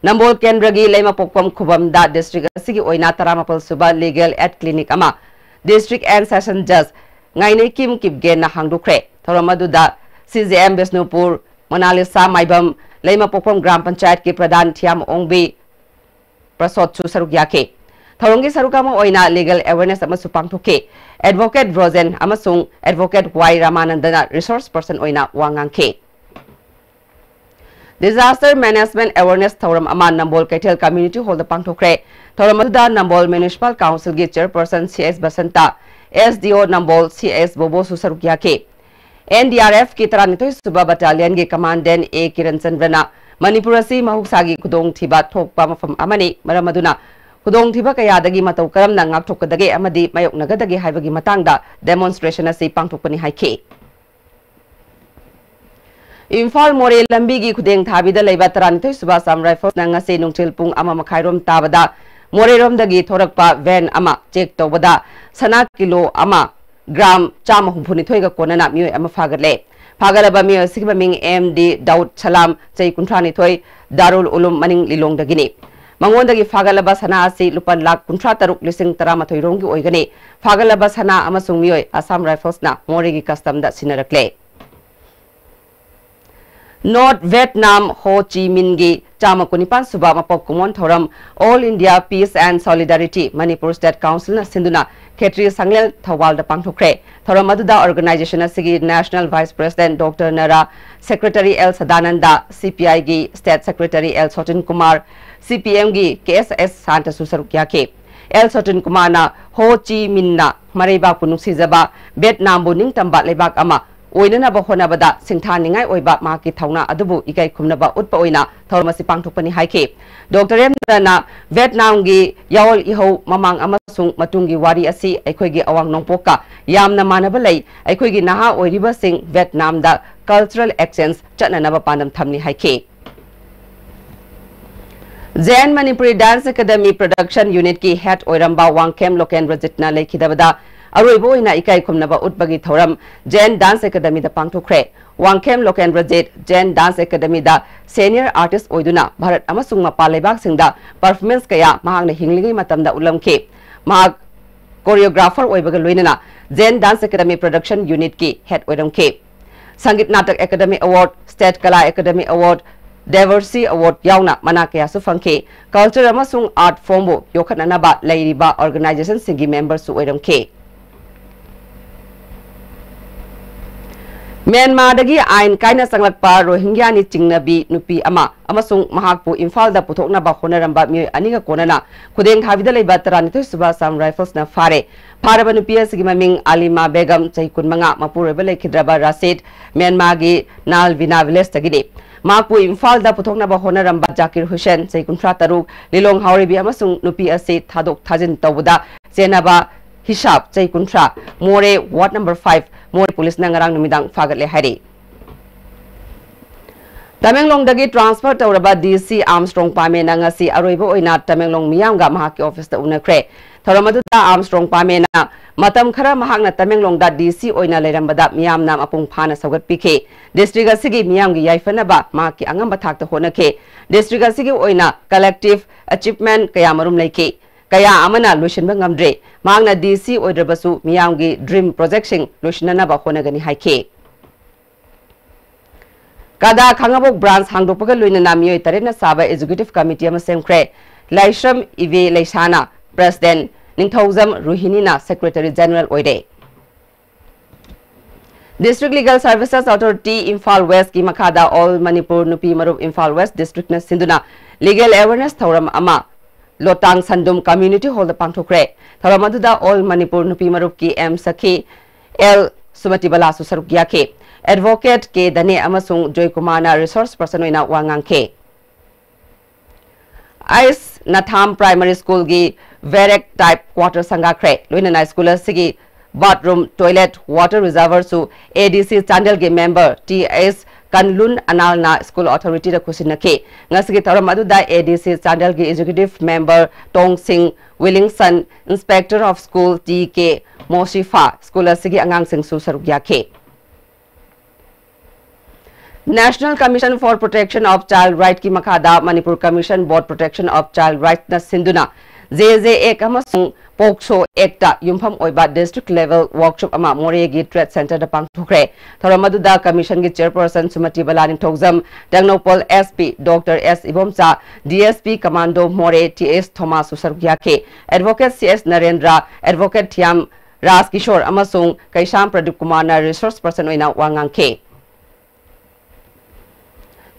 ꯅꯝꯕꯣꯜ ꯀꯦꯟꯗ꯭ꯔꯒꯤ ꯂꯩꯃꯄꯣꯛꯐꯝ ꯈꯨꯕꯝꯗ ꯗꯤꯁꯇ꯭ꯔꯤꯛ ꯑꯁꯤꯒꯤ ꯑꯣꯏꯅ ꯇꯔꯥꯃꯥꯄꯜ ꯁꯨꯕ ꯂꯤꯒꯦꯜ ꯑꯦꯗ ꯀ꯭ꯂꯤꯅꯤꯛ ꯑꯃ ꯗꯤꯁꯇ꯭ꯔꯤꯛ ꯑꯦꯟ ꯁꯦꯁꯟ ꯖꯖ ꯉꯥꯏꯅꯩꯀꯤꯝ ꯀꯤꯞꯒꯦꯟꯅ ꯍꯥꯡꯗꯣꯛꯈ꯭ꯔꯦ꯫ ꯊꯧꯔꯝ ꯑꯗꯨꯗ C J M Bishnupur, Monalisa Maibam, ꯂꯩꯃꯄꯣꯛꯐꯝ ꯒ꯭ꯔꯥꯝ ꯄꯟꯆꯥꯌꯠꯀꯤ ꯄ꯭ꯔꯙꯥꯟ ꯊꯤꯌꯥꯝ ꯑꯣꯡꯕꯤ ꯄ꯭ꯔꯁꯣꯠꯁꯨ ꯁꯔꯨꯛ ꯌꯥꯈꯤ꯫ ꯊꯧꯔꯝꯒꯤ ꯁꯔꯨꯛ ꯑꯃ ꯑꯣꯏꯅ ꯂꯤꯒꯦꯜ ꯑꯦꯋꯦꯔꯅꯦꯁ ꯑꯃꯁꯨ ꯄꯥꯡꯊꯣꯛꯈꯤ꯫ ꯑꯦꯗꯚꯣꯀꯦꯠ ꯔꯣꯖꯦꯟ ꯑꯃꯁꯨꯡ ꯑꯦꯗꯚꯣꯀꯦꯠ ꯋꯥꯏ ꯔꯥꯃꯥꯅꯟꯗꯅ ꯔꯤꯁꯣꯔꯁ ꯄꯔꯁꯟ ꯑꯣꯏꯅ ꯋꯥ ꯉꯥꯡꯈꯤ꯫ ꯗꯤꯖꯥꯁꯇꯔ ꯃꯦꯅꯦꯖꯃꯦꯟꯠ ꯑꯦꯋꯦꯔꯅꯦꯁ ꯊꯧꯔꯝ ꯑꯃ ꯅꯝꯕꯣꯜ ꯀꯩꯊꯦꯜ ꯀꯝꯃ꯭ꯌꯨꯅꯤꯇꯤ ꯍꯣꯜꯗ ꯄꯥꯡꯊꯣꯛꯈ꯭ꯔꯦ꯫ ꯊꯧꯔꯝ ꯑꯗꯨꯗ ꯅꯝꯕꯣꯜ ꯃ꯭ꯌꯨꯅꯤꯁꯤꯄꯥꯜ ꯀꯥꯎꯟꯁꯤꯜꯒꯤ ꯆꯦꯌꯔꯄꯔꯁꯟ C S Basanta, S D ꯑꯣ ꯅꯝꯕꯣꯜ ꯁꯤ ꯑꯦꯁ ꯕꯣꯕꯣꯁꯨ ꯁꯔꯨꯛ ꯌꯥꯈꯤ꯫ ꯑꯦꯟ ꯗꯤ ꯑꯥꯔ ꯑꯦꯐꯀꯤ ꯇꯔꯥꯅꯤꯊꯣꯏ ꯁꯨꯕ ꯕꯠꯇꯥꯂꯤꯌꯟꯒꯤ ꯀꯃꯥꯟꯗꯦꯟꯠ ꯑꯦ ꯀꯤꯔꯟ ꯆꯟꯗ꯭ꯔꯅ ꯃꯅꯤꯄꯨꯔ ꯑꯁꯤ ꯃꯍꯧꯁꯥꯒꯤ ꯈꯨꯗꯣꯡꯊꯤꯕ ꯊꯣꯛꯄ ꯃꯐꯝ ꯑꯃꯅꯤ, ꯃꯔꯝ ꯑꯗꯨꯅ ꯈꯨꯗꯣꯡꯊꯤꯕ ꯀꯌꯥꯗꯒꯤ ꯃꯇꯧ ꯀꯔꯝꯅ ꯉꯥꯛꯊꯣꯛꯀꯗꯒꯦ ꯑꯃꯗꯤ ꯃꯥꯌꯣꯛꯅꯒꯗꯒꯦ ꯍꯥꯏꯕꯒꯤ ꯃꯇꯥꯡꯗ ꯗꯦꯃꯣꯟꯁꯇ꯭ꯔꯦꯁꯟ ꯑꯁꯤ ꯄꯥꯡꯊꯣꯛꯄꯅꯤ ꯍꯥꯏꯈꯤ꯫ ꯏꯝꯐꯥꯜ ꯃꯣꯔꯦ ꯂꯝꯕꯤꯒꯤ ꯈꯨꯗꯦꯡ ꯊꯥꯕꯤꯗ ꯂꯩꯕ ꯇꯔꯥꯅꯤꯊꯣꯏ ꯁꯨꯕ ꯑꯁꯥꯝ ꯔꯥꯏꯐꯜꯁꯅ ꯉꯁꯤ ꯅꯨꯡꯊꯤꯜ ꯄꯨꯡ ꯑꯃ ꯃꯈꯥꯏꯔꯣꯝ ꯇꯥꯕꯗ ꯃꯣꯔꯦꯔꯣꯝꯗꯒꯤ ꯊꯣꯔꯛꯄ ꯚꯦꯟ ꯑꯃ ꯆꯦꯛ ꯇꯧꯕꯗ ꯁꯅꯥ ꯀꯤꯂꯣ ꯑꯃ ꯒ꯭ꯔꯥꯝ ꯆꯥꯝꯃ ꯍꯨꯝꯐꯨꯅꯤꯊꯣꯏꯒ ꯀꯣꯟꯅꯅ ꯃꯤꯑꯣꯏ ꯑꯃ ꯐꯥꯒꯠꯂꯦ꯫ ꯐꯥꯒꯠꯂꯕ ꯃꯤꯑꯣꯏ ꯑꯁꯤꯒꯤ ꯃꯃꯤꯡ ꯑꯦꯝ ꯗꯤ ꯗꯥꯎꯗ ꯁꯂꯥꯝ, ꯆꯍꯤ ꯀꯨꯟꯊ꯭ꯔꯥꯅꯤꯊꯣꯏ, ꯗꯥꯔꯨꯜ ꯎꯂꯨꯝ ꯃꯅꯤꯡ ꯂꯤꯂꯣꯡꯗꯒꯤꯅꯤ꯫ ꯃꯉꯣꯟꯗꯒꯤ ꯐꯥꯒꯠꯂꯕ ꯁꯅꯥ ꯑꯁꯤ ꯂꯨꯄꯥ ꯂꯥꯈ ꯀꯨꯟꯊ꯭ꯔꯥ ꯇꯔꯨꯛ ꯂꯤꯁꯤꯡ ꯇꯔꯥꯃꯥꯊꯣꯏ ꯔꯣꯝꯒꯤ ꯑꯣꯏꯒꯅꯤ꯫ ꯐꯥꯒꯠꯂꯕ ꯁꯅꯥ ꯑꯃꯁꯨꯡ ꯃꯤꯑꯣꯏ ꯑꯁꯥꯝ ꯔꯥꯏꯐꯜꯁꯅ ꯃꯣꯔꯦꯒꯤ ꯀꯁꯇꯝꯗ ꯁꯤꯟꯅꯔꯛꯂꯦ꯫ ꯅꯣꯔꯠ ꯚꯤꯌꯦꯠꯅꯥꯝ ꯍꯣ ꯆꯤ ꯃꯤꯟꯒꯤ ꯆꯥꯝꯃ ꯀꯨꯟꯅꯤꯄꯥꯟ ꯁꯨꯕ ꯃꯄꯣꯛ ꯀꯨꯝꯑꯣꯟ ꯊꯧꯔꯝ All India Peace and Solidarity Manipur State Councilꯅ ꯁꯤꯟꯗꯨꯅ ꯈꯦꯇ꯭ꯔꯤ ꯁꯪꯂꯦꯜ ꯊꯧꯕꯥꯜꯗ ꯄꯥꯡꯊꯣꯛꯈ꯭ꯔꯦ꯫ ꯊꯧꯔꯝ ꯑꯗꯨꯗ ꯑꯣꯔꯒꯅꯥꯏꯖꯦꯁꯟ ꯑꯁꯤꯒꯤ national vice president doctor Nara, secretary L Sadananda, C P ꯑꯥꯏꯒꯤ state secretary L Sotin Kumar, C P ꯑꯦꯝꯒꯤ ꯀꯦ ꯑꯦꯁ ꯑꯦꯁ ꯁꯥꯟꯇꯁꯨ ꯁꯔꯨꯛ ꯌꯥꯈꯤ꯫ ꯑꯦꯜ ꯁꯣꯇꯤꯟ ꯀꯨꯃꯥꯔꯅ ꯍꯣ ꯆꯤ ꯃꯤꯟꯅ ꯃꯔꯩꯕꯥꯛꯄꯨ ꯅꯨꯡꯁꯤꯖꯕ, ꯚꯤꯌꯦꯠꯅꯥꯝꯕꯨ ꯅꯤꯡꯇꯝꯕ ꯂꯩꯕꯥꯛ ꯑꯃ ꯑꯣꯏꯅꯅꯕ ꯍꯣꯠꯅꯕꯗ ꯁꯤꯡꯊꯥꯅꯤꯡꯉꯥꯏ ꯑꯣꯏꯕ ꯃꯍꯥꯛꯀꯤ ꯊꯧꯅꯥ ꯑꯗꯨꯕꯨ ꯏꯀꯥꯏ ꯈꯨꯝꯅꯕ ꯎꯠꯄ ꯑꯣꯏꯅ ꯊꯧꯔꯝ ꯑꯁꯤ ꯄꯥꯡꯊꯣꯛꯄꯅꯤ ꯍꯥꯏꯈꯤ꯫ ꯗꯣꯛꯇꯔ ꯔꯦꯝꯗ꯭ꯔꯅ ꯚꯤꯌꯦꯠꯅꯥꯝꯒꯤ ꯌꯥꯑꯣꯜ ꯏꯍꯧ ꯃꯃꯥꯡ ꯑꯃꯁꯨꯡ ꯃꯇꯨꯡꯒꯤ ꯋꯥꯔꯤ ꯑꯁꯤ ꯑꯩꯈꯣꯏꯒꯤ ꯑꯋꯥꯡ ꯅꯣꯡꯄꯣꯛꯀ ꯌꯥꯝꯅ ꯃꯥꯟꯅꯕ ꯂꯩ꯫ ꯑꯩꯈꯣꯏꯒꯤ ꯅꯍꯥ ꯑꯣꯏꯔꯤꯕꯁꯤꯡ ꯚꯤꯌꯦꯠꯅꯥꯝꯗ cultural exchange ꯆꯠꯅꯅꯕ ꯄꯥꯟꯗꯝ ꯊꯝꯂꯤ ꯍꯥꯏꯈꯤ꯫ ꯖꯦꯟ Manipuri Dance Academy Production Unit ꯀꯤ head ꯑꯣꯏꯔꯝꯕ ꯋꯥꯡꯈꯦꯝ ꯂꯣꯀꯦꯟꯗ꯭ꯔꯖꯤꯠꯅ ꯂꯩꯈꯤꯗꯕꯗ ꯑꯔꯣꯏꯕ ꯑꯣꯏꯅ ꯏꯀꯥꯏ ꯈꯨꯝꯅꯕ ꯎꯠꯄꯒꯤ ꯊꯧꯔꯝ ꯖꯦꯟ Dance Academy ꯗ ꯄꯥꯡꯊꯣꯛꯈ꯭ꯔꯦ꯫ ꯋꯥꯡꯈꯦꯝ ꯂꯣꯀꯦꯟꯗ꯭ꯔꯖꯤꯠ ꯖꯦꯟ Dance Academy ꯗ senior artist ꯑꯣꯏꯗꯨꯅ ꯚꯥꯔꯠ ꯑꯃꯁꯨꯡ ꯃꯄꯥꯟ ꯂꯩꯕꯥꯛꯁꯤꯡꯗ performance ꯀꯌꯥ ꯃꯍꯥꯛꯅ ꯍꯤꯡꯂꯤꯉꯩ ꯃꯇꯝꯗ ꯎꯠꯂꯝꯈꯤ꯫ ꯃꯍꯥꯛ choreographer ꯑꯣꯏꯕꯒ ꯂꯣꯏꯅꯅ ꯖꯦꯟ Dance Academy Production Unit ꯀꯤ head ꯑꯣꯏꯔꯝꯈꯤ꯫ Sangeet Natak Academy Award, State Kala Academy Award, Devarsi Award ꯌꯥꯎꯅ ꯃꯅꯥ ꯀꯌꯥꯁꯨ ꯐꯪꯈꯤ꯫ Culture ꯑꯃꯁꯨꯡ art form ꯕꯨ ꯌꯣꯛꯈꯠꯅꯅꯕ ꯂꯩꯔꯤꯕ organization ꯁꯤꯡꯒꯤ member ꯁꯨ ꯑꯣꯏꯔꯝꯈꯤ꯫ ꯃ꯭ꯌꯥꯟꯃꯥꯔꯗꯒꯤ ꯑꯥꯏꯟ ꯀꯥꯏꯅ ꯆꯪꯂꯛꯄ ꯔꯣꯍꯤꯡꯒ꯭ꯌꯥꯅꯤ ꯆꯤꯡꯅꯕꯤ ꯅꯨꯄꯤ ꯑꯃ ꯑꯃꯁꯨꯡ ꯃꯍꯥꯛꯄꯨ ꯏꯝꯐꯥꯜꯗ ꯄꯨꯊꯣꯛꯅꯕ ꯍꯣꯠꯅꯔꯝꯕ ꯃꯤꯑꯣꯏ ꯑꯅꯤꯒ ꯀꯣꯟꯅꯅ ꯈꯨꯗꯦꯡ ꯊꯥꯕꯤꯗ ꯂꯩꯕ ꯇꯔꯥꯅꯤꯊꯣꯏ ꯁꯨꯕ Assam Rifles ꯅ ꯐꯥꯔꯦ꯫ ꯐꯥꯔꯕ ꯅꯨꯄꯤ ꯑꯁꯤꯒꯤ ꯃꯃꯤꯡ ꯑꯂꯤꯃꯥ ꯕꯦꯒꯝ, ꯆꯍꯤ ꯀꯨꯟꯃꯉꯥ, ꯃꯄꯨꯔꯣꯏꯕ ꯂꯩꯈꯤꯗ꯭ꯔꯕ ꯔꯥꯁꯤꯗ, ꯃ꯭ꯌꯥꯟꯃꯥꯔꯒꯤ ꯅꯥꯜꯕꯤꯅꯥ village ꯇꯒꯤꯅꯤ꯫ ꯃꯍꯥꯛꯄꯨ ꯏꯝꯐꯥꯜꯗ ꯄꯨꯊꯣꯛꯅꯕ ꯍꯣꯠꯅꯔꯝꯕ ꯖꯥꯀꯤꯔ ꯍꯨꯁꯦꯟ, ꯆꯍꯤ ꯀꯨꯟꯊ꯭ꯔꯥ ꯇꯔꯨꯛ, ꯂꯤꯂꯣꯡ ꯍꯥꯎꯔꯩꯕꯤ ꯑꯃꯁꯨꯡ ꯅꯨꯄꯤ ꯑꯁꯤ ꯊꯥꯗꯣꯛ ꯊꯥꯖꯤꯟ ꯇꯧꯕꯗ ꯆꯦꯟꯅꯕ ꯍꯤꯁꯥꯕ, ꯆꯍꯤ ꯀꯨꯟꯊ꯭ꯔꯥ, ꯃꯣꯔꯦ, ward number five, ꯃꯣꯔꯦ ꯄꯨꯂꯤꯁꯅ ꯉꯔꯥꯡ ꯅꯨꯃꯤꯗꯥꯡ ꯐꯥꯒꯠꯂꯦ ꯍꯥꯏꯔꯤ꯫ ꯇꯃꯦꯡꯂꯣꯡꯗꯒꯤ transfer ꯇꯧꯔꯕ D C ꯑꯥꯔꯝꯁꯇ꯭ꯔꯣꯡ ꯄꯥꯃꯦꯅ ꯉꯁꯤ ꯑꯔꯣꯏꯕ ꯑꯣꯏꯅ ꯇꯃꯦꯡꯂꯣꯡ ꯃꯤꯌꯥꯝꯒ ꯃꯍꯥꯛꯀꯤ office ꯇ ꯎꯅꯈ꯭ꯔꯦ꯫ ꯊꯧꯔꯝ ꯑꯗꯨꯗ ꯑꯥꯔꯝꯁꯇ꯭ꯔꯣꯡ ꯄꯥꯃꯦꯅ ꯃꯇꯝ ꯈꯔ ꯃꯍꯥꯛꯅ ꯇꯃꯦꯡꯂꯣꯡꯗ D C ꯑꯣꯏꯅ ꯂꯩꯔꯝꯕꯗ ꯃꯤꯌꯥꯝꯅ ꯃꯄꯨꯡ ꯐꯥꯅ ꯁꯧꯒꯠꯄꯤꯈꯤ꯫ District ꯑꯁꯤꯒꯤ ꯃꯤꯌꯥꯝꯒꯤ ꯌꯥꯏꯐꯅꯕ ꯃꯍꯥꯛꯀꯤ ꯑꯉꯝꯕ ꯊꯥꯛꯇ ꯍꯣꯠꯅꯈꯤ꯫ District ꯑꯁꯤꯒꯤ ꯑꯣꯏꯅ collective achievement ꯀꯌꯥ ꯃꯔꯨꯝ ꯂꯩꯈꯤ꯫ ꯀꯌꯥ ꯑꯃꯅ ꯂꯣꯏꯁꯤꯟꯕ ꯉꯝꯗ꯭ꯔꯦ꯫ ꯃꯍꯥꯛꯅ D C ꯑꯣꯏꯗ꯭ꯔꯕꯁꯨ ꯃꯤꯌꯥꯝꯒꯤ dream project ꯁꯤꯡ ꯂꯣꯏꯁꯤꯟꯅꯅꯕ ꯍꯣꯠꯅꯒꯅꯤ ꯍꯥꯏꯈꯤ꯫ ꯀꯗꯥ ꯈꯥꯡꯉꯕꯣꯛ branch ꯍꯥꯡꯗꯣꯛꯄꯒ ꯂꯣꯏꯅꯅ ꯃꯤꯑꯣꯏ ꯇꯔꯦꯠꯅ ꯁꯥꯕ executive committee ꯑꯃ ꯁꯦꯝꯈ꯭ꯔꯦ꯫ ꯂꯥꯏꯁ꯭ꯔꯝ ꯏꯕꯦ ꯂꯩꯁꯥꯅ president, ꯅꯤꯡꯊꯧꯖꯝ ꯔꯣꯍꯤꯅꯤꯅ secretary general ꯑꯣꯏꯔꯦ꯫ District Legal Services Authority Imphal West ꯀꯤ ꯃꯈꯥꯗ All Manipur ꯅꯨꯄꯤ ꯃꯔꯨꯞ Imphal West District ꯅ ꯁꯤꯟꯗꯨꯅ legal awareness ꯊꯧꯔꯝ ꯑꯃ ꯂꯣꯇꯥꯡ ꯁꯟꯗꯨꯝ Community Hall ꯗ ꯄꯥꯡꯊꯣꯛꯈ꯭ꯔꯦ꯫ ꯊꯧꯔꯝ ꯑꯗꯨꯗ All Manipur ꯅꯨꯄꯤ ꯃꯔꯨꯞꯀꯤ M ꯁꯈꯤ, L ꯁꯨꯃꯇꯤ ꯕꯂꯥꯁꯨ ꯁꯔꯨꯛ ꯌꯥꯈꯤ꯫ Advocate ꯀꯦ ꯙꯅꯦ ꯑꯃꯁꯨꯡ ꯖꯣꯏ ꯀꯨꯃꯥꯔꯅ resource person ꯑꯣꯏꯅ ꯋꯥ ꯉꯥꯡꯈꯤ꯫ ꯑꯥꯏꯁ ꯅꯊꯥꯝ Primary Schoolꯒꯤ barrack type quarter ꯁꯪꯒꯥꯈ꯭ꯔꯦ꯫ ꯂꯣꯏꯅꯅ school ꯑꯁꯤꯒꯤ bathroom, toilet, water reservoirꯁꯨ ADC ꯆꯥꯟꯗꯦꯜꯒꯤ member ꯇꯤ ꯑꯦꯁ ꯀꯟꯂꯨꯟ ꯑꯅꯥꯜꯅ school authorityꯗ ꯈꯨꯠꯁꯤꯟꯅꯈꯤ꯫ ꯉꯁꯤꯒꯤ ꯊꯧꯔꯝ ꯑꯗꯨꯗ ADC ꯆꯥꯟꯗꯦꯜꯒꯤ executive member Tongsing Wilingson, inspector of school T K Moshipha, school ꯑꯁꯤꯒꯤ ꯑꯉꯥꯡꯁꯤꯡꯁꯨ ꯁꯔꯨꯛ ꯌꯥꯈꯤ꯫ National Commission for Protection of Child Rightꯀꯤ ꯃꯈꯥꯗ Manipur Commission Board Protection of Child Rightꯅ ꯁꯤꯟꯗꯨꯅ JJ Act ꯑꯃꯁꯨꯡ POCSO Actꯇ ꯌꯨꯝꯐꯝ ꯑꯣꯏꯕ district level workshop ꯑꯃ ꯃꯣꯔꯦꯒꯤ Trade Centreꯗ ꯄꯥꯡꯊꯣꯛꯈ꯭ꯔꯦ꯫ ꯊꯧꯔꯝ ꯑꯗꯨꯗ commissionꯒꯤ chairperson ꯁꯨꯃꯇꯤ ꯕꯂꯥ ꯅꯤꯡꯊꯧꯖꯝ, ꯇꯦꯡꯅꯧꯄꯜ SP Doctor ꯑꯦꯁ ꯏꯕꯣꯝꯆꯥ, DSP Commando ꯃꯣꯔꯦ ꯇꯤ ꯑꯦꯁ ꯊꯣꯃꯥꯁꯁꯨ ꯁꯔꯨꯛ ꯌꯥꯈꯤ꯫ Advocate C S Narendra, Advocate ꯊꯤꯌꯥꯝ ꯔꯥꯖ ꯀꯤꯁꯣꯔ ꯑꯃꯁꯨꯡ ꯀꯩꯁꯥꯝ ꯄ꯭ꯔꯗꯤꯞ ꯀꯨꯃꯥꯔꯅ resource person ꯑꯣꯏꯅ ꯋꯥ ꯉꯥꯡꯈꯤ꯫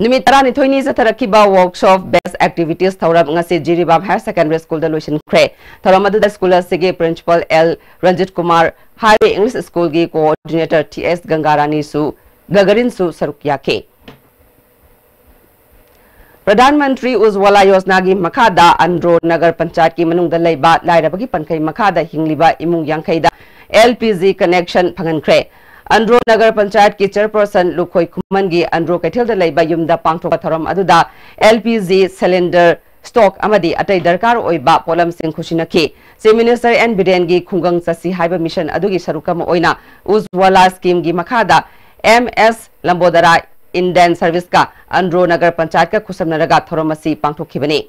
ꯅꯨꯃꯤꯠ ꯇꯔꯥꯅꯤꯊꯣꯏꯅꯤ ꯆꯠꯊꯔꯛꯈꯤꯕ workshop based activities ꯊꯧꯔꯝ ꯉꯁꯤ ꯖꯤꯔꯤꯕꯥꯝ Higher Secondary Schoolꯗ ꯂꯣꯏꯁꯤꯟꯈ꯭ꯔꯦ꯫ ꯊꯧꯔꯝ ꯑꯗꯨꯗ school ꯑꯁꯤꯒꯤ principal L Ranjit Kumar, Highway English Schoolꯒꯤ coordinator ꯇꯤ ꯑꯦꯁ ꯒꯪꯒꯥꯔꯥꯅꯤꯁꯨ, ꯒꯒꯔꯤꯟꯁꯨ ꯁꯔꯨꯛ ꯌꯥꯈꯤ꯫ ꯄ꯭ꯔꯙꯥꯟ ꯃꯟꯇ꯭ꯔꯤ ꯎꯖ꯭ꯋꯥꯂꯥ ꯌꯣꯖꯅꯥꯒꯤ ꯃꯈꯥꯗ ꯑꯟꯗ꯭ꯔꯣ ꯅꯒꯔ ꯄꯟꯆꯥꯌꯠꯀꯤ ꯃꯅꯨꯡꯗ ꯂꯩꯕ ꯂꯥꯏꯔꯕꯒꯤ ꯄꯟꯈꯩ ꯃꯈꯥꯗ ꯍꯤꯡꯂꯤꯕ ꯏꯃꯨꯡ ꯌꯥꯡꯈꯩꯗ LPG connection ꯐꯪꯍꯟꯈ꯭ꯔꯦ꯫ ꯑꯟꯗ꯭ꯔꯣ ꯅꯒꯔ ꯄꯟꯆꯥꯌꯠꯀꯤ chairperson ꯂꯨꯈꯣꯏ ꯈꯨꯃꯟꯒꯤ ꯑꯟꯗ꯭ꯔꯣ ꯀꯩꯊꯦꯜꯗ ꯂꯩꯕ ꯌꯨꯝꯗ ꯄꯥꯡꯊꯣꯛꯄ ꯊꯧꯔꯝ ꯑꯗꯨꯗ LPG cylinder, stock ꯑꯃꯗꯤ ꯑꯇꯩ ꯗꯔꯀꯥꯔ ꯑꯣꯏꯕ ꯄꯣꯠꯂꯝꯁꯤꯡ ꯈꯨꯠꯁꯤꯟꯅꯈꯤ꯫ Chief Minister ꯑꯦꯟ ꯕꯤꯔꯦꯟꯒꯤ ꯈꯨꯡꯒꯪ ꯆꯠꯁꯤ ꯍꯥꯏꯕ mission ꯑꯗꯨꯒꯤ ꯁꯔꯨꯛ ꯑꯃ ꯑꯣꯏꯅ ꯎꯖ꯭ꯋꯥꯂꯥ schemeꯒꯤ ꯃꯈꯥꯗ ꯑꯦꯝ ꯑꯦꯁ ꯂꯝꯕꯣꯗꯔꯥ Indian Serviceꯀ ꯑꯟꯗ꯭ꯔꯣ ꯅꯒꯔ ꯄꯟꯆꯥꯌꯠꯀ ꯈꯨꯠꯁꯝꯅꯔꯒ ꯊꯧꯔꯝ ꯑꯁꯤ ꯄꯥꯡꯊꯣꯛꯈꯤꯕꯅꯤ꯫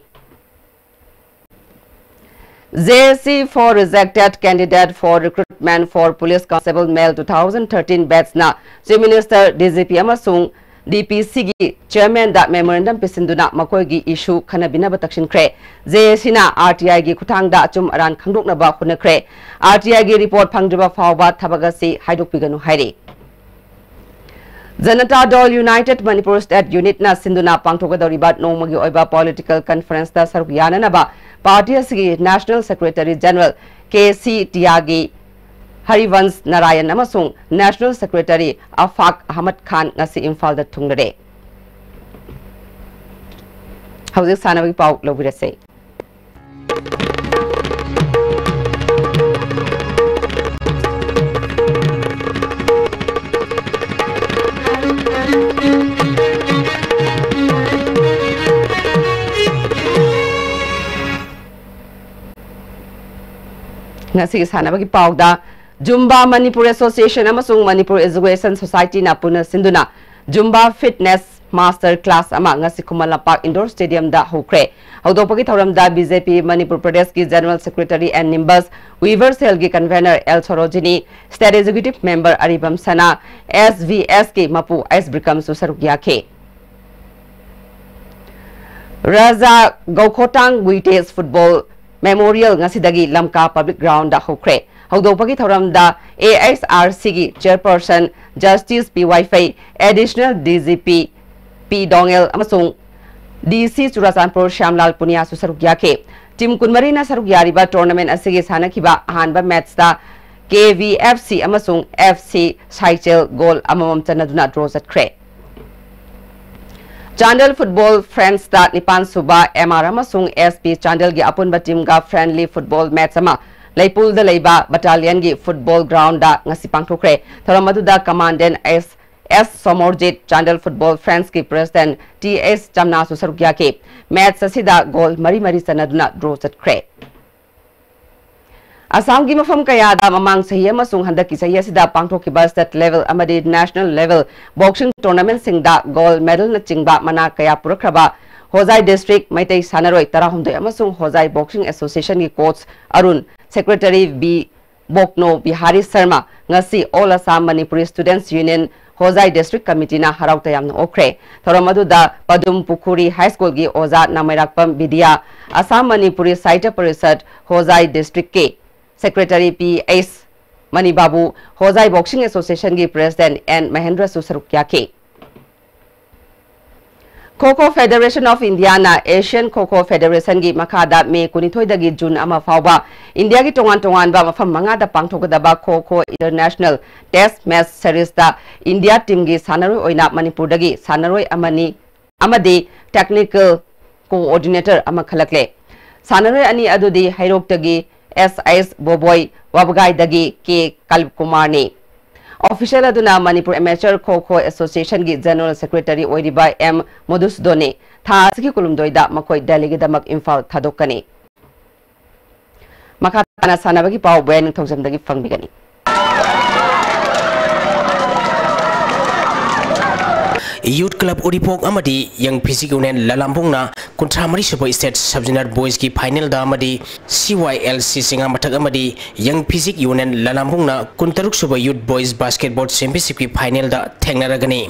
JAC for rejected candidate for recruitment for Police Constable Male two thousand thirteen batchꯅ Chief Minister, DGP ꯑꯃꯁꯨꯡ DPCꯒꯤ chairmanꯗ memorandum ꯄꯤꯁꯤꯟꯗꯨꯅ ꯃꯈꯣꯏꯒꯤ issue ꯈꯟꯅꯕꯤꯅꯕ ꯇꯛꯁꯤꯟꯈ꯭ꯔꯦ꯫ JACꯅ RTIꯒꯤ ꯈꯨꯠꯊꯥꯡꯗ ꯑꯆꯨꯝ ꯑꯔꯥꯟ ꯈꯪꯗꯣꯛꯅꯕ ꯍꯣꯠꯅꯈ꯭ꯔꯦ꯫ RTIꯒꯤ report ꯐꯪꯗ꯭ꯔꯤꯕ ꯐꯥꯎꯕ ꯊꯕꯛ ꯑꯁꯤ ꯍꯥꯏꯗꯣꯛꯄꯤꯒꯅꯨ ꯍꯥꯏꯔꯤ꯫ ꯖꯅꯇꯥ ꯗꯜ United Manipur State Unitꯅ ꯁꯤꯟꯗꯨꯅ ꯄꯥꯡꯊꯣꯛꯀꯗꯧꯔꯤꯕ ꯅꯣꯡꯃꯒꯤ ꯑꯣꯏꯕ political conferenceꯇ ꯁꯔꯨꯛ ꯌꯥꯅꯅꯕ party ꯑꯁꯤꯒꯤ National Secretary General K C ꯇꯤꯌꯥꯒꯤ ꯍꯔꯤꯚꯟꯁ Narayan ꯑꯃꯁꯨꯡ National Secretary ꯑꯐꯥꯛ ꯑꯍꯃꯗ ꯈꯥꯟ ꯉꯁꯤ ꯏꯝꯐꯥꯜꯗ ꯊꯨꯡꯂꯔꯦ꯫ ꯍꯧꯖꯤꯛ ꯁꯥꯟꯅꯕꯒꯤ ꯄꯥꯎ ꯂꯧꯕꯤꯔꯁꯦ꯫ ꯉꯁꯤꯒꯤ ꯁꯥꯟꯅꯕꯒꯤ ꯄꯥꯎꯗ, ꯖꯨꯝꯕꯥ ꯃꯅꯤꯄꯨꯔ ꯑꯦꯁꯣꯁꯤꯌꯦꯁꯟ ꯑꯃꯁꯨꯡ ꯃꯅꯤꯄꯨꯔ ꯑꯦꯖꯨꯀꯦꯁꯟ ꯁꯣꯁꯥꯏꯇꯤꯅ ꯄꯨꯟꯅ ꯁꯤꯟꯗꯨꯅ ꯖꯨꯝꯕꯥ ꯐꯤꯠꯅꯦꯁ ꯃꯥꯁꯇꯔ ꯀ꯭ꯂꯥꯁ ꯑꯃ ꯉꯁꯤ ꯈꯨꯃꯟ ꯂꯝꯄꯥꯛ ꯏꯟꯗꯣꯔ ꯁ꯭ꯇꯦꯗꯤꯌꯝꯗ ꯍꯧꯈ꯭ꯔꯦ꯫ ꯍꯧꯗꯣꯛꯄꯒꯤ ꯊꯧꯔꯝꯗ ꯕꯤ ꯖꯦ ꯄꯤ ꯃꯅꯤꯄꯨꯔ ꯄ꯭ꯔꯗꯦꯁꯀꯤ general secretary N Nimbas, weaver ꯁꯦꯜꯒꯤ convener L Sorojini, state executive member Aribam Sana, S V ꯑꯦꯁꯀꯤ ꯃꯄꯨ ꯑꯦꯁ ꯕ꯭ꯔꯤꯀꯝꯁꯨ ꯁꯔꯨꯛ ꯌꯥꯈꯤ꯫ ꯔꯥꯖꯥ ꯒꯧꯈꯣꯇꯥꯡ ꯋꯤꯇꯦꯖ ꯐꯨꯠꯕꯣꯜ ꯃꯦꯃꯣꯔꯤꯌꯦꯜ ꯉꯁꯤꯗꯒꯤ ꯂꯝꯀꯥ ꯄꯕ꯭ꯂꯤꯛ ꯒ꯭ꯔꯥꯎꯟꯗ ꯍꯧꯈ꯭ꯔꯦ꯫ ꯍꯧꯗꯣꯛꯄꯒꯤ ꯊꯧꯔꯝꯗ ꯑꯦ ꯑꯩꯆ ꯑꯥꯔ ꯁꯤꯒꯤ ꯆꯦꯌꯔꯄꯔꯁꯟ ꯖꯁꯇꯤꯁ ꯄꯤ ꯋꯥꯏꯐꯩ, ꯑꯦꯗꯤꯁꯅꯦꯜ ꯗꯤ ꯖꯤ ꯄꯤ ꯄꯤ ꯗꯣꯡꯉꯦꯜ ꯑꯃꯁꯨꯡ ꯗꯤ ꯁꯤ ꯆꯨꯔꯥꯆꯥꯟꯄꯨꯔ ꯁ꯭ꯌꯥꯝꯂꯥꯜ ꯄꯨꯅꯤꯌꯥꯁꯨ ꯁꯔꯨꯛ ꯌꯥꯈꯤ꯫ ꯇꯤꯝ ꯀꯨꯟꯃꯔꯤꯅ ꯁꯔꯨꯛ ꯌꯥꯔꯤꯕ ꯇꯣꯔꯅꯥꯃꯦꯟ ꯑꯁꯤꯒꯤ ꯁꯥꯟꯅꯈꯤꯕ ꯑꯍꯥꯟꯕ ꯃꯦꯆꯇ ꯀꯦ ꯚꯤ ꯑꯦꯐ ꯁꯤ ꯑꯃꯁꯨꯡ ꯑꯦꯐ ꯁꯤ ꯁꯥꯏꯆꯦꯜ ꯒꯣꯜ ꯑꯃꯃꯝ ꯆꯟꯅꯗꯨꯅ ꯗ꯭ꯔꯣ ꯆꯠꯈ꯭ꯔꯦ꯫ ꯆꯥꯟꯗꯦꯜ ꯐꯨꯠꯕꯣꯜ ꯐ꯭ꯔꯦꯟꯁꯇ ꯅꯤꯄꯥꯟ ꯁꯨꯕ ꯑꯦꯝ ꯑꯥꯔ ꯑꯃꯁꯨꯡ ꯑꯦꯁ ꯄꯤ ꯆꯥꯟꯗꯦꯜꯒꯤ ꯑꯄꯨꯟꯕ ꯇꯤꯝꯒ ꯐ꯭ꯔꯦꯟꯂꯤ ꯐꯨꯠꯕꯣꯜ ꯃꯦꯆ ꯑꯃ ꯂꯩꯄꯨꯜꯗ ꯂꯩꯕ ꯕꯠꯇꯥꯂꯤꯌꯟꯒꯤ ꯐꯨꯠꯕꯣꯜ ꯒ꯭ꯔꯥꯎꯟꯗ ꯉꯁꯤ ꯄꯥꯡꯊꯣꯛꯈ꯭ꯔꯦ꯫ ꯊꯧꯔꯝ ꯑꯗꯨꯗ commandant S S Somorjit, Chandel football ꯐ꯭ꯔꯦꯟꯁꯀꯤ ꯄ꯭ꯔꯦꯁꯤꯗꯦꯟꯠ ꯇꯤ ꯑꯦꯁ ꯆꯝꯅꯥꯁꯨ ꯁꯔꯨꯛ ꯌꯥꯈꯤ꯫ ꯃꯦꯆ ꯑꯁꯤꯗ ꯒꯣꯜ ꯃꯔꯤ ꯃꯔꯤ ꯆꯟꯅꯗꯨꯅ ꯗ꯭ꯔꯣ ꯆꯠꯈ꯭ꯔꯦ꯫ ꯑꯁꯥꯝꯒꯤ ꯃꯐꯝ ꯀꯌꯥꯗ ꯃꯃꯥꯡ ꯆꯍꯤ ꯑꯃꯁꯨꯡ ꯍꯟꯗꯛꯀꯤ ꯆꯍꯤ ꯑꯁꯤꯗ ꯄꯥꯡꯊꯣꯛꯈꯤꯕ ꯁ꯭ꯇꯦꯠ ꯂꯦꯚꯦꯜ ꯑꯃꯗꯤ ꯅꯦꯁꯅꯦꯜ ꯂꯦꯚꯦꯜ ꯕꯣꯛꯁꯤꯡ ꯇꯣꯔꯅꯥꯃꯦꯟꯠꯁꯤꯡꯗ ꯒꯣꯜꯗ ꯃꯦꯗꯜꯅꯆꯤꯡꯕ ꯃꯅꯥ ꯀꯌꯥ ꯄꯨꯔꯛꯈ꯭ꯔꯕ ꯍꯣꯖꯥꯏ ꯗꯤꯁꯇ꯭ꯔꯤꯛ ꯃꯩꯇꯩ ꯁꯥꯟꯅꯔꯣꯏ ꯇꯔꯥꯍꯨꯝꯗꯣꯏ ꯑꯃꯁꯨꯡ ꯍꯣꯖꯥꯏ ꯕꯣꯛꯁꯤꯡ ꯑꯦꯁꯣꯁꯤꯌꯦꯁꯟꯒꯤ coach Arun, secretary B Bokno Bihari Sharma ꯉꯁꯤ All Assam Manipuri Students Union Hojai district ꯀꯃꯤꯇꯤꯅ ꯍꯔꯥꯎ ꯇꯌꯥꯝꯅ ꯑꯣꯛꯈ꯭ꯔꯦ꯫ ꯊꯧꯔꯝ ꯑꯗꯨꯗ ꯄꯗꯨꯝ ꯄꯨꯈꯨꯔꯤ ꯍꯥꯏ ꯁ꯭ꯀꯨꯜꯒꯤ ꯑꯣꯖꯥ ꯅꯥꯃꯩꯔꯥꯛꯄꯝ ꯕꯤꯗ꯭ꯌꯥ, ꯑꯁꯥꯝ ꯃꯅꯤꯄꯨꯔꯤ ꯁꯥꯍꯤꯇ꯭ꯌ ꯄꯔꯤꯁꯠ ꯍꯣꯖꯥꯏ ꯗꯤꯁꯇ꯭ꯔꯤꯛꯀꯤ ꯁꯦꯀ꯭ꯔꯦꯇꯔꯤ ꯄꯤ ꯑꯩꯆ ꯃꯅꯤꯕꯥꯕꯨ, ꯍꯣꯖꯥꯏ ꯕꯣꯛꯁꯤꯡ ꯑꯦꯁꯣꯁꯤꯌꯦꯁꯟꯒꯤ ꯄ꯭ꯔꯦꯁꯤꯗꯦꯟꯠ ꯑꯦꯟ ꯃꯍꯦꯟꯗ꯭ꯔꯁꯨ ꯁꯔꯨꯛ ꯌꯥꯈꯤ꯫ Kho Kho Federation of Indiana Asian Kho Kho Federation ꯒꯤ ꯃꯈꯥꯗ ꯃꯦ ꯀꯨꯟꯅꯤꯊꯣꯏꯗꯒꯤ ꯖꯨꯟ ꯑꯃ ꯐꯥꯎꯕ ꯏꯟꯗꯤꯌꯥꯒꯤ ꯇꯣꯉꯥꯟ ꯇꯣꯉꯥꯟꯕ ꯃꯐꯝ ꯃꯉꯥꯗ ꯄꯥꯡꯊꯣꯛꯀꯗꯕ Kho Kho International Test Match Series ꯇ ꯏꯟꯗꯤꯌꯥ ꯇꯤꯝꯒꯤ ꯁꯥꯟꯅꯔꯣꯏ ꯑꯣꯏꯅ ꯃꯅꯤꯄꯨꯔꯗꯒꯤ ꯁꯥꯟꯅꯔꯣꯏ ꯑꯃꯅꯤ ꯑꯃꯗꯤ technical coordinator ꯑꯃ ꯈꯜꯂꯛꯂꯦ꯫ ꯁꯥꯟꯅꯔꯣꯏ ꯑꯅꯤ ꯑꯗꯨꯗꯤ ꯍꯩꯔꯣꯛꯇꯒꯤ ꯑꯦꯁ ꯑꯦꯁ ꯕꯣꯕꯣꯏ, ꯋꯥꯕꯒꯥꯏꯗꯒꯤ ꯀꯦ ꯀꯜꯞ ꯀꯨꯃꯥꯔꯅꯤ꯫ Official ꯑꯗꯨꯅ Manipur Amateur Kho Kho Association ꯒꯤ General Secretary ꯑꯣꯏꯔꯤꯕ ꯑꯦꯝ ꯃꯙꯨꯁꯨꯗꯟꯅꯤ꯫ ꯊꯥ ꯑꯁꯤꯒꯤ ꯀꯨꯟꯍꯨꯝꯗꯣꯏꯗ ꯃꯈꯣꯏ ꯗꯦꯜꯂꯤꯒꯤꯗꯃꯛ ꯏꯝꯐꯥꯜ ꯊꯥꯗꯣꯛꯀꯅꯤ꯫ ꯃꯈꯥ ꯇꯥꯅ ꯁꯥꯟꯅꯕꯒꯤ ꯄꯥꯎ ꯕꯣꯌꯥ ꯅꯤꯡꯊꯧꯖꯝꯗꯒꯤ ꯐꯪꯕꯤꯒꯅꯤ꯫ Youth Club ꯎꯔꯤꯄꯣꯛ ꯑꯃꯗꯤ Young Physique Union ꯂꯂꯥꯝꯕꯨꯡꯅ ꯀꯨꯟꯊ꯭ꯔꯥ ꯃꯔꯤ ꯁꯨꯕ State Sub Junior Boys ꯀꯤ final ꯗ ꯑꯃꯗꯤ C Y L C ꯆꯤꯉꯥꯃꯊꯛ ꯑꯃꯗꯤ Young Physique Union ꯂꯂꯥꯝꯕꯨꯡꯅ ꯀꯨꯟꯇꯔꯨꯛ ꯁꯨꯕ Youth Boys Basketball Championship ꯀꯤ final ꯗ ꯊꯦꯡꯅꯔꯒꯅꯤ꯫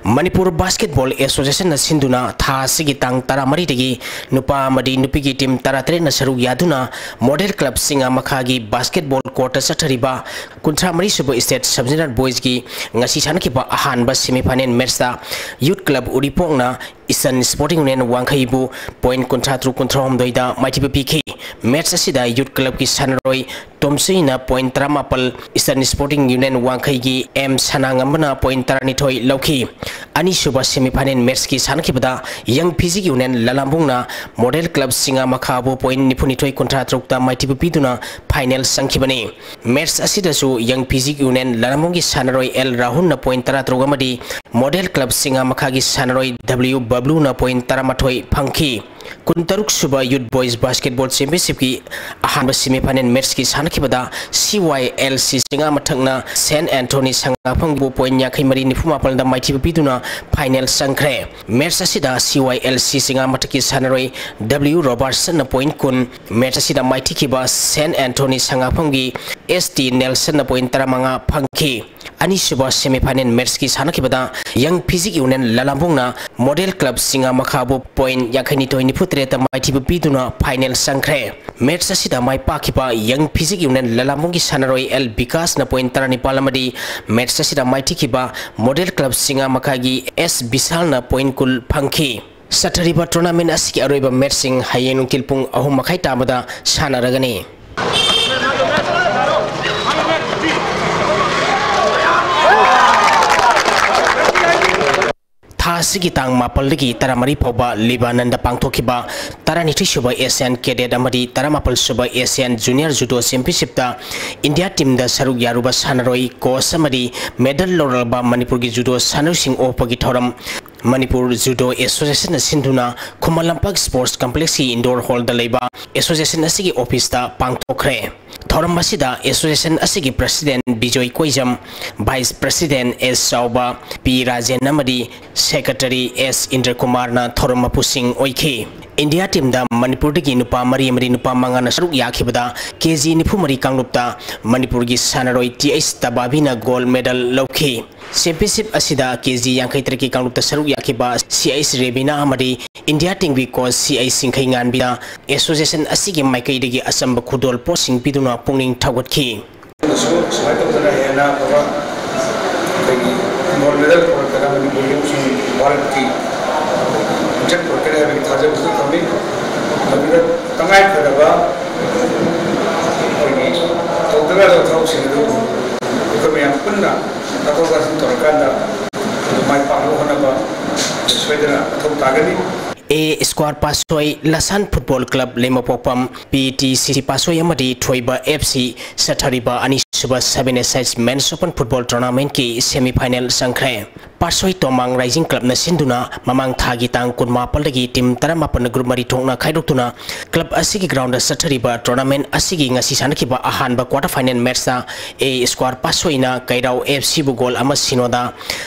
ꯃꯅꯤꯄꯨꯔ Basketball Association ꯅ ꯁꯤꯟꯗꯨꯅ ꯊꯥ ꯑꯁꯤꯒꯤ ꯇꯥꯡ ꯇꯔꯥꯃꯔꯤꯗꯒꯤ ꯅꯨꯄꯥ ꯑꯃꯗꯤ ꯅꯨꯄꯤꯒꯤ team ꯇꯔꯥꯇꯔꯦꯠꯅ ꯁꯔꯨꯛ ꯌꯥꯗꯨꯅ Model Club ꯆꯤꯉꯥꯃꯈꯥꯒꯤ basketball court ꯇ ꯆꯠꯊꯔꯤꯕ ꯀꯨꯟꯊ꯭ꯔꯥ ꯃꯔꯤ ꯁꯨꯕ State Sub Junior Boys ꯀꯤ ꯉꯁꯤ ꯁꯥꯟꯅꯈꯤꯕ ꯑꯍꯥꯟꯕ semi final match ꯇ Youth Club ꯎꯔꯤꯄꯣꯛꯅ Eastern Sporting Union ꯋꯥꯡꯈꯩꯕꯨ point ꯀꯨꯟꯊ꯭ꯔꯥ ꯇꯔꯨꯛ ꯀꯨꯟꯊ꯭ꯔꯥ ꯍꯨꯝꯗꯣꯏꯗ ꯃꯥꯏꯊꯤꯕ ꯄꯤꯈꯤ꯫ Match ꯑꯁꯤꯗ Youth Club ꯀꯤ ꯁꯥꯟꯅꯔꯣꯏ ꯇꯣꯝꯆꯩꯅ point ꯇꯔꯥꯃꯥꯄꯜ, Eastern Sporting Union ꯋꯥꯡꯈꯩꯒꯤ ꯑꯦꯝ ꯁꯅꯥꯉꯝꯕꯅ point ꯇꯔꯥꯅꯤꯊꯣꯏ ꯂꯧꯈꯤ꯫ ꯑꯅꯤꯁꯨꯕ semi final match ꯀꯤ ꯁꯥꯟꯅꯈꯤꯕꯗ Young Physique Union ꯂꯂꯥꯝꯕꯨꯡꯅ Model Club ꯆꯤꯉꯥꯃꯈꯥꯕꯨ point ꯅꯤꯐꯨꯅꯤꯊꯣꯏ ꯀꯨꯟꯊ꯭ꯔꯥ ꯇꯔꯨꯛꯇ ꯃꯥꯏꯊꯤꯕ ꯄꯤꯗꯨꯅ final ꯆꯪꯈꯤꯕꯅꯤ꯫ Match ꯑꯁꯤꯗꯁꯨ Young Physique Union ꯂꯂꯥꯝꯕꯨꯡꯒꯤ ꯁꯥꯟꯅꯔꯣꯏ ꯑꯦꯜ ꯔꯥꯍꯨꯜꯅ point ꯇꯔꯥꯇꯔꯨꯛ ꯑꯃꯗꯤ Model Club ꯆꯤꯉꯥꯃꯈꯥꯒꯤ ꯁꯥꯟꯅꯔꯣꯏ W ꯕꯕ꯭ꯂꯨꯅ point ꯇꯔꯥꯃꯥꯊꯣꯏ ꯐꯪꯈꯤ꯫ ꯀꯨꯟꯇꯔꯨꯛ ꯁꯨꯕ Youth Boys Basketball Championship ꯀꯤ ꯑꯍꯥꯟꯕ semi final match ꯀꯤ ꯁꯥꯟꯅꯈꯤꯕꯗ C Y L C ꯆꯤꯉꯥꯃꯊꯛꯅ Saint Anthony ꯁꯉꯥꯛꯐꯝꯕꯨ point ꯌꯥꯡꯈꯩ ꯃꯔꯤ ꯅꯤꯐꯨ ꯃꯥꯄꯜꯗ ꯃꯥꯏꯊꯤꯕ ꯄꯤꯗꯨꯅ final ꯆꯪꯈ꯭ꯔꯦ꯫ Match ꯑꯁꯤꯗ C Y L C ꯆꯤꯉꯥꯃꯊꯛꯀꯤ ꯁꯥꯟꯅꯔꯣꯏ W Robertson ꯅ point ꯀꯨꯟ, match ꯑꯁꯤꯗ ꯃꯥꯏꯊꯤꯈꯤꯕ Saint Anthony ꯁꯉꯥꯛꯐꯝꯒꯤ S T Nelson ꯅ point ꯇꯔꯥꯃꯉꯥ ꯐꯪꯈꯤ꯫ ꯑꯅꯤꯁꯨꯕ semi final match ꯀꯤ ꯁꯥꯟꯅꯈꯤꯕꯗ Young Physique Union ꯂꯂꯥꯝꯕꯨꯡꯅ Model Club ꯆꯤꯉꯥꯃꯈꯥꯕꯨ point ꯌꯥꯡꯈꯩꯅꯤꯊꯣꯏ ꯅꯤꯐꯨ ꯇꯔꯦꯠ ꯇꯔꯦꯠꯇ ꯃꯥꯏꯊꯤꯕ ꯄꯤꯗꯨꯅ ꯐꯥꯏꯅꯦꯜ ꯆꯪꯈ꯭ꯔꯦ꯫ ꯃꯦꯠꯆ ꯑꯁꯤꯗ ꯃꯥꯏ ꯄꯥꯛꯈꯤꯕ ꯌꯪ ꯐꯤꯖꯤꯛ ꯌꯨꯅꯤꯌꯟ ꯂꯂꯥꯝꯕꯨꯡꯒꯤ ꯁꯥꯟꯅꯔꯣꯏ ꯑꯦꯜ ꯕꯤꯀꯥꯁꯅ ꯄꯣꯏꯟꯠ ꯇꯔꯥꯅꯤꯄꯥꯜ ꯑꯃꯗꯤ ꯃꯦꯠꯆ ꯑꯁꯤꯗ ꯃꯥꯏꯊꯤꯈꯤꯕ ꯃꯣꯗꯦꯜ ꯀ꯭ꯂꯕ ꯆꯤꯡꯉꯥꯃꯈꯥꯒꯤ ꯑꯦꯁ ꯕꯤꯁꯥꯜꯅ ꯄꯣꯏꯟꯠ ꯀꯨꯟ ꯐꯪꯈꯤ꯫ ꯆꯠꯊꯔꯤꯕ ꯇꯣꯔꯅꯥꯃꯦꯟ ꯑꯁꯤꯒꯤ ꯑꯔꯣꯏꯕ ꯃꯦꯠꯆꯁꯤꯡ ꯍꯌꯦꯡ ꯅꯨꯡꯊꯤꯜ ꯄꯨꯡ ꯑꯍꯨꯝ ꯃꯈꯥꯏ ꯇꯥꯕꯗ ꯁꯥꯟꯅꯔꯒꯅꯤ꯫ ꯊꯥ ꯑꯁꯤꯒꯤ ꯇꯥꯡ ꯃꯥꯄꯜꯗꯒꯤ ꯇꯔꯥꯃꯔꯤ ꯐꯥꯎꯕ ꯂꯤꯕꯥꯅꯟꯗ ꯄꯥꯡꯊꯣꯛꯈꯤꯕ ꯇꯔꯥꯅꯤꯊꯣꯏ ꯁꯨꯕ ꯑꯦꯁꯤꯌꯥꯟ ꯀꯦꯗꯦꯠ ꯑꯃꯗꯤ ꯇꯔꯥꯃꯥꯄꯜ ꯁꯨꯕ ꯑꯦꯁꯤꯌꯥꯟ ꯖꯨꯅꯤꯌꯔ ꯖꯨꯗꯣ ꯆꯦꯝꯄꯤꯌꯟꯁꯤꯞꯇ ꯏꯟꯗꯤꯌꯥ ꯇꯤꯝꯗ ꯁꯔꯨꯛ ꯌꯥꯔꯨꯕ ꯁꯥꯟꯅꯔꯣꯏ, ꯀꯣꯆ ꯑꯃꯗꯤ ꯃꯦꯗꯜ ꯂꯧꯔꯕ ꯃꯅꯤꯄꯨꯔꯒꯤ ꯖꯨꯗꯣ ꯁꯥꯟꯅꯔꯣꯏꯁꯤꯡ ꯑꯣꯛꯄꯒꯤ ꯊꯧꯔꯝ ꯃꯅꯤꯄꯨꯔ ꯖꯨꯗꯣ ꯑꯦꯁꯣꯁꯤꯌꯦꯁꯟꯅ ꯁꯤꯟꯗꯨꯅ ꯈꯨꯃꯟ ꯂꯝꯄꯥꯛ ꯁ꯭ꯄꯣꯔꯠꯁ ꯀꯝꯄ꯭ꯂꯦꯛꯁꯀꯤ ꯏꯟꯗꯣꯔ ꯍꯣꯜꯗ ꯂꯩꯕ ꯑꯦꯁꯣꯁꯤꯌꯦꯁꯟ ꯑꯁꯤꯒꯤ ꯑꯣꯐꯤꯁꯇ ꯄꯥꯡꯊꯣꯛꯈ꯭ꯔꯦ꯫ ꯊꯧꯔꯝ ꯑꯁꯤꯗ ꯑꯦꯁꯣꯁꯤꯌꯦꯁꯟ ꯑꯁꯤꯒꯤ ꯄ꯭ꯔꯁꯤꯗꯦꯟ ꯕꯤꯖꯣꯏ ꯀꯣꯏꯖꯝ, ꯚꯥꯏꯁ ꯄ꯭ꯔꯁꯤꯗꯦꯟ ꯑꯦꯁ ꯆꯥꯎꯕ, ꯄꯤ ꯔꯥꯖꯦꯟ ꯑꯃꯗꯤ ꯁꯦꯀ꯭ꯔꯦꯇꯔꯤ ꯑꯦꯁ ꯏꯟꯗ꯭ꯔꯀꯨꯃꯥꯔꯅ ꯊꯧꯔꯝ ꯃꯄꯨꯁꯤꯡ ꯑꯣꯏꯈꯤ꯫ ꯏꯟꯗꯤꯌꯥ ꯇꯤꯝꯗ ꯃꯅꯤꯄꯨꯔꯗꯒꯤ ꯅꯨꯄꯥ ꯃꯔꯤ ꯑꯃꯗꯤ ꯅꯨꯄꯥ ꯃꯉꯥꯅ ꯁꯔꯨꯛ ꯌꯥꯈꯤꯕꯗ ꯀꯦ ꯖꯤ ꯅꯤꯐꯨ ꯃꯔꯤ ꯀꯥꯡꯂꯨꯞꯇ ꯃꯅꯤꯄꯨꯔꯒꯤ ꯁꯥꯟꯅꯔꯣꯏ ꯇꯤ ꯑꯩꯆ ꯇꯕꯥꯕꯤꯅ ꯒꯣꯜꯗ ꯃꯦꯗꯜ ꯂꯧꯈꯤ꯫ ꯆꯦꯝꯄꯤꯌꯟꯁꯤꯞ ꯑꯁꯤꯗ ꯀꯦ ꯖꯤ ꯌꯥꯡꯈꯩ ꯇꯔꯦꯠꯀꯤ ꯀꯥꯡꯂꯨꯞꯇ ꯁꯔꯨꯛ ꯌꯥꯈꯤꯕ ꯁꯤ ꯑꯩꯆ ꯔꯦꯕꯤꯅꯥ ꯑꯃꯗꯤ ꯏꯟꯗꯤꯌꯥ ꯇꯤꯝꯒꯤ ꯀꯣꯆ ꯁꯤ ꯑꯩꯆ ꯁꯤꯡꯈꯩꯉꯥꯟꯕꯤꯅ ꯑꯦꯁꯣꯁꯤꯌꯦꯁꯟ ꯑꯁꯤꯒꯤ ꯃꯥꯏꯀꯩꯗꯒꯤ ꯑꯆꯝꯕ ꯈꯨꯗꯣꯜ ꯄꯣꯠꯁꯤꯡ ꯄꯤꯗꯨꯅ ꯄꯨꯛꯅꯤꯡ ꯊꯧꯒꯠꯈꯤ꯫ ꯑꯃꯁꯨ ꯁꯨꯃꯥꯏꯅ ꯇꯧꯗꯅ ꯍꯦꯟꯅ ꯑꯐꯕ ꯑꯩꯈꯣꯏꯒꯤ ꯒꯣꯜꯗ ꯃꯦꯗꯜ ꯄꯨꯔꯛꯇꯅ ꯃꯅꯤꯄꯨꯔꯒꯤ ꯑꯃꯁꯨꯡ ꯚꯥꯔꯠꯀꯤ ꯃꯤꯡꯆꯠ ꯄꯨꯔꯛꯀꯅꯤ ꯍꯥꯏꯕꯒꯤ ꯊꯥꯖꯕꯁꯨ ꯊꯝꯃꯤ꯫ ꯃꯗꯨꯗ ꯇꯉꯥꯏ ꯐꯗꯕ ꯑꯩꯈꯣꯏꯒꯤ ꯇꯧꯗꯕ ꯌꯥꯗꯕ ꯊꯕꯛꯁꯤꯡ ꯑꯗꯨ ꯑꯩꯈꯣꯏ ꯃꯌꯥꯝ ꯄꯨꯟꯅ ꯇꯥꯊꯣꯛ ꯇꯥꯁꯤꯟ ꯇꯧꯔꯀꯥꯟꯗ ꯃꯗꯨ ꯃꯥꯏ ꯄꯥꯛꯅꯕ ꯍꯣꯠꯅꯕ ꯁꯣꯏꯗꯅ ꯃꯊꯧ ꯇꯥꯒꯅꯤ꯫ A square Pasoi, Lasan football club Leimapokpam, P T C C Pasoi ꯑꯃꯗꯤ ꯊꯣꯏꯕ ꯑꯦꯐ ꯁꯤ ꯆꯠꯊꯔꯤꯕ ꯑꯅꯤꯁꯨꯕ seven A side men's open football ꯇꯣꯔꯅꯥꯃꯦꯟꯠꯀꯤ ꯁꯦꯃꯤ ꯐꯥꯏꯅꯦꯜ ꯆꯪꯈ꯭ꯔꯦ꯫ ꯄꯥꯁꯣꯏ ꯇꯣꯃꯥꯡ ꯔꯥꯏꯖꯤꯡ ꯀ꯭ꯂꯕꯅ ꯁꯤꯟꯗꯨꯅ ꯃꯃꯥꯡ ꯊꯥꯒꯤ ꯇꯥꯡ ꯀꯨꯟꯃꯥꯄꯜꯗꯒꯤ ꯇꯤꯝ ꯇꯔꯥꯃꯥꯄꯟꯅ ꯒ꯭ꯔꯨꯞ ꯃꯔꯤ ꯊꯣꯛꯅ ꯈꯥꯏꯗꯣꯛꯇꯨꯅ ꯀ꯭ꯂꯕ ꯑꯁꯤꯒꯤ ꯒ꯭ꯔꯥꯎꯟꯗ ꯆꯠꯊꯔꯤꯕ ꯇꯣꯔꯅꯥꯃꯦꯟꯠ ꯑꯁꯤꯒꯤ ꯉꯁꯤ ꯁꯥꯟꯅꯈꯤꯕ ꯑꯍꯥꯟꯕ ꯀ꯭ꯋꯥꯇꯔ ꯐꯥꯏꯅꯦꯜ ꯃꯦꯠꯆꯇ ꯑꯦ ꯁ꯭ꯀ꯭ꯋꯥꯔ ꯄꯥꯁꯣꯏꯅ ꯀꯩꯔꯥꯎ ꯑꯦꯐ ꯁꯤꯕꯨ ꯒꯣꯜ ꯑꯃ ꯁꯤꯅꯣꯗ,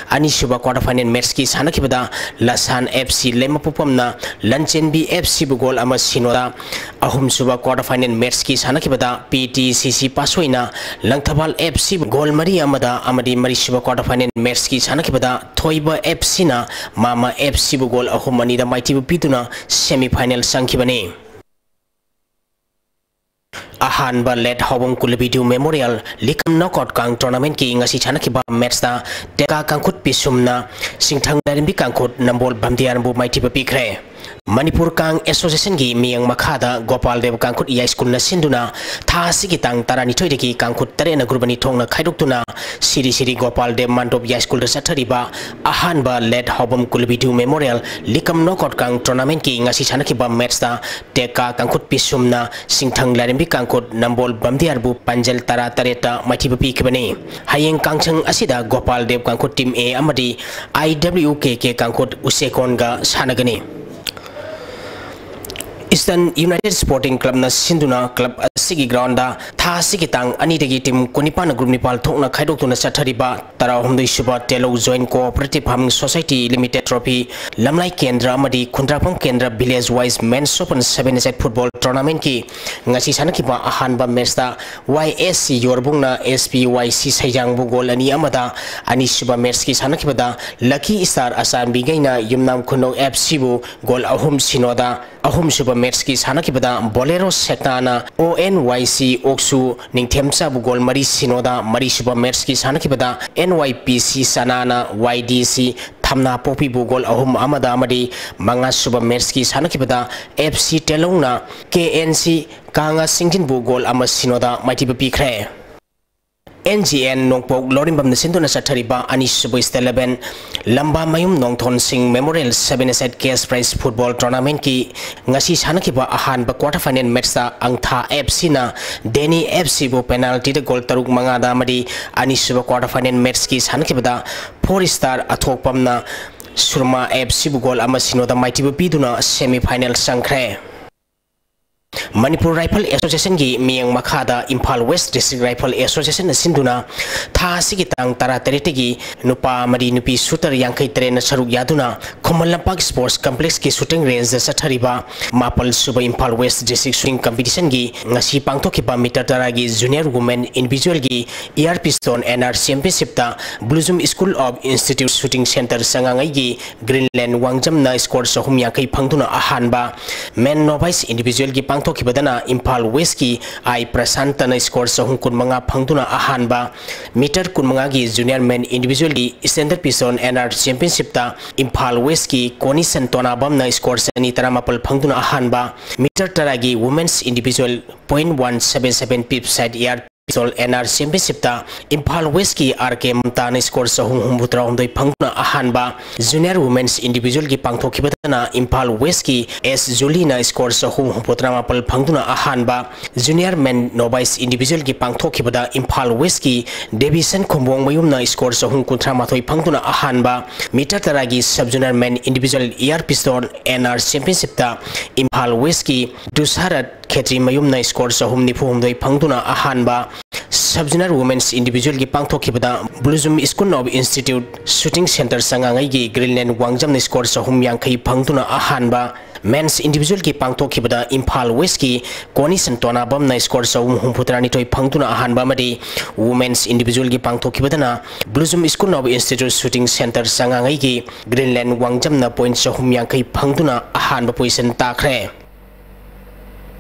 ꯑꯅꯤꯁꯨꯕ ꯀ꯭ꯋꯥꯇꯔ ꯐꯥꯏꯅꯦꯜ ꯃꯦꯠꯆꯀꯤ ꯁꯥꯟꯅꯈꯤꯕꯗ ꯂꯁꯥꯟ ꯑꯦꯐ ꯁꯤ ꯂꯩꯃꯄꯣꯛꯄꯝꯅ ꯂꯟꯆꯦꯟꯕꯤ F Cꯕꯨ goal ꯑꯃ ꯁꯤꯅꯣꯗ, ꯑꯍꯨꯝꯁꯨꯕ quarter final matchꯀꯤ ꯁꯥꯟꯅꯈꯤꯕꯗ P T C C ꯄꯥꯁꯣꯏꯅ Langthabal F Cꯕꯨ goal ꯃꯔꯤ ꯑꯃꯗ ꯑꯃꯗꯤ ꯃꯔꯤꯁꯨꯕ quarter final matchꯀꯤ ꯁꯥꯟꯅꯈꯤꯕꯗ ꯊꯣꯏꯕ F Cꯅ ꯃꯥꯃ F Cꯕꯨ goal ꯑꯍꯨꯝ ꯑꯅꯤꯗ ꯃꯥꯏꯊꯤꯕ ꯄꯤꯗꯨꯅ semi final ꯆꯪꯈꯤꯕꯅꯤ꯫ ꯑꯍꯥꯟꯕ Late ꯍꯥꯎꯕꯝ ꯀꯨꯂꯕꯤꯗꯨ Memorial League Cup knockout ꯀꯥꯡ tournamentꯀꯤ ꯉꯁꯤ ꯁꯥꯟꯅꯈꯤꯕ matchꯇ ꯇꯦꯛꯀꯥ ꯀꯥꯡꯈꯨꯠ ꯄꯤꯁꯨꯝꯅ ꯁꯤꯡꯊꯪ ꯂꯥꯏꯔꯦꯝꯕꯤ ꯀꯥꯡꯈꯨꯠ ꯅꯝꯕꯣꯜ ꯕꯝꯗꯤꯌꯥꯔꯕꯨ ꯃꯥꯏꯊꯤꯕ ꯄꯤꯈ꯭ꯔꯦ꯫ ꯃꯅꯤꯄꯨꯔ ꯀꯥꯡ Associationꯒꯤ ꯃꯤꯠꯌꯦꯡ ꯃꯈꯥꯗ ꯒꯣꯄꯥꯜ ꯗꯦꯕ ꯀꯥꯡꯈꯨꯠ ꯌꯥꯏꯁ꯭ꯀꯨꯜꯅ ꯁꯤꯟꯗꯨꯅ ꯊꯥ ꯑꯁꯤꯒꯤ ꯇꯥꯡ ꯇꯔꯥꯅꯤꯊꯣꯏꯗꯒꯤ ꯀꯥꯡꯈꯨꯠ ꯇꯔꯦꯠꯅ group ꯑꯅꯤ ꯊꯣꯛꯅ ꯈꯥꯏꯗꯣꯛꯇꯨꯅ ꯁꯤꯔꯤ ꯁꯤꯔꯤ ꯒꯣꯄꯥꯜ ꯗꯦꯕ ꯃꯥꯟꯗꯣꯞ ꯌꯥꯏꯁ꯭ꯀꯨꯜꯗ ꯆꯠꯊꯔꯤꯕ ꯑꯍꯥꯟꯕ Late ꯍꯥꯎꯕꯝ ꯀꯨꯂꯕꯤꯗꯨ Memorial League Cup knockout ꯀꯥꯡ tournamentꯀꯤ ꯉꯁꯤ ꯁꯥꯟꯅꯈꯤꯕ matchꯇ ꯇꯦꯛꯀꯥ ꯀꯥꯡꯈꯨꯠ ꯄꯤꯁꯨꯝꯅ ꯁꯤꯡꯊꯪ ꯂꯥꯏꯔꯦꯝꯕꯤ ꯀꯥꯡꯈꯨꯠ ꯅꯝꯕꯣꯜ ꯕꯝꯗꯤꯌꯥꯔꯕꯨ ꯄꯥꯟꯖꯜ ꯇꯔꯥ ꯇꯔꯦꯠꯇ ꯃꯥꯏꯊꯤꯕ ꯄꯤꯈꯤꯕꯅꯤ꯫ ꯍꯌꯦꯡ ꯀꯥꯡꯁꯪ ꯑꯁꯤꯗ ꯒꯣꯄꯥꯜ ꯗꯦꯕ ꯀꯥꯡꯈꯨꯠ team A ꯑꯃꯗꯤ I W K K ꯀꯥꯡꯈꯨꯠ ꯎꯆꯦꯀꯣꯟꯒ ꯁꯥꯟꯅꯒꯅꯤ꯫ Eastern United Sporting Clubꯅ ꯁꯤꯟꯗꯨꯅ club ꯑꯁꯤꯒꯤ groundꯗ ꯊꯥ ꯑꯁꯤꯒꯤ ꯇꯥꯡ ꯑꯅꯤꯗꯒꯤ team ꯀꯨꯟꯅꯤꯄꯥꯟꯅ group ꯅꯤꯄꯥꯜ ꯊꯣꯛꯅ ꯈꯥꯏꯗꯣꯛꯇꯨꯅ ꯆꯠꯊꯔꯤꯕ ꯇꯔꯥꯍꯨꯝꯗꯣꯏꯁꯨꯕ ꯇꯦꯂꯧ Joint Cooperative Farming Society Limited Trophy ꯂꯝꯂꯥꯏ ꯀꯦꯟꯗ꯭ꯔ ꯑꯃꯗꯤ ꯈꯨꯟꯗ꯭ꯔꯥꯛꯄꯝ ꯀꯦꯟꯗ꯭ꯔ Village Wise Men's Open Seven-a-side Football Tournamentꯀꯤ ꯉꯁꯤ ꯁꯥꯟꯅꯈꯤꯕ ꯑꯍꯥꯟꯕ matchꯇ Y S C ꯌꯣꯔꯕꯨꯡꯅ S P Y C ꯁꯩꯖꯥꯡꯕꯨ goal ꯑꯅꯤ ꯑꯃꯗ, ꯑꯅꯤꯁꯨꯕ matchꯀꯤ ꯁꯥꯟꯅꯈꯤꯕꯗ Lucky Star ꯑꯆꯥꯟꯕꯤꯒꯩꯅ ꯌꯨꯝꯅꯥꯝ ꯈꯨꯅꯧ F Cꯕꯨ goal ꯑꯍꯨꯝ ꯁꯤꯅꯣꯗ, ꯑꯍꯨꯝꯁꯨꯕ matchꯀꯤ ꯁꯥꯟꯅꯈꯤꯕꯗ Bolero ꯁꯦꯛꯇꯥꯅ O N Y C ꯑꯣꯛꯁꯨ ꯅꯤꯡꯊꯦꯝꯆꯥꯕꯨ goal ꯃꯔꯤ ꯁꯤꯅꯣꯗ, ꯃꯔꯤꯁꯨꯕ matchꯀꯤ ꯁꯥꯟꯅꯈꯤꯕꯗ N Y P C ꯆꯅꯥꯅ Y D C ꯊꯝꯅꯥꯄꯣꯛꯄꯤꯕꯨ goal ꯑꯍꯨꯝ ꯑꯃꯗ ꯑꯃꯗꯤ ꯃꯉꯥꯁꯨꯕ matchꯀꯤ ꯁꯥꯟꯅꯈꯤꯕꯗ F C ꯇꯦꯂꯧꯅ K N C ꯀꯥꯉꯥ ꯆꯤꯡꯖꯤꯟꯕꯨ goal ꯑꯃ ꯁꯤꯅꯣꯗ ꯃꯥꯏꯊꯤꯕ ꯄꯤꯈ꯭ꯔꯦ꯫ N G N ꯅꯣꯡꯄꯣꯛ ꯂꯧꯔꯦꯝꯕꯝꯅ ꯁꯤꯟꯗꯨꯅ ꯆꯠꯊꯔꯤꯕ ꯑꯅꯤꯁꯨꯕ State Eleven ꯂꯝꯕꯥꯃꯌꯨꯝ ꯅꯣꯡꯊꯣꯟ ꯁꯤꯡ Memorial Seven-a-side Cash Prize Football Tournamentꯀꯤ ꯉꯁꯤ ꯁꯥꯟꯅꯈꯤꯕ ꯑꯍꯥꯟꯕ quarter final matchꯇ ꯑꯪꯊꯥ F Cꯅ ꯗꯦꯅꯤ F Cꯕꯨ penaltyꯗ goal ꯇꯔꯨꯛ ꯃꯉꯥꯗ ꯑꯃꯗꯤ ꯑꯅꯤꯁꯨꯕ quarter final matchꯀꯤ ꯁꯥꯟꯅꯈꯤꯕꯗ Four Star ꯑꯊꯣꯛꯄꯝꯅ ꯁꯨꯔꯃꯥ F Cꯕꯨ goal ꯑꯃ ꯁꯤꯅꯣꯗ ꯃꯥꯏꯊꯤꯕ ꯄꯤꯗꯨꯅ semi final ꯆꯪꯈ꯭ꯔꯦ꯫ ꯃꯅꯤꯄꯨꯔ ꯔꯥꯏꯐꯜ ꯑꯦꯁꯣꯁꯤꯌꯦꯁꯟꯒꯤ ꯃꯤꯠꯌꯦꯡ ꯃꯈꯥꯗ ꯏꯝꯐꯥꯜ ꯋꯦꯁ ꯗꯤꯁꯇ꯭ꯔꯤꯛ ꯔꯥꯏꯐꯜ ꯑꯦꯁꯣꯁꯤꯌꯦꯁꯟꯅ ꯁꯤꯟꯗꯨꯅ ꯊꯥ ꯑꯁꯤꯒꯤ ꯇꯥꯡ ꯇꯔꯥꯇꯔꯦꯠꯇꯒꯤ ꯅꯨꯄꯥ ꯑꯃꯗꯤ ꯅꯨꯄꯤ ꯁꯨꯇꯔ ꯌꯥꯡꯈꯩ ꯇꯔꯦꯠꯅ ꯁꯔꯨꯛ ꯌꯥꯗꯨꯅ ꯈꯨꯃꯟ ꯂꯝꯄꯥꯛ ꯁ꯭ꯄꯣꯔꯠꯁ ꯀꯝꯄ꯭ꯂꯦꯛꯁꯀꯤ ꯁꯨꯇꯤꯡ ꯔꯦꯟꯖꯇ ꯆꯠꯊꯔꯤꯕ ꯃꯥꯄꯜ ꯁꯨꯕ ꯏꯝꯐꯥꯜ ꯋꯦꯁ ꯗꯤꯁꯇ꯭ꯔꯤꯛ ꯁꯨꯇꯤꯡ ꯀꯝꯄꯤꯇꯤꯁꯟꯒꯤ ꯉꯁꯤ ꯄꯥꯡꯊꯣꯛꯈꯤꯕ ꯃꯤꯇꯔ ꯇꯔꯥꯒꯤ ꯖꯨꯅꯤꯌꯔ ꯋꯨꯃꯦꯟ ꯏꯟꯗꯤꯚꯤꯖꯨꯋꯦꯜꯒꯤ ꯏꯌꯥꯔ ꯄꯤꯁꯇꯣꯟ ꯑꯦꯟ ꯑꯥꯔ ꯆꯦꯝꯄꯤꯌꯟꯁꯤꯞꯇ ꯕ꯭ꯂꯨꯖꯨꯝ school of institute shooting centre ꯆꯉꯥꯡꯉꯩꯒꯤ ꯒ꯭ꯔꯤꯟꯂꯦꯟ ꯋꯥꯡꯖꯝꯅ ꯁ꯭ꯀꯣꯔ ꯆꯍꯨꯝ ꯌꯥꯡꯈꯩ ꯐꯪꯗꯨꯅ ꯑꯍꯥꯟꯕ, ꯃꯦꯟ ꯅꯣꯚꯥꯏꯁ ꯏꯟꯗꯤꯚꯤꯖꯨꯋꯦꯜꯒꯤ ꯄꯥꯡꯊꯣꯛꯈꯤꯕꯗꯅ ꯏꯝꯐꯥꯜ ꯋꯦꯁꯀꯤ ꯑꯥꯏ ꯄ꯭ꯔꯁꯥꯟꯇꯅ ꯁ꯭ꯀꯣꯔ ꯆꯍꯨꯝ ꯀꯨꯟꯃꯉꯥ ꯐꯪꯗꯨꯅ ꯑꯍꯥꯟꯕ, ꯃꯤꯇꯔ ꯀꯨꯟꯃꯉꯥꯒꯤ ꯖꯨꯅꯤꯌꯔ ꯃꯦꯟ ꯏꯟꯗꯤꯚꯤꯖꯨꯋꯦꯜꯒꯤ ꯁ꯭ꯇꯦꯟꯗꯔꯗ ꯄꯤꯁꯇꯣꯟ ꯑꯦꯟ ꯑꯥꯔ ꯆꯦꯝꯄꯤꯌꯟꯁꯤꯞꯇ ꯏꯝꯐꯥꯜ ꯋꯦꯁꯀꯤ ꯀꯣꯅꯤꯁꯟ ꯇꯣꯅꯥꯕꯝꯅ ꯁ꯭ꯀꯣꯔ ꯆꯅꯤ ꯇꯔꯥꯃꯥꯄꯜ ꯐꯪꯗꯨꯅ ꯑꯍꯥꯟꯕ, ꯃꯤꯇꯔ ꯇꯔꯥꯒꯤ women's individual point one seven seven peep sight air pistol N R ꯆꯦꯝꯄꯤꯌꯟꯁꯤꯞꯇ ꯏꯝꯐꯥꯜ ꯋꯦꯁꯀꯤ ꯑꯥꯔ ꯀꯦ ꯃꯝꯇꯥꯅ ꯁ꯭ꯀꯣꯔ ꯆꯍꯨꯝ ꯍꯨꯝꯐꯨ ꯇꯔꯥꯍꯨꯝꯗꯣꯏ ꯐꯪꯗꯨꯅ ꯑꯍꯥꯟꯕ, ꯖꯨꯅꯤꯌꯔ ꯋꯨꯃꯦꯟꯁ ꯏꯟꯗꯤꯚꯤꯖꯨꯋꯦꯜꯒꯤ ꯄꯥꯡꯊꯣꯛꯈꯤꯕꯗꯅ ꯏꯝꯐꯥꯜ ꯋꯦꯁꯀꯤ ꯑꯦꯁ ꯖꯨꯂꯤꯅ ꯁ꯭ꯀꯣꯔ ꯆꯍꯨꯝ ꯍꯨꯝꯐꯨ ꯇꯔꯥꯃꯥꯄꯜ ꯐꯪꯗꯨꯅ ꯑꯍꯥꯟꯕ, ꯖꯨꯅꯤꯌꯔ ꯃꯦꯟ ꯅꯣꯚꯥꯏꯁ ꯏꯟꯗꯤꯚꯤꯖꯨꯋꯦꯜꯒꯤ ꯄꯥꯡꯊꯣꯛꯈꯤꯕꯗ ꯏꯝꯐꯥꯜ ꯋꯦꯁꯀꯤ ꯗꯦꯕꯤꯁꯟ ꯈꯨꯝꯕꯣꯡ ꯃꯌꯨꯝꯅ ꯁ꯭ꯀꯣꯔ ꯆꯍꯨꯝ ꯀꯨꯟꯊ꯭ꯔꯥ ꯃꯥꯊꯣꯏ ꯐꯪꯗꯨꯅ ꯑꯍꯥꯟꯕ, ꯃꯤꯇꯔ ꯇꯔꯥꯒꯤ sub junior men individual air pistol N R ꯆꯦꯝꯄꯤꯌꯟꯁꯤꯞꯇ ꯏꯝꯐꯥꯜ ꯋꯦꯁꯀꯤ ꯗꯨꯁꯥꯔꯠ ꯈꯦꯇ꯭ꯔꯤ ꯃꯌꯨꯝꯅ ꯁ꯭ꯀꯣꯔ ꯆꯍꯨꯝ ꯅꯤꯐꯨ ꯍꯨꯝꯗꯣꯏ ꯐꯪꯗꯨꯅ ꯑꯍꯥꯟꯕ, ꯁꯕ ꯖꯨꯅꯤꯌꯔ ꯋꯨꯃꯦꯟꯁ ꯏꯟꯗꯤꯚꯤꯖꯨꯋꯦꯜꯒꯤ ꯄꯥꯡꯊꯣꯛꯈꯤꯕꯗ ꯕ꯭ꯂꯨꯖꯨꯝ school of institute shooting centre ꯆꯉꯥꯡꯉꯩꯒꯤ ꯒ꯭ꯔꯤꯟꯂꯦꯟ ꯋꯥꯡꯖꯝꯅ ꯁ꯭ꯀꯣꯔ ꯆꯍꯨꯝ ꯌꯥꯡꯈꯩ ꯐꯪꯗꯨꯅ ꯑꯍꯥꯟꯕ, ꯃꯦꯟꯁ ꯏꯟꯗꯤꯚꯤꯖꯨꯋꯦꯜꯒꯤ ꯄꯥꯡꯊꯣꯛꯈꯤꯕꯗ ꯏꯝꯐꯥꯜ ꯋꯦꯁꯀꯤ ꯀꯣꯅꯤꯁꯟ ꯇꯣꯅꯥꯕꯝꯅ ꯁ꯭ꯀꯣꯔ ꯆꯍꯨꯝ ꯍꯨꯝꯐꯨ ꯇꯔꯥꯅꯤꯊꯣꯏ ꯐꯪꯗꯨꯅ ꯑꯍꯥꯟꯕ ꯑꯃꯗꯤ ꯋꯨꯃꯦꯟꯁ ꯏꯟꯗꯤꯚꯤꯖꯨꯋꯦꯜꯒꯤ ꯄꯥꯡꯊꯣꯛꯈꯤꯕꯗꯅ ꯕ꯭ꯂꯨꯖꯨꯝ school of institute shooting centre ꯆꯉꯥꯡꯉꯩꯒꯤ ꯒ꯭ꯔꯤꯟꯂꯦꯟ ꯋꯥꯡꯖꯝꯅ ꯄꯣꯏꯟꯠ ꯆꯍꯨꯝ ꯌꯥꯡꯈꯩ ꯐꯪꯗꯨꯅ ꯑꯍꯥꯟꯕ ꯄꯣꯖꯤꯁꯟ ꯇꯥꯈ꯭ꯔꯦ꯫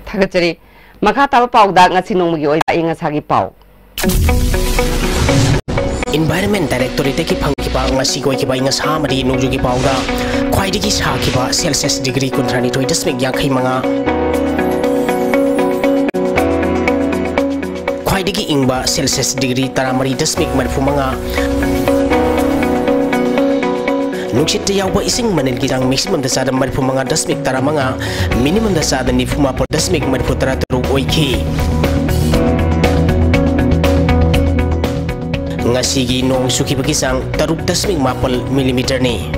ꯊꯥꯒꯠꯆꯔꯤ꯫ ꯃꯈꯥ ꯇꯥꯕ ꯄꯥꯎꯗ ꯉꯁꯤ ꯅꯣꯡꯃꯒꯤ ꯑꯣꯏꯕ ꯑꯏꯪ ꯑꯁꯥꯒꯤ ꯄꯥꯎ꯫ ꯏꯟꯚꯥꯏꯔꯟꯃꯦꯟ ꯗꯥꯏꯔꯦꯛꯇꯣꯔꯦꯠꯇꯒꯤ ꯐꯪꯈꯤꯕ ꯉꯁꯤꯒꯤ ꯑꯣꯏꯈꯤꯕ ꯑꯏꯪ ꯑꯁꯥ ꯑꯃꯗꯤ ꯅꯣꯡꯖꯨꯒꯤ ꯄꯥꯎꯗ ꯈ꯭ꯋꯥꯏꯗꯒꯤ ꯁꯥꯈꯤꯕ ꯁꯦꯜꯁꯤꯌꯁ ꯗꯤꯒ꯭ꯔꯤ ꯀꯨꯟꯊ꯭ꯔꯥꯅꯤꯊꯣꯏ ꯗꯁꯃꯤꯛ ꯌꯥꯡꯈꯩ ꯃꯉꯥ, ꯈ꯭ꯋꯥꯏꯗꯒꯤ ꯏꯪꯕ ꯁꯦꯜꯁꯤꯌꯁ ꯗꯤꯒ꯭ꯔꯤ ꯇꯔꯥꯃꯔꯤ ꯗꯁꯃꯤꯛ ꯃꯔꯤꯐꯨ ꯃꯉꯥ, ꯅꯨꯡꯁꯤꯠꯇ ꯌꯥꯎꯕ ꯏꯁꯤꯡ ꯃꯅꯤꯜꯒꯤ ꯆꯥꯡ ꯃꯦꯛꯁꯤꯃꯝꯗ ꯆꯥꯗ ꯃꯔꯤꯐꯨ ꯃꯉꯥ ꯗꯁꯃꯤꯛ ꯇꯔꯥꯃꯉꯥ, ꯃꯤꯅꯤꯃꯝꯗ ꯆꯥꯗ ꯅꯤꯐꯨ ꯃꯥꯄꯜ ꯗꯁꯃꯤꯛ ꯃꯔꯤꯐꯨ ꯇꯔꯥ ꯇꯔꯨꯛ ꯑꯣꯏꯈꯤ꯫ ꯉꯁꯤꯒꯤ ꯅꯣꯡ ꯆꯨꯈꯤꯕꯒꯤ ꯆꯥꯡ ꯇꯔꯨꯛ ꯗꯁꯃꯤꯛ ꯃꯥꯄꯜ ꯃꯤꯂꯤꯃꯤꯇꯔꯅꯤ꯫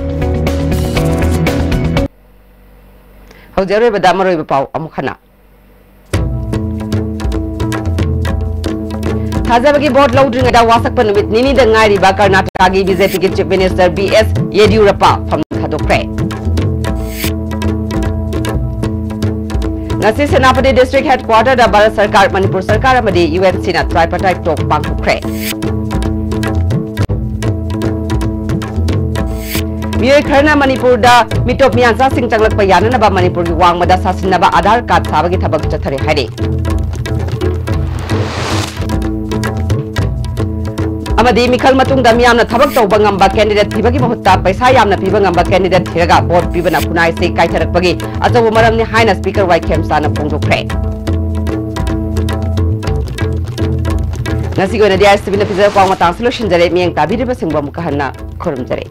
ꯍꯧꯖꯤꯛ ꯑꯔꯣꯏꯕꯗ ꯃꯔꯨꯑꯣꯏꯕ ꯄꯥꯎ ꯑꯃꯨꯛ ꯍꯟꯅ꯫ ꯊꯥꯖꯕꯒꯤ ꯚꯣꯠ ꯂꯧꯗ꯭ꯔꯤꯉꯩꯗ ꯋꯥꯁꯛꯄ ꯅꯨꯃꯤꯠ ꯅꯤꯅꯤꯗ ꯉꯥꯏꯔꯤꯕ ꯀꯔꯅꯥꯇꯀꯥꯒꯤ ꯕꯤ ꯖꯦ ꯄꯤꯒꯤ ꯆꯤꯐ ꯃꯤꯅꯤꯁꯇꯔ ꯕꯤ ꯑꯦꯁ ꯌꯦꯗꯤꯌꯨꯔꯞꯄ ꯐꯝ ꯊꯥꯗꯣꯛꯈ꯭ꯔꯦ꯫ ꯉꯁꯤ ꯁꯦꯅꯥꯄꯇꯤ ꯗꯤꯁꯇ꯭ꯔꯤꯛ ꯍꯦꯗꯀ꯭ꯋꯥꯇꯔꯗ ꯚꯥꯔꯠ ꯁꯔꯀꯥꯔ, ꯃꯅꯤꯄꯨꯔ ꯁꯔꯀꯥꯔ ꯑꯃꯗꯤ ꯌꯨ ꯑꯦꯟ ꯁꯤꯅ tripartite talk ꯄꯥꯡꯊꯣꯛꯈ꯭ꯔꯦ꯫ ꯃꯤꯑꯣꯏ ꯈꯔꯅ ꯃꯅꯤꯄꯨꯔꯗ ꯃꯤꯇꯣꯞ ꯃꯤꯌꯥꯟꯆꯥꯁꯤꯡ ꯆꯪꯂꯛꯄ ꯌꯥꯅꯅꯕ ꯃꯅꯤꯄꯨꯔꯒꯤ ꯋꯥꯡꯃꯗ ꯁꯥꯁꯤꯟꯅꯕ ꯑꯥꯙꯥꯔ ꯀꯥꯔꯗ ꯁꯥꯕꯒꯤ ꯊꯕꯛ ꯆꯠꯊꯔꯤ ꯍꯥꯏꯔꯤ꯫ ꯑꯃꯗꯤ ꯃꯤꯈꯜ ꯃꯇꯨꯡꯗ ꯃꯤꯌꯥꯝꯅ ꯊꯕꯛ ꯇꯧꯕ ꯉꯝꯕ ꯀꯦꯟꯗꯤꯗꯦꯠ ꯊꯤꯕꯒꯤ ꯃꯍꯨꯠꯇ ꯄꯩꯁꯥ ꯌꯥꯝꯅ ꯄꯤꯕ ꯉꯝꯕ ꯀꯦꯟꯗꯤꯗꯦꯠ ꯊꯤꯔꯒ ꯚꯣꯠ ꯄꯤꯕꯅ ꯈꯨꯟꯅꯥꯏꯁꯤ ꯀꯥꯏꯊꯔꯛꯄꯒꯤ ꯑꯆꯧꯕ ꯃꯔꯝꯅꯤ ꯍꯥꯏꯅ ꯁ꯭ꯄꯤꯀꯔ ꯋꯥꯏ ꯈꯦꯝꯆꯥꯅ ꯐꯣꯡꯗꯣꯛꯈ꯭ꯔꯦ꯫ ꯉꯁꯤꯒꯤ ꯑꯣꯏꯅꯗꯤ ꯑꯥꯏ ꯑꯦꯁ ꯇꯤ ꯚꯤꯅ ꯄꯤꯖꯔꯛꯄ ꯄꯥꯎ ꯃꯇꯥꯡꯁꯤ ꯂꯣꯏꯁꯤꯟꯖꯔꯦ꯫ ꯃꯤꯠꯌꯦꯡ ꯇꯥꯕꯤꯔꯤꯕꯁꯤꯡꯕꯨ ꯑꯃꯨꯛꯀ ꯍꯟꯅ ꯈꯨꯔꯨꯝꯖꯔꯤ꯫